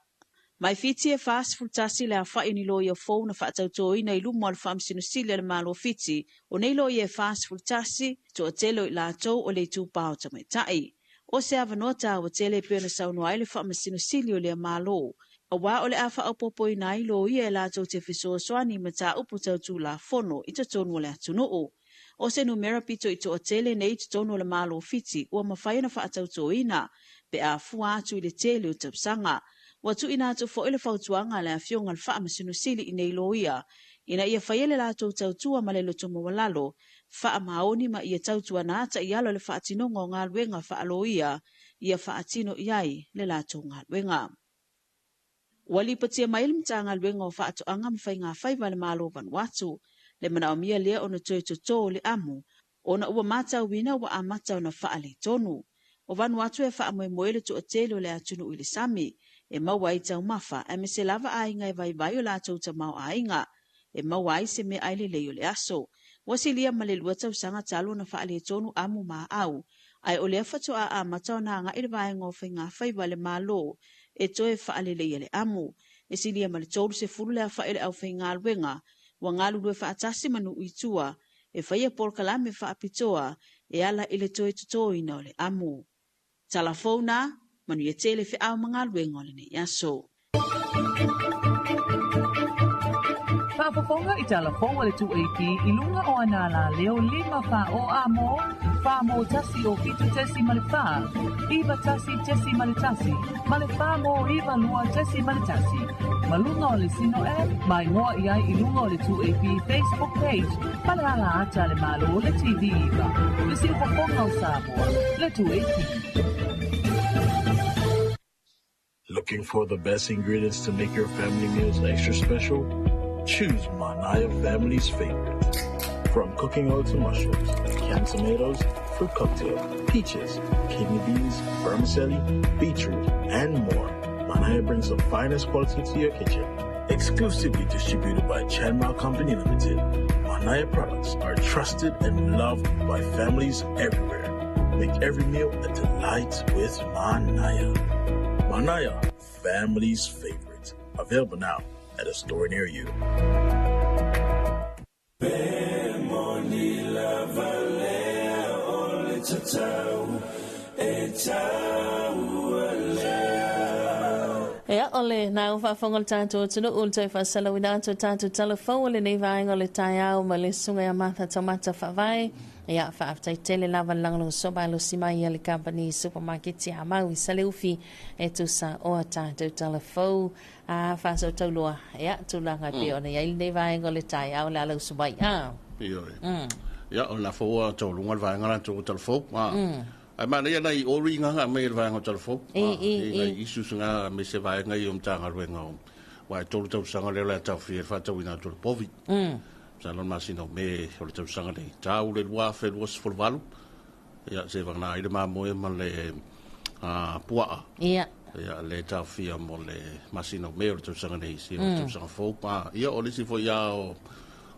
Mai Fiti e 41 le aofai o ni loia fou na faatautoina i luma o le Faamasino Sili a le Malo o Fiti. O nei loia e 41, toatele o i latou o le itupa o tamaitai. O se avanoa taua tele e pei ona saunoa ai le Faamasino Sili o lea Malo, aua o le a faaopoopoina ai loia e latou te fesoasoani i mataupu tau Tulafono i totonu o le atunuu. O se numera pito i toatele nei i totonu o le Malo o Fiti ua mafai ona faatautoina pe a fua atu i le tele o tausaga. Ua tuuina atu foi le fautuaga a le Afioga i le Faamasino Sili i nei loia ina ia faia le latou tautua ma le loto maualalo, faamaoni ma ia tautuana taiala o le faatinoga o galuega faaloia ia faatino i ai le latou galuega. Ua lipotia mai e le Matagaluega o Faatoaga ma Faiga Faiva a le Malo o Vanuatu le manaomia lea ona toe totō le amu ona ua matauina ua amata ona faaletonu. O Vanuatu e faamoemoe le toatele o le atunuu i le sami e maua ai taumafa aemaise lava aiga e vaivai o latou tamaoaiga e maua ai se meaai lelei o le aso. Ua silia ma le 2 tausaga talu ona faaletonu amu ma aau, ae o lea faatoa amata ona agai le vaega o faiga faiva a le Malo e toe faaleleia le amu. E silia ma le 30 le aofai o le aufaigaluega ua galulue faatasi ma nuu i tua e faia polokalame faapitoa e ala i le toe totoina o le amu. Tala fou na, manuia tele feau ma galuega o lenei aso. Faafofoga i tala fou a le 2AP i luga o ana alaleo 5 4 o a mo, 4 mo 1 o 7 tesi ma le 4, 9 1 tesi ma le 1, ma le 4 mo 9 2 tesi ma le 1. Ma luga o le Sino app, ma igoa i ai i luga o le 2AP Facebook page, ma le ala ata a le Malo le TV 9. Le siufofoga o Samoa, le 2AP. Looking for the best ingredients to make your family meals extra special? Choose Manaya Family's favorite. From cooking oil to mushrooms, canned tomatoes, fruit cocktail, peaches, kidney beans, vermicelli, beetroot, and more. Manaya brings the finest quality to your kitchen. Exclusively distributed by Chanma Company Limited, Manaya products are trusted and loved by families everywhere. Make every meal a delight with Manaya. Manaya, family's favorite. Available now at a store near you. Ia, o o le na ua faafofoga le tatou atunuu le toe faasalauina atu o tatou talafou o lenei vaega o le taeao ma le susuga ia Martha Taumata Faavae. Ia, faafetai tele lava le lagolagosua malosi mai a le kamupani supamaketi a Mau i Saleufi e tusa o a tatou talafou a faasootauloa. Ia, tulaga e pei ona i ai lenei vaega o le taeao o le a lausu mai. A. Ioe. Ia, o lena foi ua taualuga le vaega latou o talafou. Ae manaia nai ori nga aumai e le vaega o Talafou. I nai issues nga aemaise vaega ia o Matagaluega o aua e 3 tausaga lea o le a taofia ai le faatauina atu o le povi. Masalo o le masina o Me o le tausaga nei. Tau le 2028, ia se vagana ai le mamoe ma le puaa. Ia le taofia mo le masina o Me o le tausaga nei, se o le tausaga fou. Ia o le isi foi lava o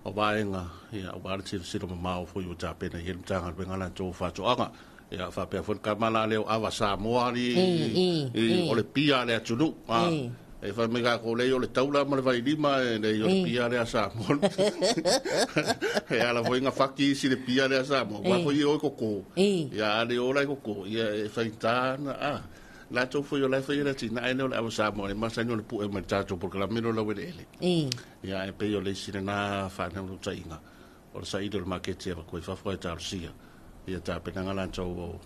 o vaega, ia, aua le tilotilo mamao foi ua tapena i ai le Matagaluega latou o Faatoaga. Ia, faapea foi le tama la lea o Ava Samoa alii, i, o le pia a le atunuu. A, e fai mai tatou leai o le taula ma le vailima, e leai o le pia lea a Samoa. E ala foi na faki isi le pia lea a Samoa, aua foi e o e koko. Ia, a le o la e koko, ia e faigata ona, a. Latou foi o la e faia le atinae lea o le Ava Samoa, e masani ona pue mai i le tatou polokalame lea o Laueleele. Ia, ae pei o le isi lena faanaunautaiga, o le saili o le maketi e avatu ai fafo ae talosia ia tapenaga latou o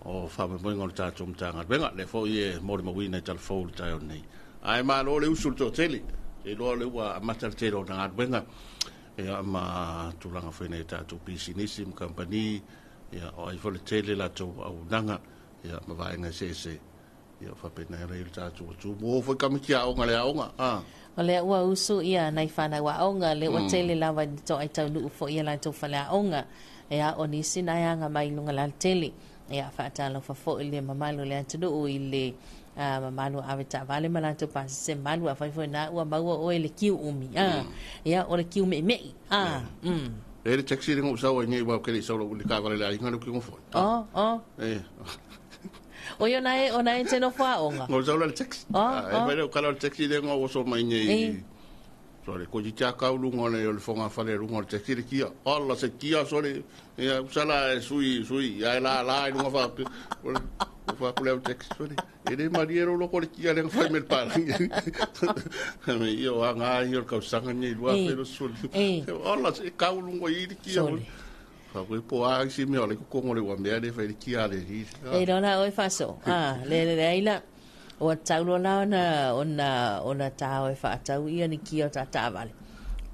o faamoemoega o le tatou Matagaluega. Lea foi e molimauina i Talafou i le taeao nei. Ae malo le usu i le toatele. E iloa o lea ua amata le tele o galuega ia ma tulaga foi nei tatou pisinisi ma kamupani, ia o ai foi le tele latou auaunaga ia ma vaega eseese. Ia faapena ai le tatou atu mo foi kamiti aoga le aoga a. O lea ua usu ia nai fanau aoga, lea ua tele lava i toai taunuu foi ia latou fale aoga. Ia o nisi na e aga mai i luga lautele. Ia faatalofa foi le mamalu o le atunuu i le mamalu ave taavale ma latou pasese malu afai foi na ua maua oe le kiu umi. Ia o le kiu me'eme'i. E le taxi le ngou sau ai nei wa ke le sau lo le taavale le aiga le ki ngofo. Oh, oh. E. O ia o na e te nofo aoga. Ngou sau le taxi. E mai le kala le taxi le ngou so mai nei. So le ko ti ka lunga le le fonga fale lunga le taxi le kia. Alla se kia so le ia sala e sui sui ia la la i lunga fa. O fa ko le taxi so le. E le marie ro ko le kia le fai mel pa. Me io anga io ka sanga ni lua fe lo sul. Alla se ka lunga i le kia. Fa koe po a si mea o le kokongo le ua mea le fai le kia le ri. E lona oe faso. Le le le ila. O taulo la ona ona ona tā oe whaatau ia ni kia o tā tāvale.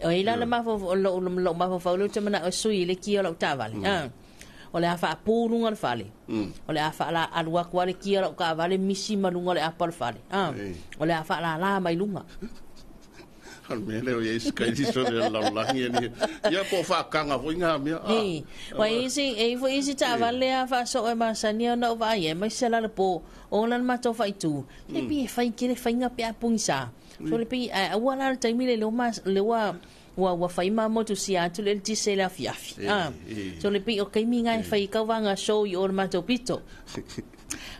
O ila le mafo lo lo mafo faulu te mana o sui le kia o lau tāvale. O le a whaapūrunga le fale. O le a whaala alua kua le kia o lau kāvale misi malunga le apa le fale. O le a whaala la mai lunga. Al mea leo ia isi kai so le lalagi ni. Ia po whaakanga foi ngā mea. Ei, wa isi, e fo isi taavale a faaso'o e masani ona o vaai e mai se la le pō o la le matou faaitu. Le pi e fai kele faiga pe a pogisa. So le pi a ua la le taimi le leo le ua ua ua fai ma motu sia atu le tise le afiafi. So le pi o kaimi ngai fai kau vanga show i o le matou pito.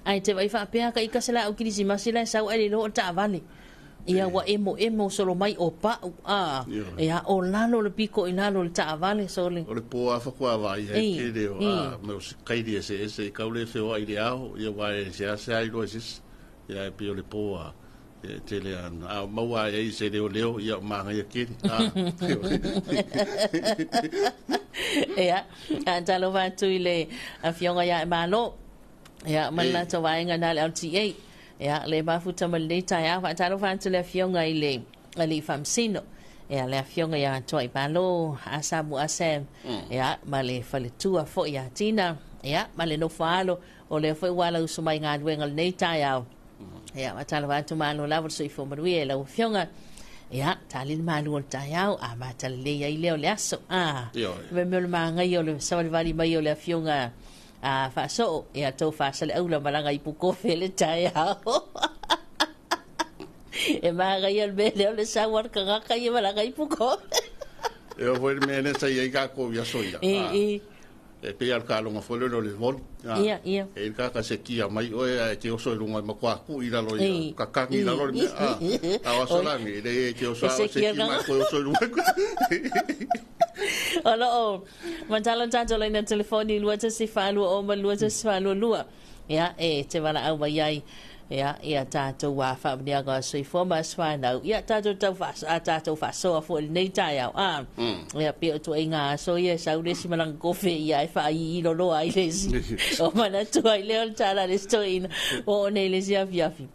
Ai te vai faapea ka ika se la au kirisimasi la e sau ai le loo o taavale. Ia ua emo emo solo mai o pa'u a ia o lalo le piko i lalo le taavale so le O le pō a whakua vai hei tele o a me o se kairi e se ese i kaule e wheoa i le ao ia wai e se ase ai loa se ia e pio le pō a e tele ana a maua ai se leo leo ia o maangaia kere a Ia a talofa atu i le afioga ia e malo ia ma le latou vaega na le LTA. Ia, le mafuta ma lenei taeao, faatalofa atu le afioga i le alii faamasino. Ia, le afioga ia Tuai Malo, Asamu Asam, ia, ma le faletua foi ia Tina, ia, ma le nofo alo, o lea foi ua alauso mai galuega lenei taeao. Ia, faatalofa atu malo lava le soifua manuia i lau afioga. Ia, tali le malu o le taeao, a matalelei ai lea o le aso. A, me mea o le magaia o le savalivali mai o le afioga a faasoo, ia tou faasale aula malaga i pukofe le taeao. E magaia le mea lea o le sau a le tagata ia malaga i pukofe. E o foi le mea lea sa i ai kākou i aso ia. E pei a le kaloga foi lele o le voli. Ia, ia. E i kaka se kia mai oe ae te oso i lunga i makuā kui i lalo ia, kakangi i lalo le mea. A o aso lagi, le e te oso a o se kia mai koe oso i lunga. O loo matalo tatou laina telefoni 2 1 4 2 0 ma 2 1 4 2 2. Ia, e te valaau mai ai. Ia, ia tatou a faamanuiaga o soifua ma aso fanau. Ia, tatou tau a tatou faasoa foi i lenei taeao. A, ia, pei o ituaiga aso ia e sau le isi ma lana kofe ia e faaiiilo loa ai le isi. O manatu ai lea o le tala a le isi toeaina, ua oo nei i le isi afiafi.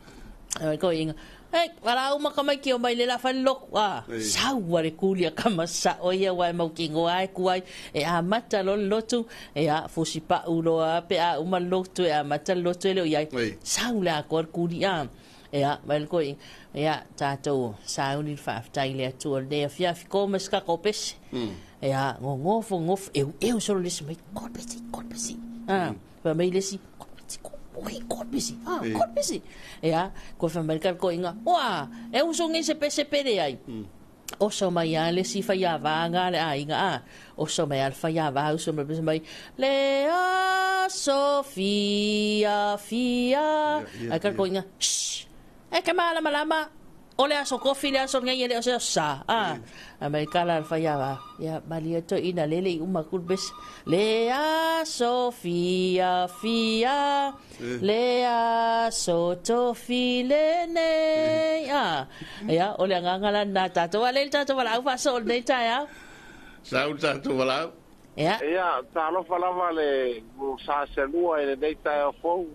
Ai toeaina, Hei, valaau ma tamaiti o mai le la fai le lotu. A, sau a le kuli a tama sao ia aua e mautinoa lava e tu ai. E amata loa le lotu, ia, fusi pau loa pe a uma le lotu e amata le lotu e le o i ai. Sau le atoa le kuli a. Ia, mai le toeaina, ia, tatou sauni le faafetai i le Atua i lenei afiafi, ko ma se tatou pese. Ia, nonofo, nonofo, eueu solo le isi mai, God bless you, God bless you. A, fai mai le isi, God bless you, God bless you, ah, God bless you. Ia, koe fai mai le toeaina, ua, e usu nei se pese pe leai. Oso mai lava le isi faiava na a le aiga a. Oso mai lava le faiava uso mai pese mai, Le aso fia fia. Ae ka toeaina, Shh! E te malamalama, o le aso kofi le aso lenei e le o se aso sa. A, a mai kala le faiava, ia malie toeaina lele i uma atu le pese, Le aso fia fia. Le aso tofi lenei. A, ia, o le agaga la lena tatou. A lea le tatou valaau faasoo i lenei taeao. Sau le tatou valaau. Ia. Ia, talofa lava le sa selua i lenei taeao fou.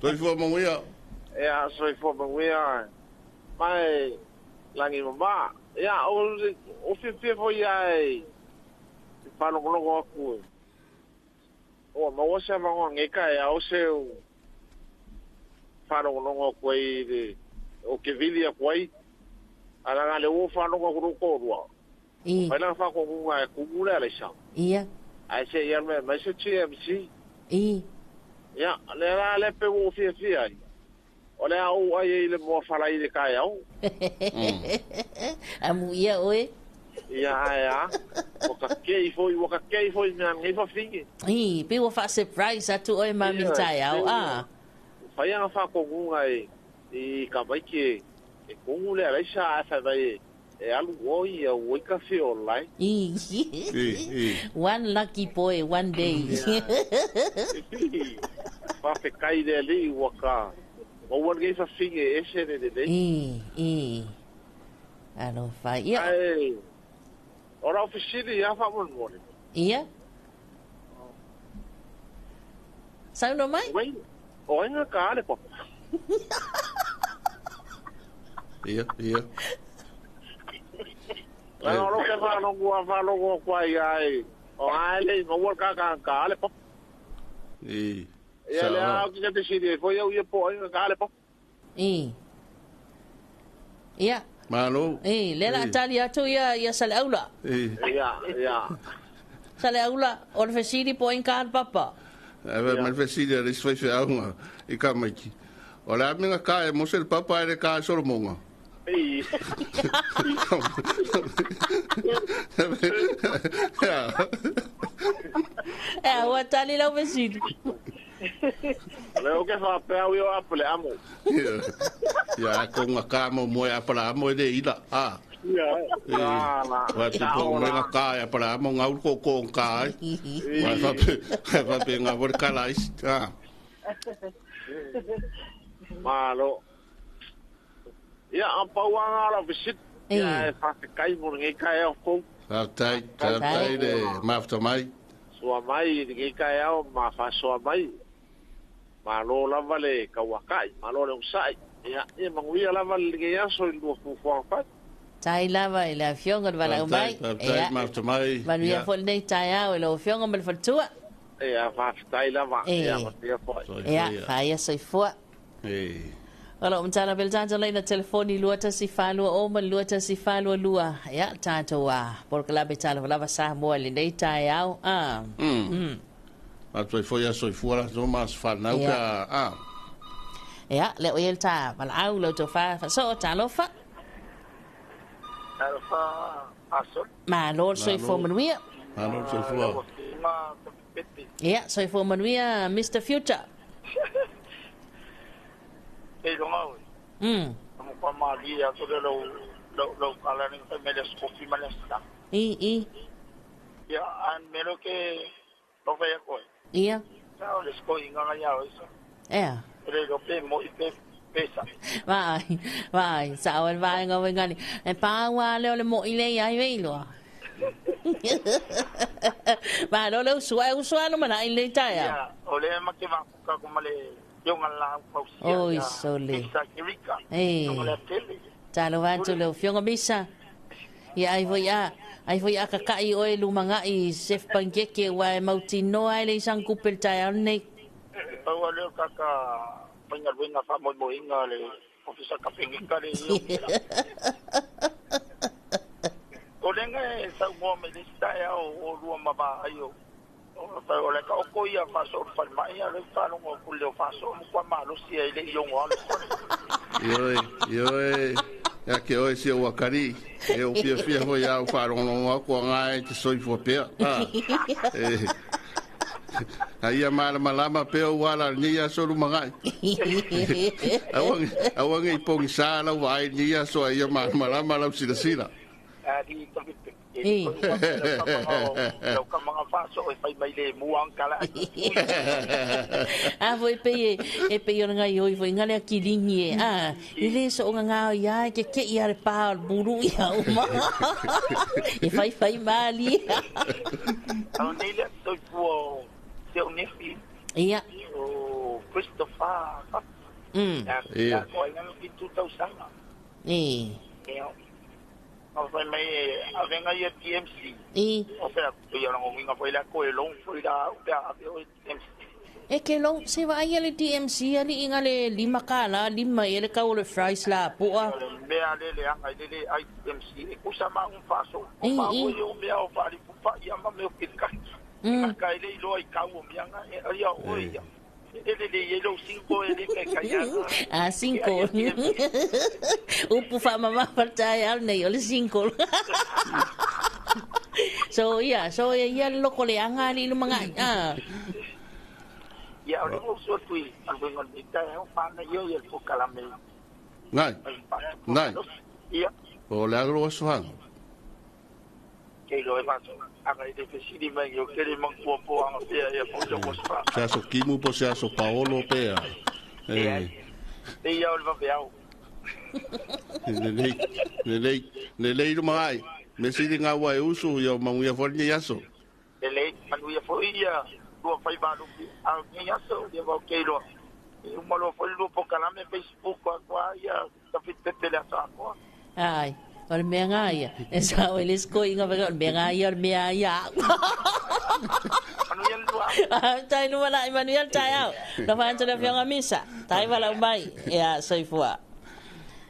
Soifua manuia. Ia, soifua manuia. Mai lagi mama. Ia, o fiafia foi ia e faalogologo atu. Ua maua se avanoa nei taeao se u faalogologo atu ai i le o ke vili atu ai. A leaga lea ua ou faalogo atu lou toalua, ua fai lana faatonuga e tumu le alaisa. Ia. Ae se i alu e aumai se GMC. I. Ia, lea la lea pei ua ou fiafia ai, o le a ou ai ai i le moafala i le taeao. Amuia oe. Ia, ae a? Ua kakei foi, ua kakei foi i mea nei fafine. I, pei ua faa-surprise atu oe mami i le taeao, a? Ua fai ana faatonuga i tamaiti e tumu le alaisa ae fai mai e alu oe ia ua i ka fia ola ai. I, one lucky boy, one day. Faafetai i le Alii ua ka maua lenei fafine e ese le lelei. I, i. Alofa. Ia. Ae, o lau fesili ia faamolemole. Ia. Saunoa mai. Wai, o ai ngā ka ale papa? Ia, ia. Leaga o lou ke faalogo a faalogo atu ai ai, o ae le i maua le ka ka ale papa. I. Ia lea au ki te fesili ai foi au ia po o ai ngā ka ale papa. I. Ia. Malo. I, lea la tali atu ia ia Saleaula. I. Ia, ia. Saleaula, o le fesili po o ai ka le papa. Ae fai mai le fesili a le isi faifeauga i Kamaiti, O le a mea ka e Mose le papa ae le ka e Solomoga? I. Ea, ua tali lau fesili. Lea o ke faapea au i o Apeleamo. Ia, ko nga ka mo moe Apeleamo e le ila. A. Ia, la. Wa te po me nga ka e Apeleamo nga ul ko ko ka ai. Wa fa pe fa pe nga vor kala is. A. Malo. Ia, a pau anga ala visit. Ia, e whawhekai mo ngai kai au kou. Whawhetai, whawhetai le mafta mai. Soa mai i lenei taeao ma faasoa mai. Malo lava le tauakai, malo le onosai. Ia, ia manuia lava lenei aso i lua fuafuaga fai. Tai lava i le Afioga i le valaau mai. Faafetai, mafta mai. Manuia foi lenei taeao i lau Afioga ma le faletua. Ia, faafetai lava. Ia, manuia foi. Ia, faia soifua. O lo o matala pea le tatou laina telefoni 2140 ma le 2142. Ia, le tatou a polokalame Talofa Lava Samoa i lenei taeao. A. Mm. Matou ai foi a soifua latou ma aso fanau pe a, a. Ia, lea ua i ai le ta valaau lau tofa faasoo, talofa. Talofa Asol. Malo le soifua manuia. Malo le soifua. Ia, soifua manuia Mr. Future. Kei runga oe. Mo pa malie atu le lau lau lau kala ni fai mai le aso kofi ma le aso tama. I, i. Ia, a mea leo ke lo fai aku ai. Ia. Sa o le sko inga nga ia oe sa. Ea. Le lo pe mo i pe pesa. Vai, vai, sa o vai ngā ngani. E pāua le o le mo i le ai veiloa. Ma lo le usua usua no mana i le taia. Ia, o le ma ke vakuka ko male yonga la pausia. Oi, sole. Misa kirika. Eh. Yonga la tele. Talo vantu le fionga misa. Ia ai foi a ai foi a kakai oe lumanga i chef pankeke wa e mautinoa e le isang kupel taia nei. Pau le kaka pinga fa mo mo inga le ofisa ka pengika le io. O lenga e sa mo me le taia o lua mava aio. O fa o le ka o ko ia fa so fa mai ia le fa no ko le fa so mo kwa malo si e le io ngo alo. Ioe, ioe. Ya ke oe si o wakari. E o fia fia hoi au whaarongo ko ngai te soifua pea. Ah. E. Ai mala malama pe o wala ni ya so lu mangai. Awangi i pongi sa la wai ni ya so ai mala malama la sila sila. Ali to e lo ka mga faso e fai mai le muang kala. A voi pe e pe yo ngai oi voi ngale kilingi e a ile so nga ia ke ke ia le pa buru ia uma. E fai fai mali. O nei le to puo se o nefi. Ia. O Christopher. Ia. Ko ai ngā ki 2000. Eh. Ia. O fai mai a venga ia TMC. E. O fai ia ngo winga foi la ko e long foi la o pea a o TMC. E ke long se va ia le TMC ali inga le lima kala lima ele ka o le fries la poa. Mea le le anga le le ai TMC e kusa ma un faso. O pa o yo mea o fa li pupa ia ma me o pika. Ka ile lo ai ka o mea nga e ia o ia. Ele le ia lo 5 ele ke ka ia. Ah 5. Upu fa mama partai al nei o le 5. So ia, so ia loko le anga li lu mga ah. Ia o le so tui al venga ni ta o fa na yo ia ko kala me. Nai. Nai. Ia. O le agro so hang. Ke lo e faso. Anga i te sili mai yo ke le mangu po anga pea ia po jo ko spa. Se aso Kimu po se aso Paolo pea. Eh. Te ia o le vaveau. Lelei, lelei, lelei mai. Me sili ngā wai usu ia manguia fo ni aso. Lelei manguia fo ia lua fai valu a ni aso ia vau ke lo. E uma lo fo lu po kalame Facebook kwa ia ta fit pepe le aso kwa. Ai. O le mea ngā ia. E sa o le sko inga waka o le mea ngā ia, o le mea ia. Manuel lua. Tai lua la, Manuel tai au. No whantu le whionga misa. Tai wala umai. Ia, soifua.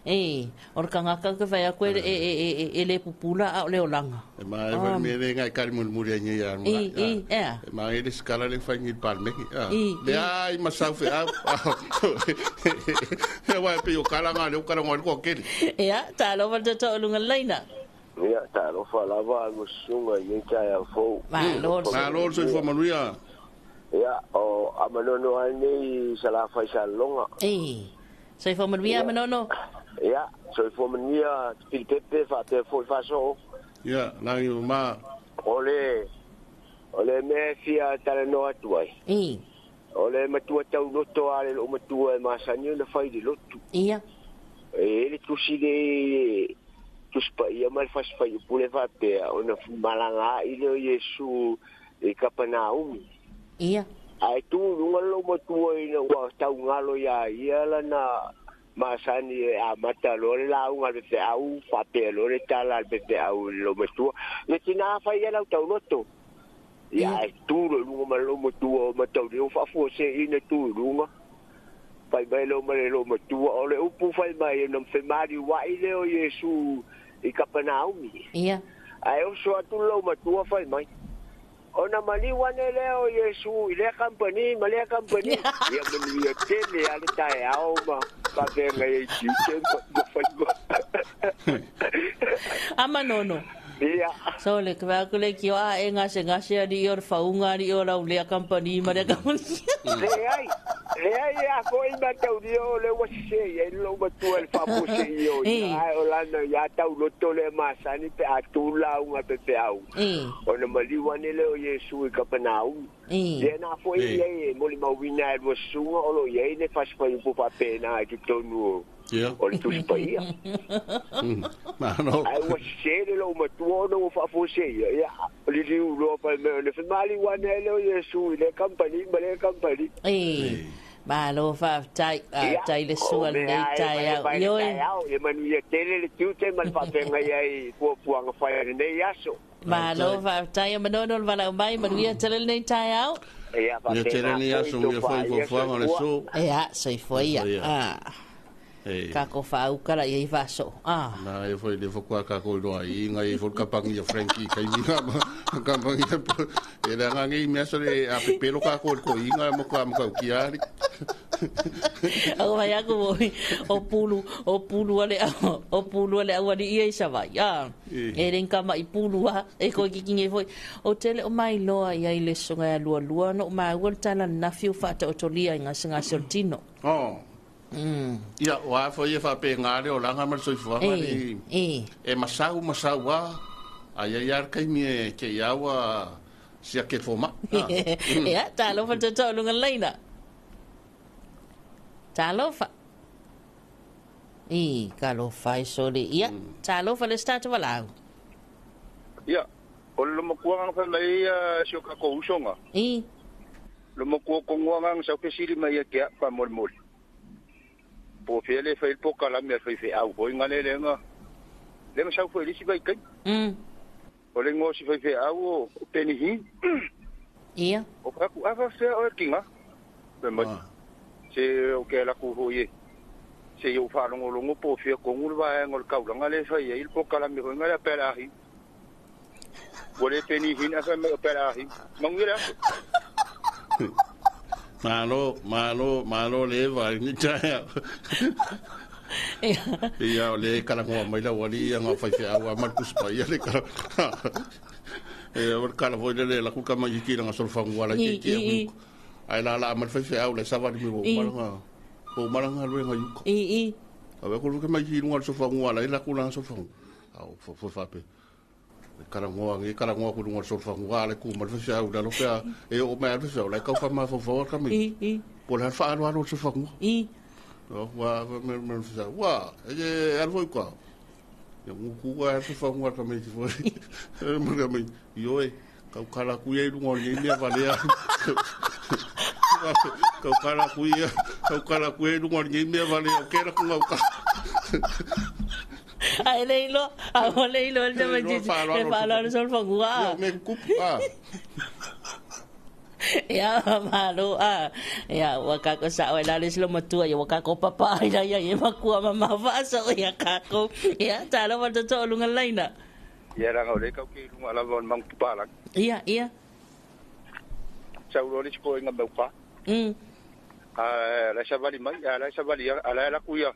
E, o le kangaka ke whai ako e le pupula a o le olanga. E maa e whai mea le ngai kari muri muri ai ia. E, ea. E maa e le skala le whai ngi palmeki. Le ai masau whe au. E wai pe o kala ngā le o kala ngā le kua kere. Ea, tā lo wal toto o lunga leina. Ia, tā lo wha lava a ngusunga i ngai tai au fou. Mā lor. Mā lor soifua manuia. Ia, o amanono anei sa la whai sa longa. E, soifua manuia amanono. Ia, soifua manuia Filipepe wha te foi faso. Ia, langi ma. O le mea fia talanoa atu ai. E. O le matua tau loto a le o matua e masani o na whai le lotu. Ia. E le tusi le tuspa ia ma le fasfai pule whapea o na malanga i leo Yesu e Kapanaumi. Ia. Ai tu lunga lo matua ina ua tau ngalo ia ia la na masani e a mata lo le launga le te au whapea lo le tala le te au lo matua. Le tina whai ia lau tau loto. Ia e tu lo lunga ma lo matua o matau leo whaafua se ina tu lunga. Whai mai lo ma le lo matua o le upu whai mai e na mwhemari wai leo Yesu i Kapanaumi. Ia. Ai oso atu lo matua whai mai. O na maliwa ne leo Yesu i lea kampani, ma lea kampani. Ia manuia tele ale tae ao ma papenga e tiute ma whai ma. Amanono. Ia. So le ka ku le ki a e ngase ngase ali o faunga ali o lau lea company ma lea company. Leai, leai e a fo'i mataulia o le ua sesē ai le lou matua i le faapuseia o ia ae o lana iā tauloto lea masani pe a tu lauga pepeau ona maliu ane lea o Iesu i Kapanaumi. Lea na fo'i iai e molimauina e lua susuga o loo iai le fasifaiupu faapena i totonu o o le Tusi Paia. Malo. Ae ua sesē le lou matua ona ua faafuaseia, ia, liliu loa fai mai ona femaliu ane ai lea o Iesu i lea kamupani ma lea kamupani. E, malo faafetai, Ia, faafetai le o sua mea lenei e mai taeao. mai le Ioe. taeao, ia manuia tele le tiute ma le faafeagai ai i fuafuaga fai a lenei aso. Malo faafetai e manono le valaau mai, manuia tele lenei taeao. Ia Ia tele faapena ni foi aso ia foi tofaia fuafuaga o le soifua. su. Ia, soifua ia. Soifua ia. Ah. E. Kako whaukala i ei whaso. Ah. Na e foi le fokua ka ko loa i ngai e foi kapangi a Frankie kai ni nga kapangi e le nga ngi mea sore a pepelo ka ko ko inga mo ka mo ka ki ari. Au vai aku moi o pulu ale o pulu ale au ali ia i savai. Ah. E ren kama i pulu a e koe ki kingi foi. O tele o mai loa i ai le songa ya lua lua no ma ua tala nafi o whata o tolia i ngā singa tino. Oh. Ia, o a foi e whape ngā reo langa ma le soifuaga E, ni. e. E masau masau a ai ai ar kai mi e ke iaua sia ke foma. Ah. Ia, talofa tō lunga leina. Talofa. I, ka lo fai sole. Ia, talofa le start walau. Ia, o le lomakuaga fai mai ia si o kakou usoga. I. Lomakua kogoaga sa fesili mai ia ke a faamolemole. Po fea le fai le pokalame a le faifeau foi ga le lega. Lega sau foi le isi vaikaimi. O le igoa o si faifeau o Penihi. Ia. O faku a faafefea oe kiga. Fai mai. Se o ke laku foi e. Se i ou faalogologo po o fia kogu le vaega o le kaulaga le fai ai le pokalame foi ga le a pea le ahi. Ua le Penihi a fai mai o pea le ahi. Manuia le aso. Malo, malo, malo le eva ni taea. Ia o le kalangoa mai lau ali ia ngā whaiwheau a Marcus Pai ia le kala. E o le kala foi le le laku ka mai ki langa solfangu ala ke ke I, i. Ai la la mal whaiwheau le sawari me o I. malanga. O malanga luenga yuka. I, i. A we ko ke mai ki lunga solfangu ala i laku langa solfangu. Au fo fo fape. Le kalangoa ngi kalangoa ku lunga solfangu ala ku mal whaiwheau la lopea e o mai al whaiwheau la kau whama fo fo ka mai. I, i. Po le wha alo alo solfangu. I. O wa me me whaiwheau. Wa e al foi kwa. Ia nguku wa al solfangu ka mai ki foi. E mo ka mai. Io e kau kala ku ia i lunga o nei mea valea. Kau kala ku ia, kau kala ku ia i lunga o nei mea valea. O kera ku ngau ka. Ai le ilo, a o le ilo le Le mai ilo titi. whaalo Le alo whaalo alo solfangu a. Ia me kupu a. Ia, malo a. Ia, ua kako sa oe la le silo matua, ia ua kako papa ai la ia, ia makua mama whaasa o ia kako. Ia, talo wa toto o lunga laina. Ia laga o le kau ke luga lava o le magu papalagi. Ia, ia. Sau loa le isi koiga maupa. A lae savali mai, a lae savali a lae laku ia.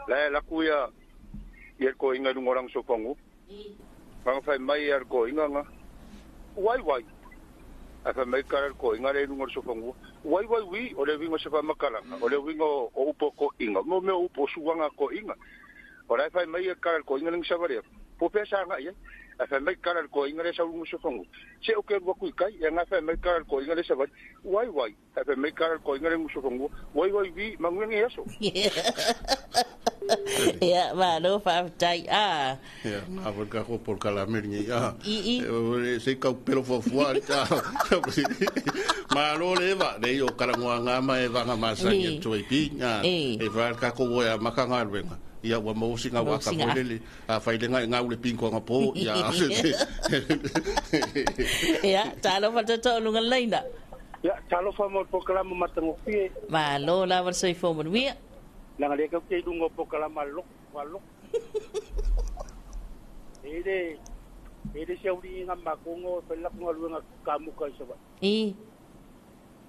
Lae laku ia ia le koiga i luga o laga sofagu. Aga fai mai ia le koiga ga. Wai wai. A fai mai kala le koiga le i luga o le sofagua. Wai wai wi o le uiga o se faamakalaga, o le uiga o upu o koiga. Mo mea o upu o suaga a koiga. O lae fai mai ia kala le koiga lagi savali atu. Po pea sa agai ai. A fai mai kala le koiga le sau luga o sofagua. Se o ke lua kui kai, ia nga fai mai kala le koiga le savali. Wai wai. A fai mai kala le koiga le luga o sofagua. Wai wai wi, manuia ge aso. Ia, malo whaafetai a. Ia, ngā foi ka ko por kala meri ia. I, i. E se kau pelo fuafua ta. Malo le eva, le o kalangoa ngā mai e vanga masangi I. e tui pi. I. E wha ka ko oe a maka ngā ruenga. Ia ua mausinga waka Mausinga. foi lele. A whai lenga e ngā ule pinko ngā pō. Ia. Ia, talofa toto o lunga laina. Ia, talofa mo le pokalama matagofie. Malo lava le soifua manuia. Laga le kau ke i luga o pokalama loko, wa loko. E le, e le se auliiga makogo e fai laku galuega kamuka i Savaii. I.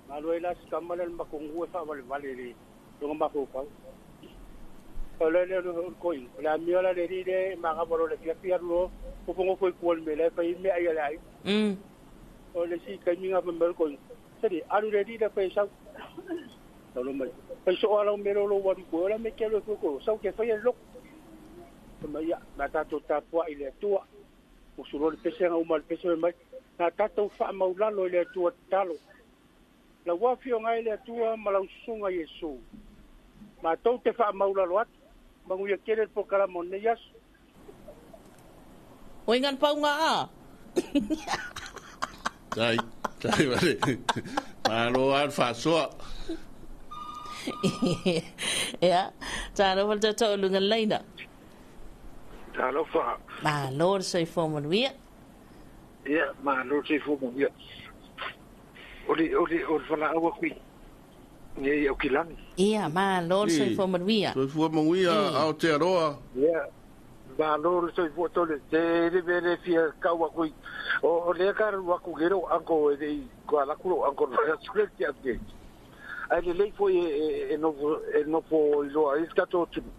Malo ai la sikama le le makogu e faavalevale i le luga mafaufau. O le le o koi. O le amio la le ri le ma ga bolo le fia fia ro. O pongo foi ku le mele fa i me ai le ai. O le si kai minga ma me koi. Seri alu le ri le fa sa. Lo mai. Fa so ala me lo lo wa ko la me ke lo ko. Sa ke fa lo. Ma ia ma ta to ta pua i le tua. O su lo le pese nga uma le pese mai. Na tatou faamaulalo i le Atua tatalo. Lau afioga i le Atua ma lau susuga Iesu. Matou te faamaulalo atu, manuia tele le polokalame o lenei aso. Oi ngan paunga a. Tai, tai vale. Malo a le faasoa. Ia, talofa le tatou i luga laina. Talofa. Malo le soifua manuia. Ia, malo le soifua manuia. O le, o le, o le valaau aku i nei Aukilani. Ia, malo le soifua manuia. Soifua manuia Aotearoa. Ia, malo le soifua tole. Te le mea le fia kau aku i. O, o lea ka alu aku i lou uncle e le i ko ala aku lou uncle le aso le tia atu nei. Ae lelei foi e, e, e nofo, e nofo iloa ai le tatou atunuu.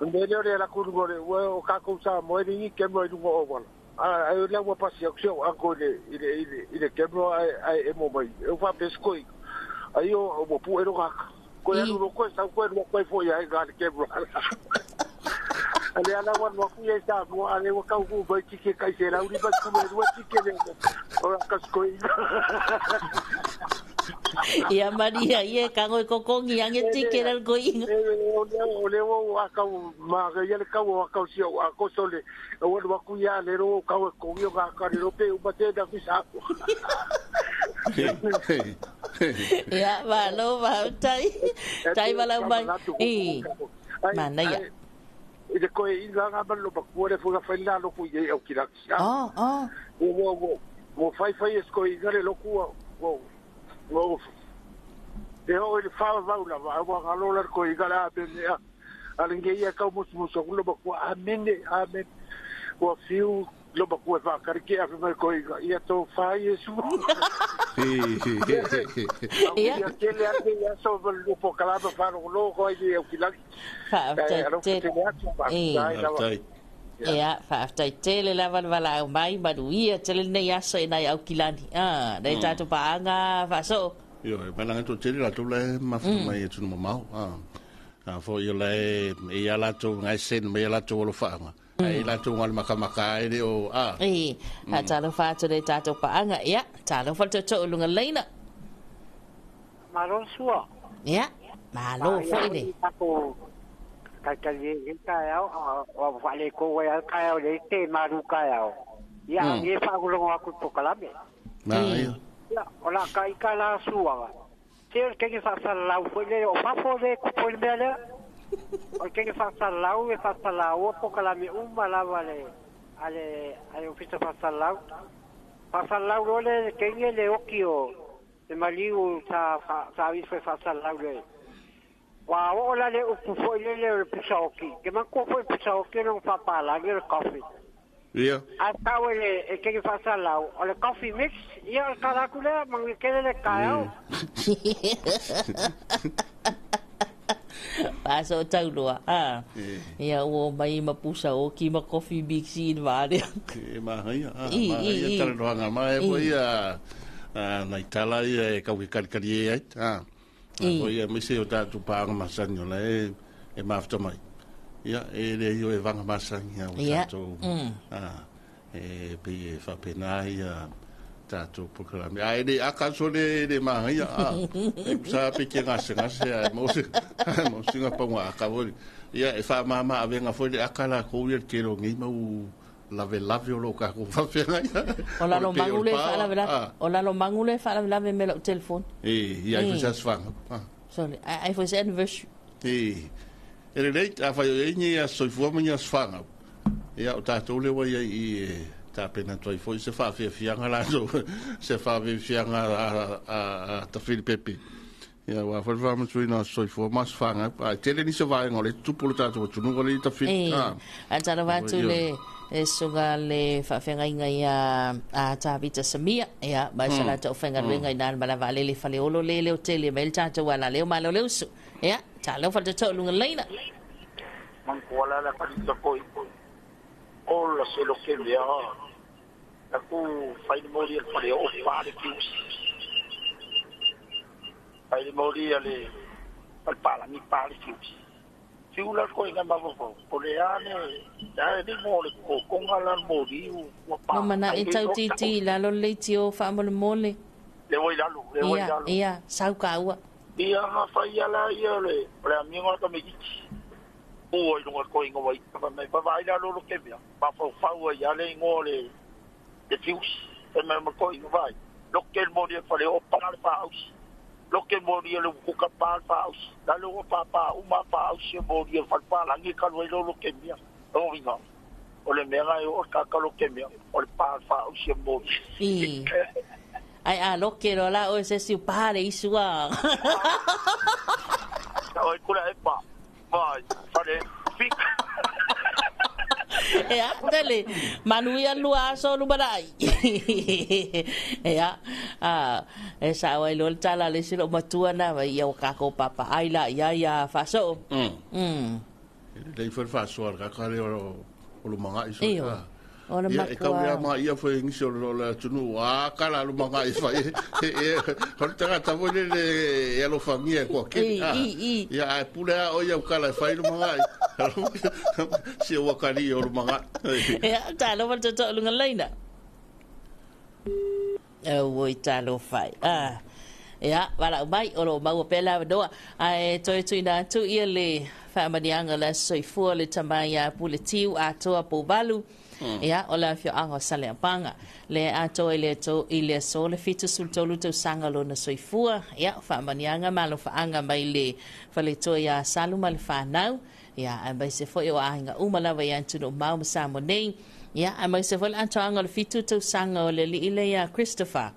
O le mea lea o le ala aku i luga o le, ua o kākou Samoa e le i ni camera i luga o auala. Ai o lea ua pasi atu si au uncle i le i le i le i le camera ae ae emo mai. E faapea se koe ai o ua pu'e lona aka. Koe alu loa koe sau koe lua koe fo'i ai ina le camera. A lea la ua alu atu ia i Samoa a lea ua taunuu mai tike tai 152 tike le o la kasi koe ina. Ia maria ia e kago e kokongi ange tike la ko inga. O lea ua akau manaia le kau o akau si au ako so le ua alu atu ia le ro kau e kongi o ngā kare ro pe uma tēnā ki Samoa. Ia, malo, faafetai. Tai walau mai. I, manaia. I le koe inga ngā manu makua le fuga whai nā loku i ei au ki raki. Oh, oh. Ua, ua, ua whai whai e koe inga le loku ua, ua, ua, e o i le whaavau lava, ua ngalo la koe inga le amene a. A le nge ia kau musu musu aku lo makua, amene, amene. Ua fiu lo makua e whaakari ke awhi mai koe inga, ia tō whai Iesu. Ia. Ia tele ake ia so ma po kalama whalongolo ko ai nei au ki langi. Faafetai tele. Faafetai. Ia, faafetai tele lava le valaau mai, manuia tele lenei aso e nai Aukilani. Ah, nei tatou paaga faasoo. Ioe, mai langa toatele latou la e mafuta mai e tunu mamao. Ah, a foi o la e e ia latou ngai send mai ia latou alofaaga. Ai latou ngai le makamaka ai le o a. E, a talofa atu nei tatou paaga. Ia, talofa le tootoo i luga laina. Malo le sua. Ia, malo foi le. Tatou talitali ai i lenei taeao, a ua faaletou ai lava le taeao i lenei te malu taeao. Ia, a agi e faalogologo atu i le polokalame. Manaia. Ia, o la ta ita la suaga, se o le teine faasalalau foi lele, o fafo lea e tupu ai le mea lea. O le teine faasalalau e faasalaua polokalame uma lava a le, a le, a le Ofisa Faasalalau. Faasalalau loa le teine le oti o le maliu sa, sa aveifo e faasalalau le, ua oo la le upu foi lele o le pusa oti. Ke manatua foi le pusa oti o lona faapalagi o le coffee. Ia. A tau e le e kegi faasalau, o le coffee mix, ia o le tala atu lea, manuia tele le taeao. Paso tauloa. Ah. Ia ua omai ma pusa oki ma coffee mix i le vā lea. E manaia, ah, manaia talanoaga mai e foi a nai tala ia e kau ke kalikali e ai. Ah. Foi ia aemaise o tatou paaga masani o la e e mafuta mai. Ia, e leai o e vaga masani a o tatou, a, e pei e faapena ia tatou polokalame. A e le aka so le le manaia, a, e sa pe ke gasegase ae maua se, maua sina pauga aka foi. Ia, e faamama avega foi le aka lakou ia le tele o nei mau lavelave o lo tatou faafeagai. O Lalomanu le faalavelave, o Lalomanu le faalavelave me lau telefoni. E, ia ai foi se aso fanau. Sorry, ai foi se anniversary. E, e lelei, afai o i ai ni aso soifua ma ni aso fanau, ia o tatou lea ua i ai i i e tapena atu ai foi se faafiafiaga latou, se faafiafiaga a Tafilipepe. Ia, aua foi le faamanatuina o aso soifua ma aso fanau. Ae tele nisi o vaega o lea e tutupu i lo tatou atunuu o lea e tafili. E, a talofa atu le e susuga le faafeagaiga ia a Tavita Samia, ia, ma sa latou faigaluega i na le mala vaalele i Faleolo le leo tele mai le tatou ala leo malo le usu. Ia, talofa le totoa i luga laina. Man ko ala la kali ta koi. Ola se lo ke mea. La ku fai mori al fale o pare fiusi. Fai mori ale al pala ni pare fiusi. Fiula ko inga mavofo. O le ane, ya ni mo le ko konga la mori u pa. No mana e tau titi lalo le tio fa mo mole. Le voi lalo, le voi lalo. Ia, sau ka ua. Ia nga fai ala ia le le amigo ka me kiki. O i lunga ko inga vai. Pa mai pa vai lalo lo ke mea. Pa fau fau ia le ingo le le fiusi. E me mo ko inga vai. Lo ke mori e fale o pa le pa aus. Lo ke mori le ku ka pa pa aus. La lo pa pa uma pa aus e mori e fale pa la ngi ka lo lo ke mea. O inga. O le mea o ka ka lo ke mea. O le pa pa aus e mori. I. Ai a lo ke ro la o se si pa le isua. O kula e pa. Vai, fale fik. Ea, tele, manuia lua aso lumarai. Ea, e sa ai lo tala le silo matua na vai ia o kako papa ai la ia ia faso. Le foi faso ka ka le o lo manga iso. Iyo. O le Ia, e kau makua. ia ma ia foi ngisi o lo la tunu a kala lo manga i fai. E o le tagata foi le e alofangia koa keni. I, i. Ia ai pule a o ia kala e fai lo manga i. Si o wakari o lo manga. Ea, talo wa toto lunga leina. Oi talo fai. Ia, wala mai o lo maua pela doa. Ai toi tui na tu ia le whaamanianga la soifua le tamai a pule tiu a toa po valu. Ia, o la fio anga sale apanga. Le a toi le to i le so le fitu sul tolu tau sanga lo na soifua. Ia, whaamanianga malo whaanga mai le whale toi a salu ma le whanau. Ia, a mai se foi o ahinga umalawa ia antuno mau masamo nei. Ia, a mai se foi le antoanga le fitu tau sanga o le liile ia Christopher.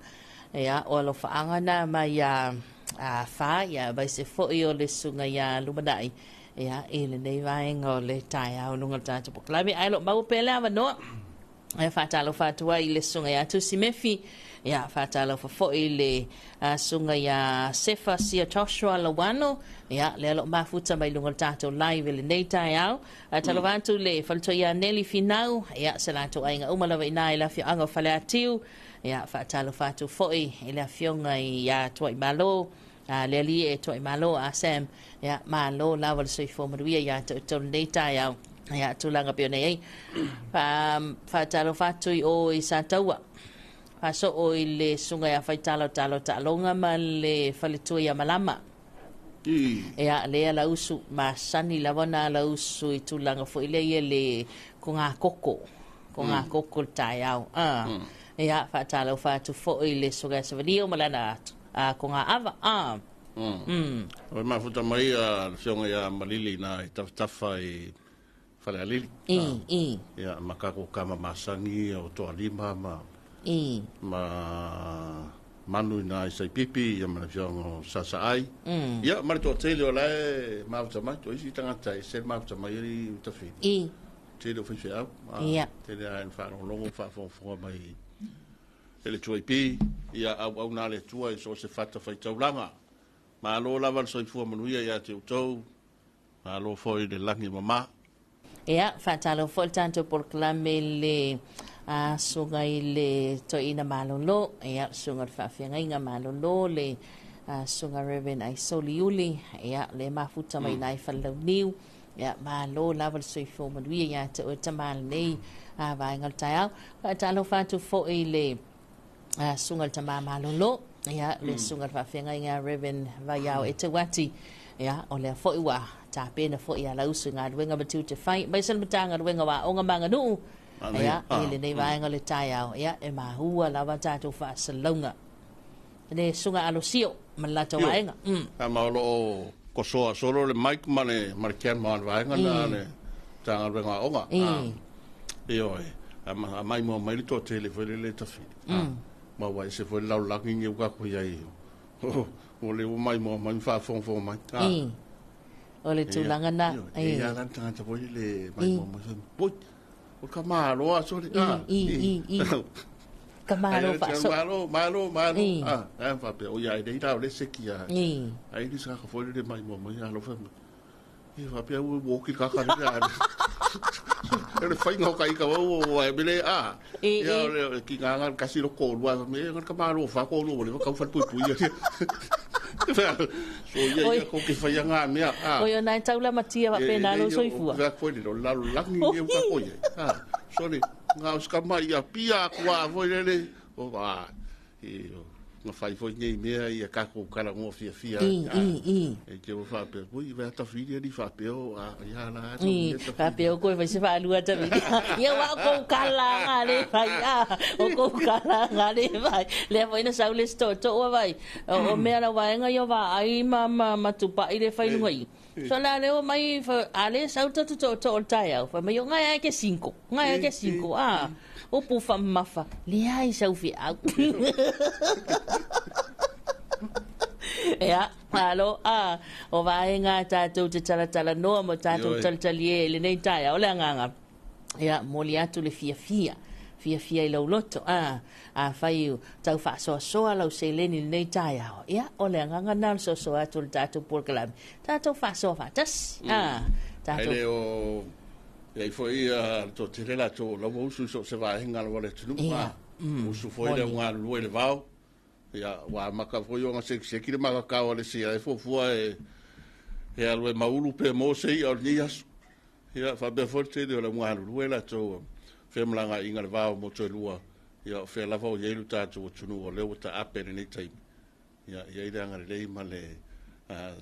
Ia, o lo whaanga na mai a wha, ia, mai se foi o le sunga ia lumanai. Ia, e le nei vaenga o le tai au lunga le tātou pokalame. Ai lo mau pele awa noa. Ia, whātalo whātua i le sunga ia Tusi Mefi. Ia, whātalo whafoi le sunga ia Sefa Sia Joshua Lawano. Ia, le alo mafuta mai lunga le tātou live le nei tai au. Talo wātu le whalto ia Nelly Finau. Ia, se lātou ainga umalawa ina i la fio anga whale atiu. Ia, whātalo whātu foi i le fionga i ia Tuai Malo. Le ali e Tuai Malo a Sam. Ia, malo lawa le soifua manuia ia tau tau nei tai au. Ia, tūlanga pio nei ei. Whātalo whātui o i sa taua. Whaso o i le sunga ia whaitalo talo ta'alonga ma le whaletua ia malama. Ia, le ala usu, ma sani lawana ala usu i tūlanga fo ile ia le ko ngā koko. Ko ngā koko le tai au. Ia, whātalo whātu fo i le sunga ia savanio malana ko ngā ava. O mafuta mai a le fionga ia Malili na i tafatafa i Falealili. I. Ia, makako kama masangi o toa lima ma I. ma manu ina i saipipi ia ma le fionga o sasaai. Ia, ma le toa tele o lae mafuta mai, to isi tangata i se mafuta mai eri utawhiri. I. Tele o whaiwhe au. Ia. Tele a en whaalongo, whaafongafonga mai e le tuai ia au au nā le tua i so se fata whaitaulanga. Malo lava le soifua manuia ia te utou, malo foi le langi mama. Ia, whātalo foi le tātou polokalame le sunga i le toina malolo, ia, sunga le whaawhiangainga malolo, le sunga Reverend Aisoli Uli, ia, le mafuta mai nai whalau niu, ia, malo lava le soifua manuia ia te oe tamale nei, vaenga le tai au. Whātalo whātu foi le sunga le tamā malolo, ia, le sunga le whaawhiangainga Reverend Vaiao e te wati. Ia, o lea foi ua tāpena foi a lausu ngā ruenga matu te whai. Mai sena matanga ruenga wa onga manga nuu. Ia, i le nei vaenga le tai au. Ia, e mahua lawa tātou whaasalaunga. Le sunga alosio, ma le lātou vaenga. A maolo o kosoa solo le mic ma le kia ma le vaenga na le tānga ruenga onga. Io e, a mai mua mai le toa tele foi le le tawhiri. Ma wai se foi lau langi ngi uka kui ai. O le o mai mua mai whaafongafonga mai. O le tūlanga na. E ia lan tangata foi le mai mua mai. Poi, o ka mālo a sole. I. Ka mālo whaaso. Malo, malo, malo. A whape, o ia e rei rao le seki a. Ai ni saka foi le mai mua mai alo wha. E faapea ua oki le kaka lea. O le faiga o ka ika wau o e mele a. Ia o le ki ngā ngā kasi lo kōlua. Me ngā ka malo wha kōlua o le wakau whal pui pui. So ia ia ko ke whai ngā mea. O ia nai taula matia wa pēnā lo soifua. Ia koe lo lalo langi ia uka koe. Sorry, ngā uska mai ia pia kua foi lele. O va. Nga whai foi nei mea ia kako kala ngō fia fia. I. E te o whapea, ui, wea tawhiri ani whapea o, a, ia la, I, whapea o koe whai se whaalua tawhiri. Ia wā kou kala ngā le whai, a, o kou kala ngā le whai. Lea foi na saule se to ua wai. O mea la waenga ia wā ai ma, ma, ma tupai le whai lunga i. So la leo mai, a le sauta tu to to o le taeao. Whai mai o ngai ai ke 5. Ngai ai ke 5, a. O pufa mafa, le ai sau fi au. Ia, alo, a, o vaenga tātou te talatala noa mo tātou talitali e le nei taeao, o le anganga. Ia, moli atu le fia fia, fia fia i lauloto, a, a whai tau whaasoasoa lau seleni le nei taeao. Ia, o le anganga nā le soasoa atu le tātou polokalame. Tātou whaasoa whaatasi, a, tātou. Haere o... Ia i foi tō te rera tō lawa usu so se vaenga la wale tunu. Ia. Usu foi le ngā lua i le vao. Ia, wā maka foi o ngā seki le maka kao le sia e fofua e alu e maulu pe mō se i au ni asu. Ia, whapea foi te o le ngā lua la tō whemlanga inga le vao mō tō lua. Ia, o whea lava o ieilu tātou o tunu o leo ta ape le nei taimi. Ia, ia i le anga le lei ma le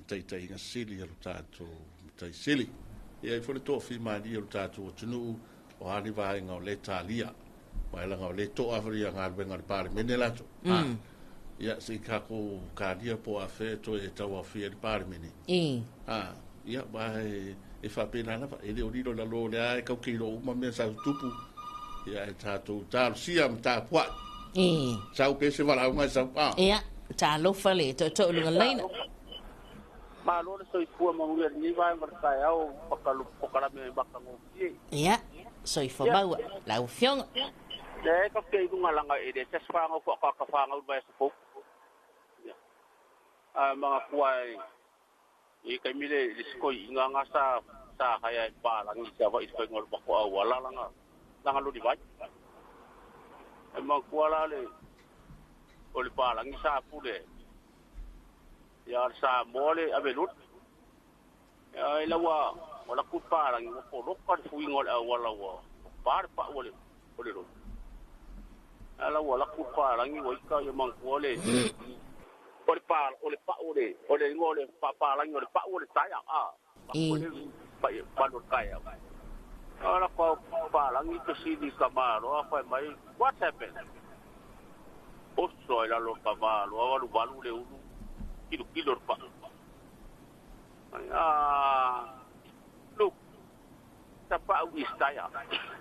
taitai inga sili alu tātou tai sili. Ia i fole tō whima ni o tātou o tunu o hani vaenga o le tālia. Waelanga o le toa whiria ngā ruenga le pāre mene lato. Ia, se i kako kāria po a whea toi e tau a whia le pāre mene. Ia, wae e whapena lava. E leo riro la lō le ae kau kei lo uma mea sa tupu. Ia, e tātou tālo sia ma tā pua. Sau pe se wala unga sau. Ia, tālofa le, tō tō lunga leina. Malo le soifua manuia lenei vaega o le taeao pokalame makagofie. Ia, soifua maua, lau afioga. Le ka fia i luga laga e le se whāngau whaakaka whāngau mai sa fou. Ia. A mga kua e i kaimile le sikoi i ngā ngā sa haya e pālangi sa wa i sikoi ngā lupako au ala langa lori vai. E mga kua la le o le pālangi sa pule. Ia sa mole abelut. Ia ila wa wala ku parangi wa poloka le fuinga le awala wa par pa wale ole ro. Ala wala ku parangi wa ika ia mangku ole ole pa ole pa ole ole ngole pa parangi ole pa ole taya a. Ole pa pa lo kaya. Ala ko parangi te sini ka malo a fa mai what happened? Oso ila lo ka malo awalu balu le ulu. Kilo kilo pa. Look, tapa istaya.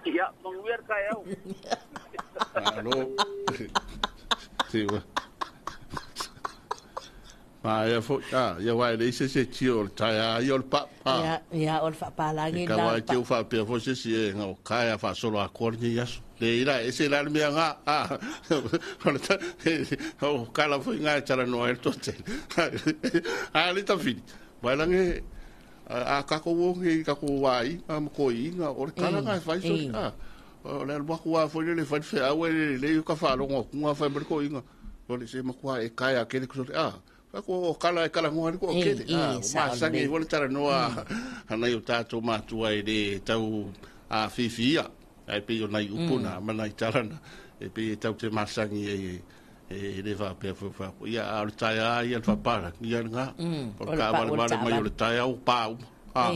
Ya, mangwiar kayo. Alo. Siwa. Ma ia fo, ia wai le se se tio taia ia o pa. Ia, ia o fa palangi na. Ka wai tio fa pe fo se se ngau kaya fa solo a korni yasu. Le ira e se la mea ngā. O kala foi ngā tara no el tote. A le tawhiri. Wailange a kako wonge kako wai a mko inga o le kala ngā whai so. O le alwa kua foi le whai whai awe le le ka whalongo kunga whai mko inga. O le se makua e kaya kere kusore. Ko o kala e kala ngoa ko kere. Ma sangi wole tara noa hanai o tātou mātua e le tau a whiwhia. Ai pe o nai upuna, mana i tarana. E pe e tau te masangi e le whapea whapea. Ia a le taia ia le whapara. Ia ngā. O ka wale wale mai o le taia o pā uma.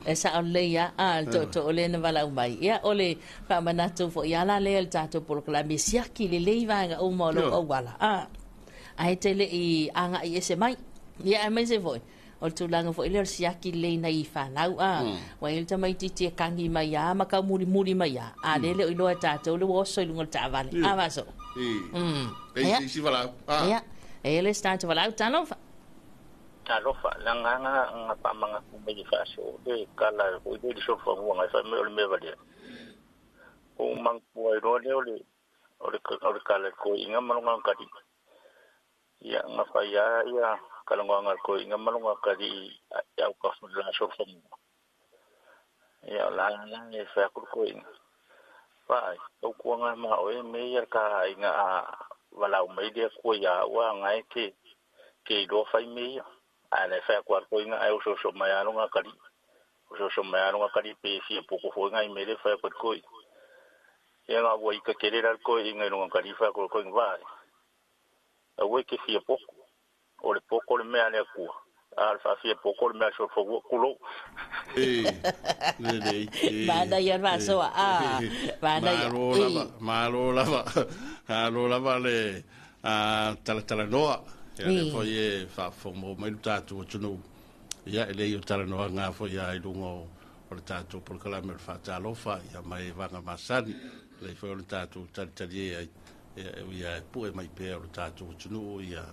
E sa o leia a le to o le na wala umai. Ia o le whamanatu fo ia la lea le tātou polokalame siaki le leiva o uma o lo auala. Ai te le i anga i ese mai. Ia mai se foi. O le tulaga foi lea o le siaki lelei nai i fanau a. Ua i le tamaititi e kagi mai a ma kaumulimuli mai a. A lele o iloa e tatou le ua oso i luga o le taavale. A vaso. E isi valau. Ia. E le se tatou valau talofa. Talofa lagaga ga faamagaku mai le faaso le kala o ile le solofaguaga e faimai o le mea valea. O mangupua iloa lea o le kala i le koi'iga ma loga kalima. Ia gafai a ia Kalagoaga le toeaina ma lona atalii i autafa i le la solofamua. Ia o la la e fai atu le toeaina, vaai, tautuaga ma oe mea ia le ta aiga a valaau mai le Atua iā au a e te iloa fai mea ia. Ae la e fai atu lava le toeaina ae osooso mai lava lona atalii. Osooso mai lava lona atalii pe fia poto foi nai mea lea e fai atu ai le toeaina. Ia na ua ita tele la le toeaina i lona atalii fai atu ai le toeaina, vaai, aua e te fia poto. O le poto le mea a le Atua, a o le faafia poto le mea a le solofanua, tulou. Lelei. Manaia le faasoa. A, manaia. Malo lava, malo lava. Malo lava le talatalanoa. Ia lea foi e faafofoga mai lo tatou atunuu. Ia e lei o talanoaga foi a i luga o le tatou polokalame o le Faatalofa ia mai vaga masani. Lei foi o le tatou talitalie ai. Ia e ui lava e pue mai pea o le tatou atunuu ia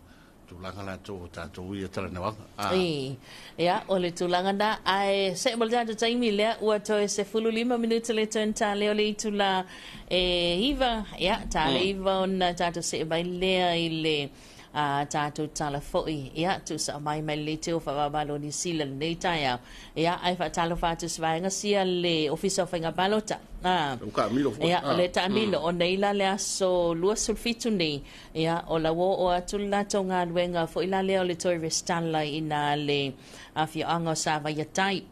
tulaga latou o tatou ia talanoaga. E, ia, o le tulaga na, ae se mo le tatou taimi lea, ua toe 15 minute le toe ta lea o le itula e 9, ia, ta le 9 ona tatou see mai lea i le a tatou tala foi, ia, tuusao mai mai le leitio faavavalo o Niu Sila lenei taeao. Ia, ae faatalofa atu se vaega sia le Ofisa o Faiga Palota. O taamilo foi. Ia, o le taamilo, o nei la le aso 27 nei, ia, o la ua oo atu le latou galuega foi la lea o le toe resitala i ina le afioaga o Savaiatai.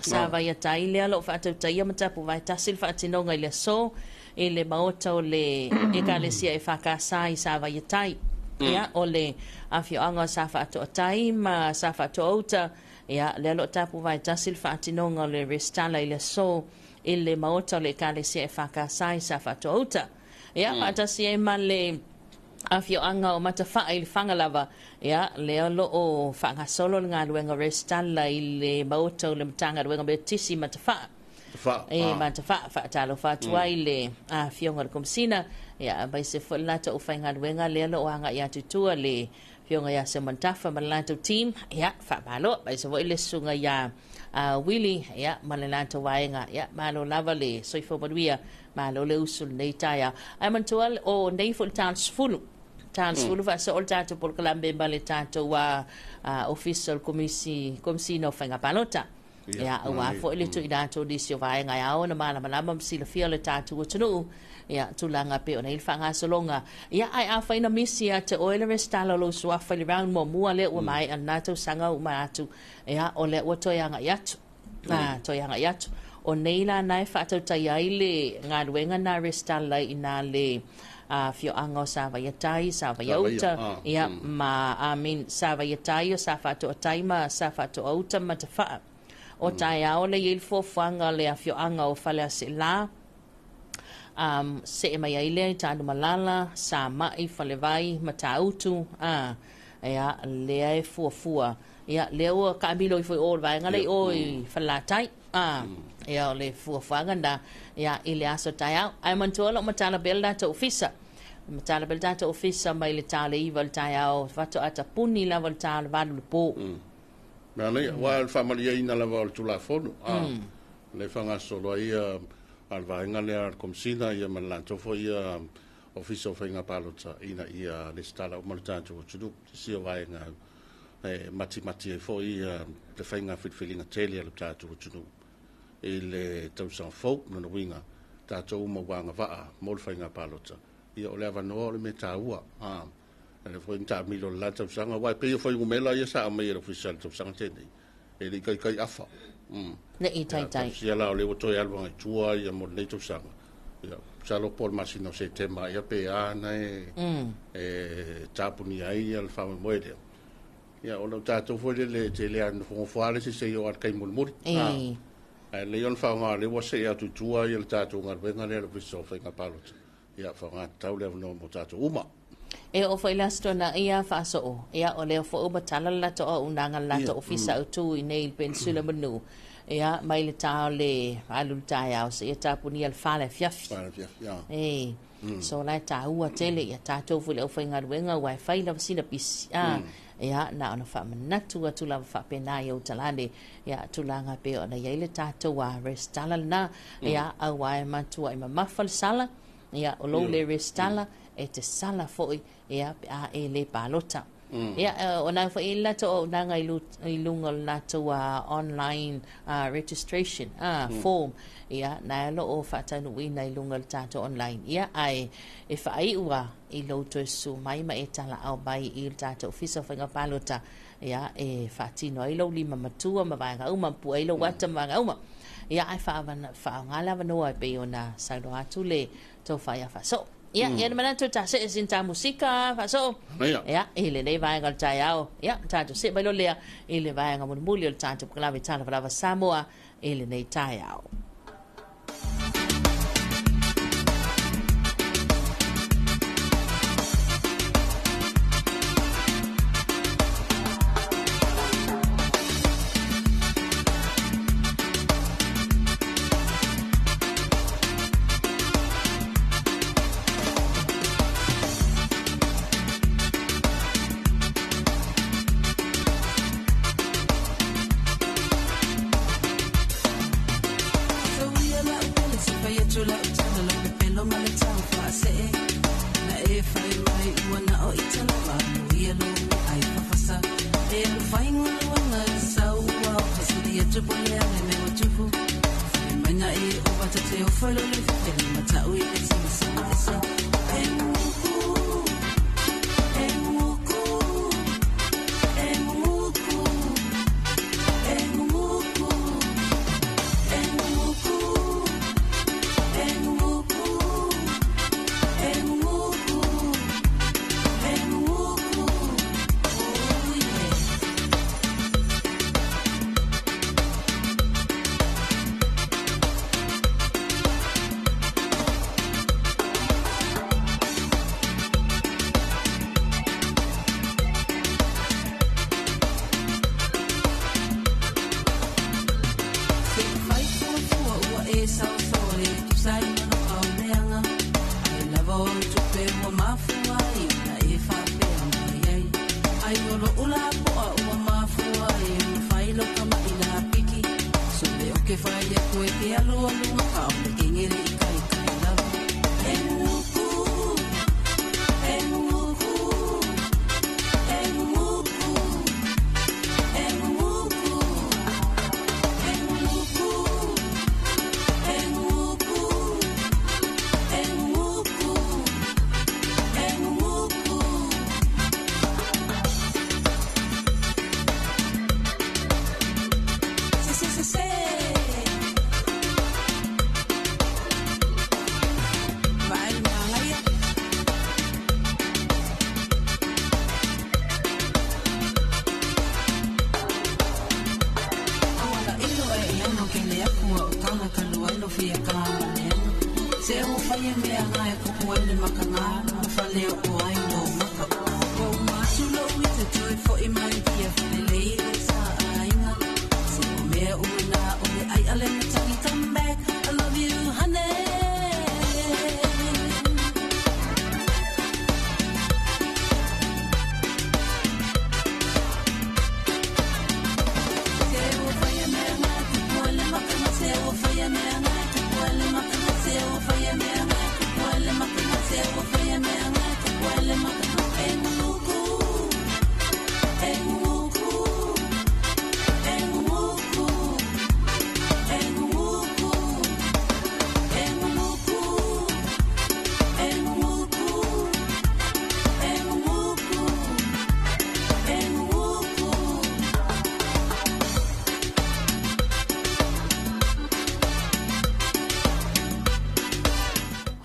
Savaiatai lea o lo o faatautaia ma tapuvae tasi le faatinoga i le aso i le maota o le Ekalesia EFKS i Savaiatai. Ia, o le afioaga o Safaatoatai ma Safaatoauta, ia, lea o lo o tapuvae tasi le faatinoga o le resitala i le aso i le maota o le Ekalesia EFKS i Safaatoauta. Ia, faatasi ai ma le afioaga o Matafaa i le Faga lava, ia, lea o lo o faagasolo le galuega resitala i le maota o le Matagaluega Metotisi i Matafaa. E Matafaa, faatalofa atu ai le afioga i le Komesina, ia, aemaise foi le latou aufaigaluega lea o lo o agai atu i tua le afioga ia Seumanutafa ma le latou team, ia, faamalo, aemaise foi le susuga ia Willie, ia, ma le latou vaega, ia, malo lava le soifua manuia, malo le usu lenei taeao. Ae manatua o nei foi le ta 10, ta 10 faasoo le tatou polokalame ma le tatou Ofisa o le Komisi, Komesina o Faiga Palota. Ia, aua foi le tuuina atu o nisi o vaega e ao ona malamalama ma silafia le tatou atunuu, ia, tulaga pei ona i ai le faagasologa. Ia, ae afai na misi ia te oe le resitala o lou suafa i le round muamua lea ua maea lena tausaga uma atu, ia, o lea ua toe agai atu. Toe agai atu. O nei la na e faatautaia ai le galuega na resitala i ina le afioaga o Savaiatai, Savaiauta, ia, ma, I mean, Savaiatai o Safaatoatai ma Safaatoauta ma Matafaa. O taeao lea e i ai le fuafuaga o le afioaga o Faleaseela, see mai ai lea i Tanumalala, Sama'i, Falevai, Matautu, ia, lea e fuafua. Ia, lea ua taamilo ifo i o i le vaega lea i o i Falelatai. Ia, o le fuafuaga lena, ia, i le aso taeao. Ae manatua o lo o matala pea le latou ofisa. Matala pea le tatou ofisa mai le ta o le 9 i le taeao, faatoa tapuni lava i le ta o le 8 i le po. Manaia, aua o le faamalieina lava o le Tulafono, lea e faagasolo ai a le vaega lea a le Komesina ia ma le latou foi Ofisa o Faiga Palota ina ia resitala uma le tatou atunuu. Se isi o vaega e matimati ai foi le faiga filifiliga tele a le tatou atunuu i le tausaga fou. Lona uiga, tatou uma ua agavaa mo le faiga palota, ia o le avanoa o le mea taua. Lea foi na taamilo i le la tausaga, aua e pei o fuainumera ia sa aumai e le Ofisa i le tausaga tenei, e le i taitai afa. Le i taitai. Ia, la o lea ua toe alu agai tua ia mo lenei tausaga. Ia, masalo po o le masina o Setema ia pe a na e tapunia ai ia le faamoemoe lea. Ia, ona o tatou foi lele e tele lava nofonofo lava le isi seia oo lava i le taimi mulimuli. Ae lelei ona faaaoga o lea ua see atu i tua ia le tatou galuega lea a le Ofisa o Faiga Palota. Ia, faaaoga tatau le avanoa mo tatou uma. E oo foi i le Aso Toonai ia faasoo, ia o lea foi ua matala le latou auaunaga le latou ofisa autu i nei i le Peninsula Manu, ia mai le ta o le 8 i le taeao seia tapunia le 4 le afiafi. 4 le afiafi, ia. E. So la e taua tele ia tatou foi le aufaigaluega aua e fai lava sina pisi, a, ia na ona faamanatu atu lava faapena i ou talane, ia tulaga pei ona i ai le tatou a resitala lena, ia aua e matuai mamafa le sala, ia o lou le resitala, e te sala foi, ia, pe a e le palota. Ia, o na foi la to o nanga i i lunga o latou online registration form. Ia, na lo o faataunuuina i luga o le tatou online. Ia, ae e faaiu a i lou toe susu mai ma e talaau mai i le tatou Ofisa o Faiga Palota, ia, e faatino ai lou lima matua ma vaega uma, pue ai lou ata ma vaega uma. Ia, ae faaaoga le avanoa e pei ona saunoa atu le tofa ia Faasoo. Ia, ia le manatu ta see sin ta musika Faasoo. Ia, i lenei vaega o le taeao. Ia, tatou see mai loa lea i le vaega mulimuli o le tatou polokalame Talofa Lava Samoa i lenei taeao.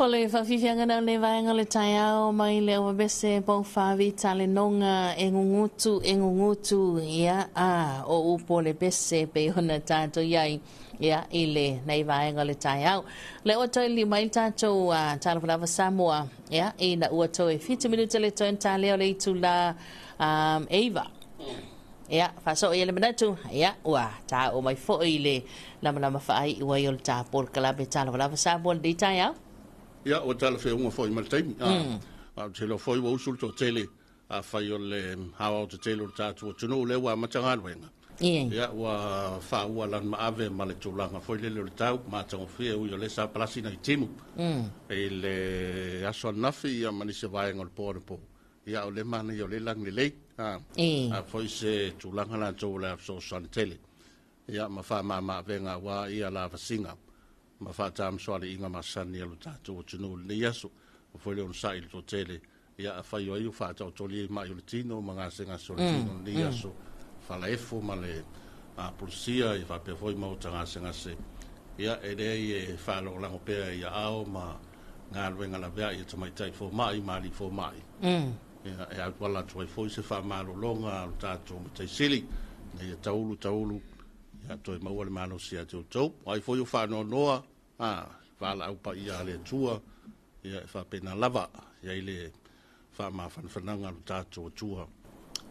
O le faafiafiaga na o le vaega o le taeao mai le Ovavese Paufavi Talenoga e gugutu e gugutu ia a o upu o le pese pei ona tatou i ai ia i lenei vaega o le taeao. Le ua toe liliu mai le tatou Talofa Lava Samoa ia ina ua toe 7 minute le toe ta lea o le itula 9. Ia, faasoo i ai le manatu, ia, ua taoo mai foi le lamalama faaiu ai o le ta polokalame Talofa Lava Samoa lenei taeao. Ia, ua talafeauga foi ma le taimi. A ou te iloa foi ua usu le toatele, afai o le aoaotetele o le tatou atunuu lea ua amata galuega. Ia, ua faaua lana maave ma le tulaga foi lele o le tau matagofie, ui o lea sa palasi nai timu i le aso ananafi ia ma nisi o vaega o le po anapo. Ia, o lea manaia o lea e lagi lelei. A foi se tulaga latou o le a fesoasoani tele. Ia ma faamama-avega aua ia lavasiga ma faatamasoaliiga masani a lo tatou atunuu i lenei aso. Ua foi le onosai i le toatele, ia afai o ai o faataotolia i mai o le tino ma gasegase o le tino i lenei aso, falaefo ma le pulusia ia faapea foi ma ota gasegase, ia e leai e faalagolago pea i aao ma galuega laveai a tamaitai fomai ma alii fomai. Ia e auala atu ai foi se faamalologa a lo tatou Matai Sili ina ia taulu taulu ia toe maua le malosi ia te outou. O ai foi o faanoanoa, valaau paia a le Atua, ia e faapena lava i ai le faamafanafanaga a lo tatou Atua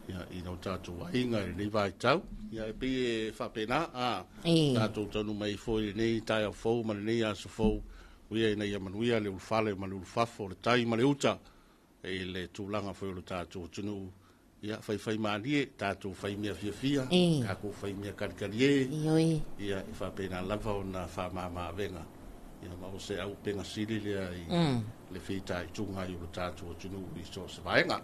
ia i lo tatou aiga i lenei vaitau. Ia e pei e faapena, tatou taunuu mai foi i lenei taeao fou ma lenei aso fou, uia ina ia manuia le ulufale ma le ulufafo, le tai ma le uta, i le tulaga foi o lo tatou atunuu, ia faifaimalie, tatou fai mea fiafia, tatou fai mea kalikalie, ia e faapena lava ona faamama-avega, ia ma o se auupega sili lea i le fitaituga ai o lo tatou atunuu i so o se vaega.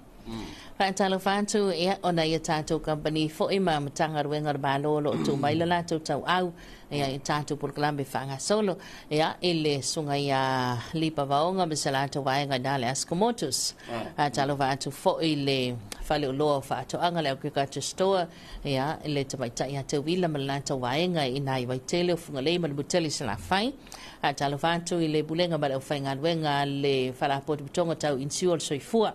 Faatalofa atu, ia, ona ia tatou kamupani foi ma Matagaluega o le Malo o lo o tuu mai le latou tauau, ia, i tatou polokalame faagasolo, ia, i le susuga ia Lipa Vaoga ma se latou vaega i na le Asko Motors. Faatalofa atu foi i le Faleoloa o Faatoaga, le Agriculture Store, ia, i le tamaitai ia Teuila ma le latou vaega i na i Vaitele o Fugalei ma le Mutele i Salafai. Faatalofa atu i le Pulega ma le aufaigaluega a le Faalapotopotoga Tau Inisiua o le Soifua,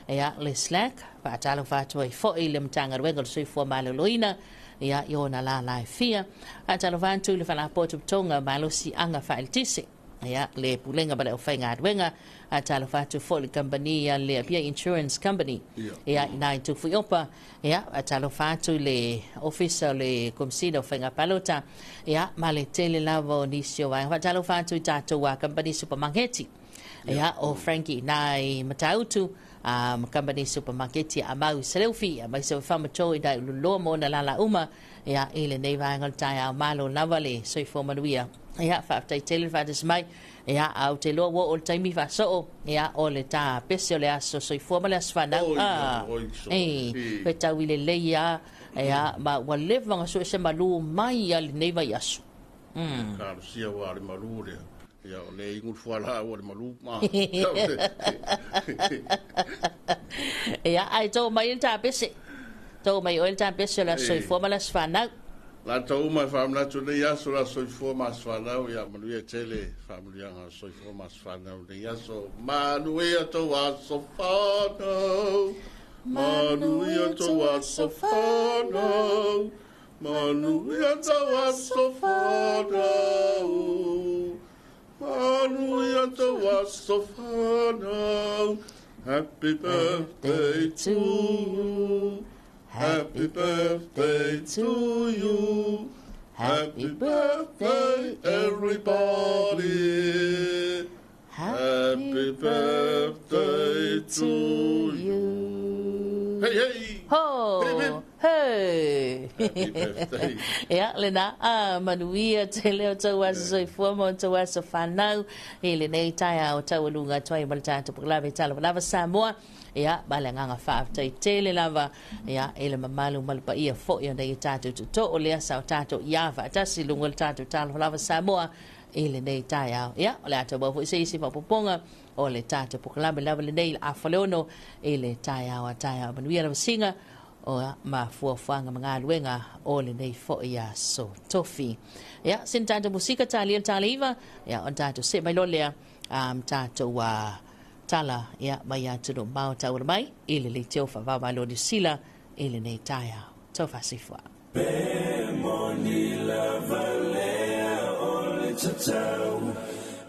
ia, le SLAC. Faatalofa atu ai foi i le Matagaluega o le Soifua Maloloina, ia, i ona lala e fia. Faatalofa atu i le Faalapotopotoga Malosiaga Faaeletise, ia, le Pulega ma le aufaigaluega. Faatalofa atu foi i le kamupani a le Apia Insurance Company, ia, i na i Tufuiopa. Ia, faatalofa atu i le Ofisa o le Komesina o Faiga Palota, ia, ma le tele lava o nisi o vaega. Faatalofa atu i tatou kamupani supamaketi, ia, o Frankie na i Matautu, ma kamupani supamaketi a Mau i Saleufi, ia, mai se whamato i nai ululoa mo ona lala uma, ia, i lenei vaega o le taeao. Malo lava le soifua manuia. Ia, faafetai tele le faatasi mai. Ia, a ou te iloa ua oo le taimi faasoo, ia, o le tā pese o le aso soifua ma le aso fanau. A, e, fetau i lelei lava, ia, ma ua leva ona sue se malū mai ia lenei vaiaso. Talosia ua le malū lea. Ia, o le inu le fualaau o le malū. Ia, ae tō mai le tā pese. Tō mai oe le tā pese o le aso soifua ma le aso fanau. Latou uma e faamanatu i lenei aso, le aso soifua ma aso fanau, ia manuia tele faamanuiaga o soifua ma aso fanau i lenei aso. Manuia tou aso fanau, manuia tou aso fanau, manuia tou aso fanau, manuia tou aso fanau. Happy birthday to you. Happy birthday to you. Happy birthday, everybody. Happy birthday to you. Hey, hey! Ho! Hip, hip! Hey! Happy birthday. Ia, lena, a, manuia tele o tou aso soifua ma o tou aso fanau i lenei taeao taualuga atu ai ma le tatou polokalame Talofa Lava Samoa. Ia, ma le agaga faafetai tele lava, ia, i le mamalu ma le paia foi o nei tatou tootoo lea sa o tatou ia faatasi i luga o le tatou Talofa Lava Samoa i lenei taeao. Ia, o le a tau foi se isi faaopoopoga o le tatou polokalame lava lenei i le afa le ono i le taeao a taeao. Manuia lau asiga o ma fuafuaga ma galuega o lenei foi aso tofi. Ia, sina tatou musika talia le taleiva, ia, ona tatou see mai loa lea tatou tala, ia, mai atunuu mamao tauala mai i le leitio faavao Malo o Niu Sila i lenei taeao. Tau faasoifua. Pe moni lava lea o le tatau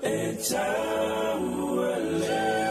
e taua lea.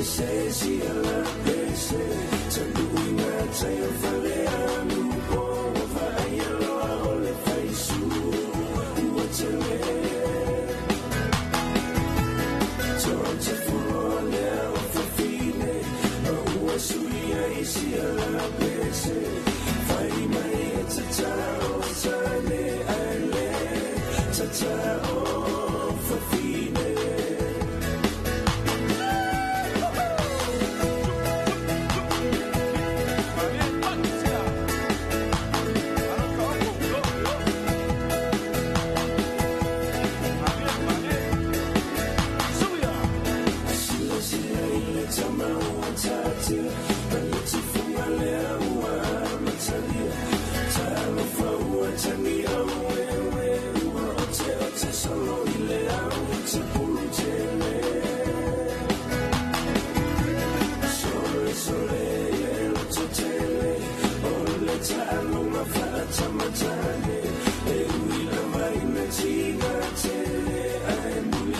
se si ala pese Taluina tayo fale anu po Wa ai aloa o le faisu Ua tele Tonte fulo lea o fafine Ma ua suia i si ala pese Fai mai e tatao tane ale Tatao fafine.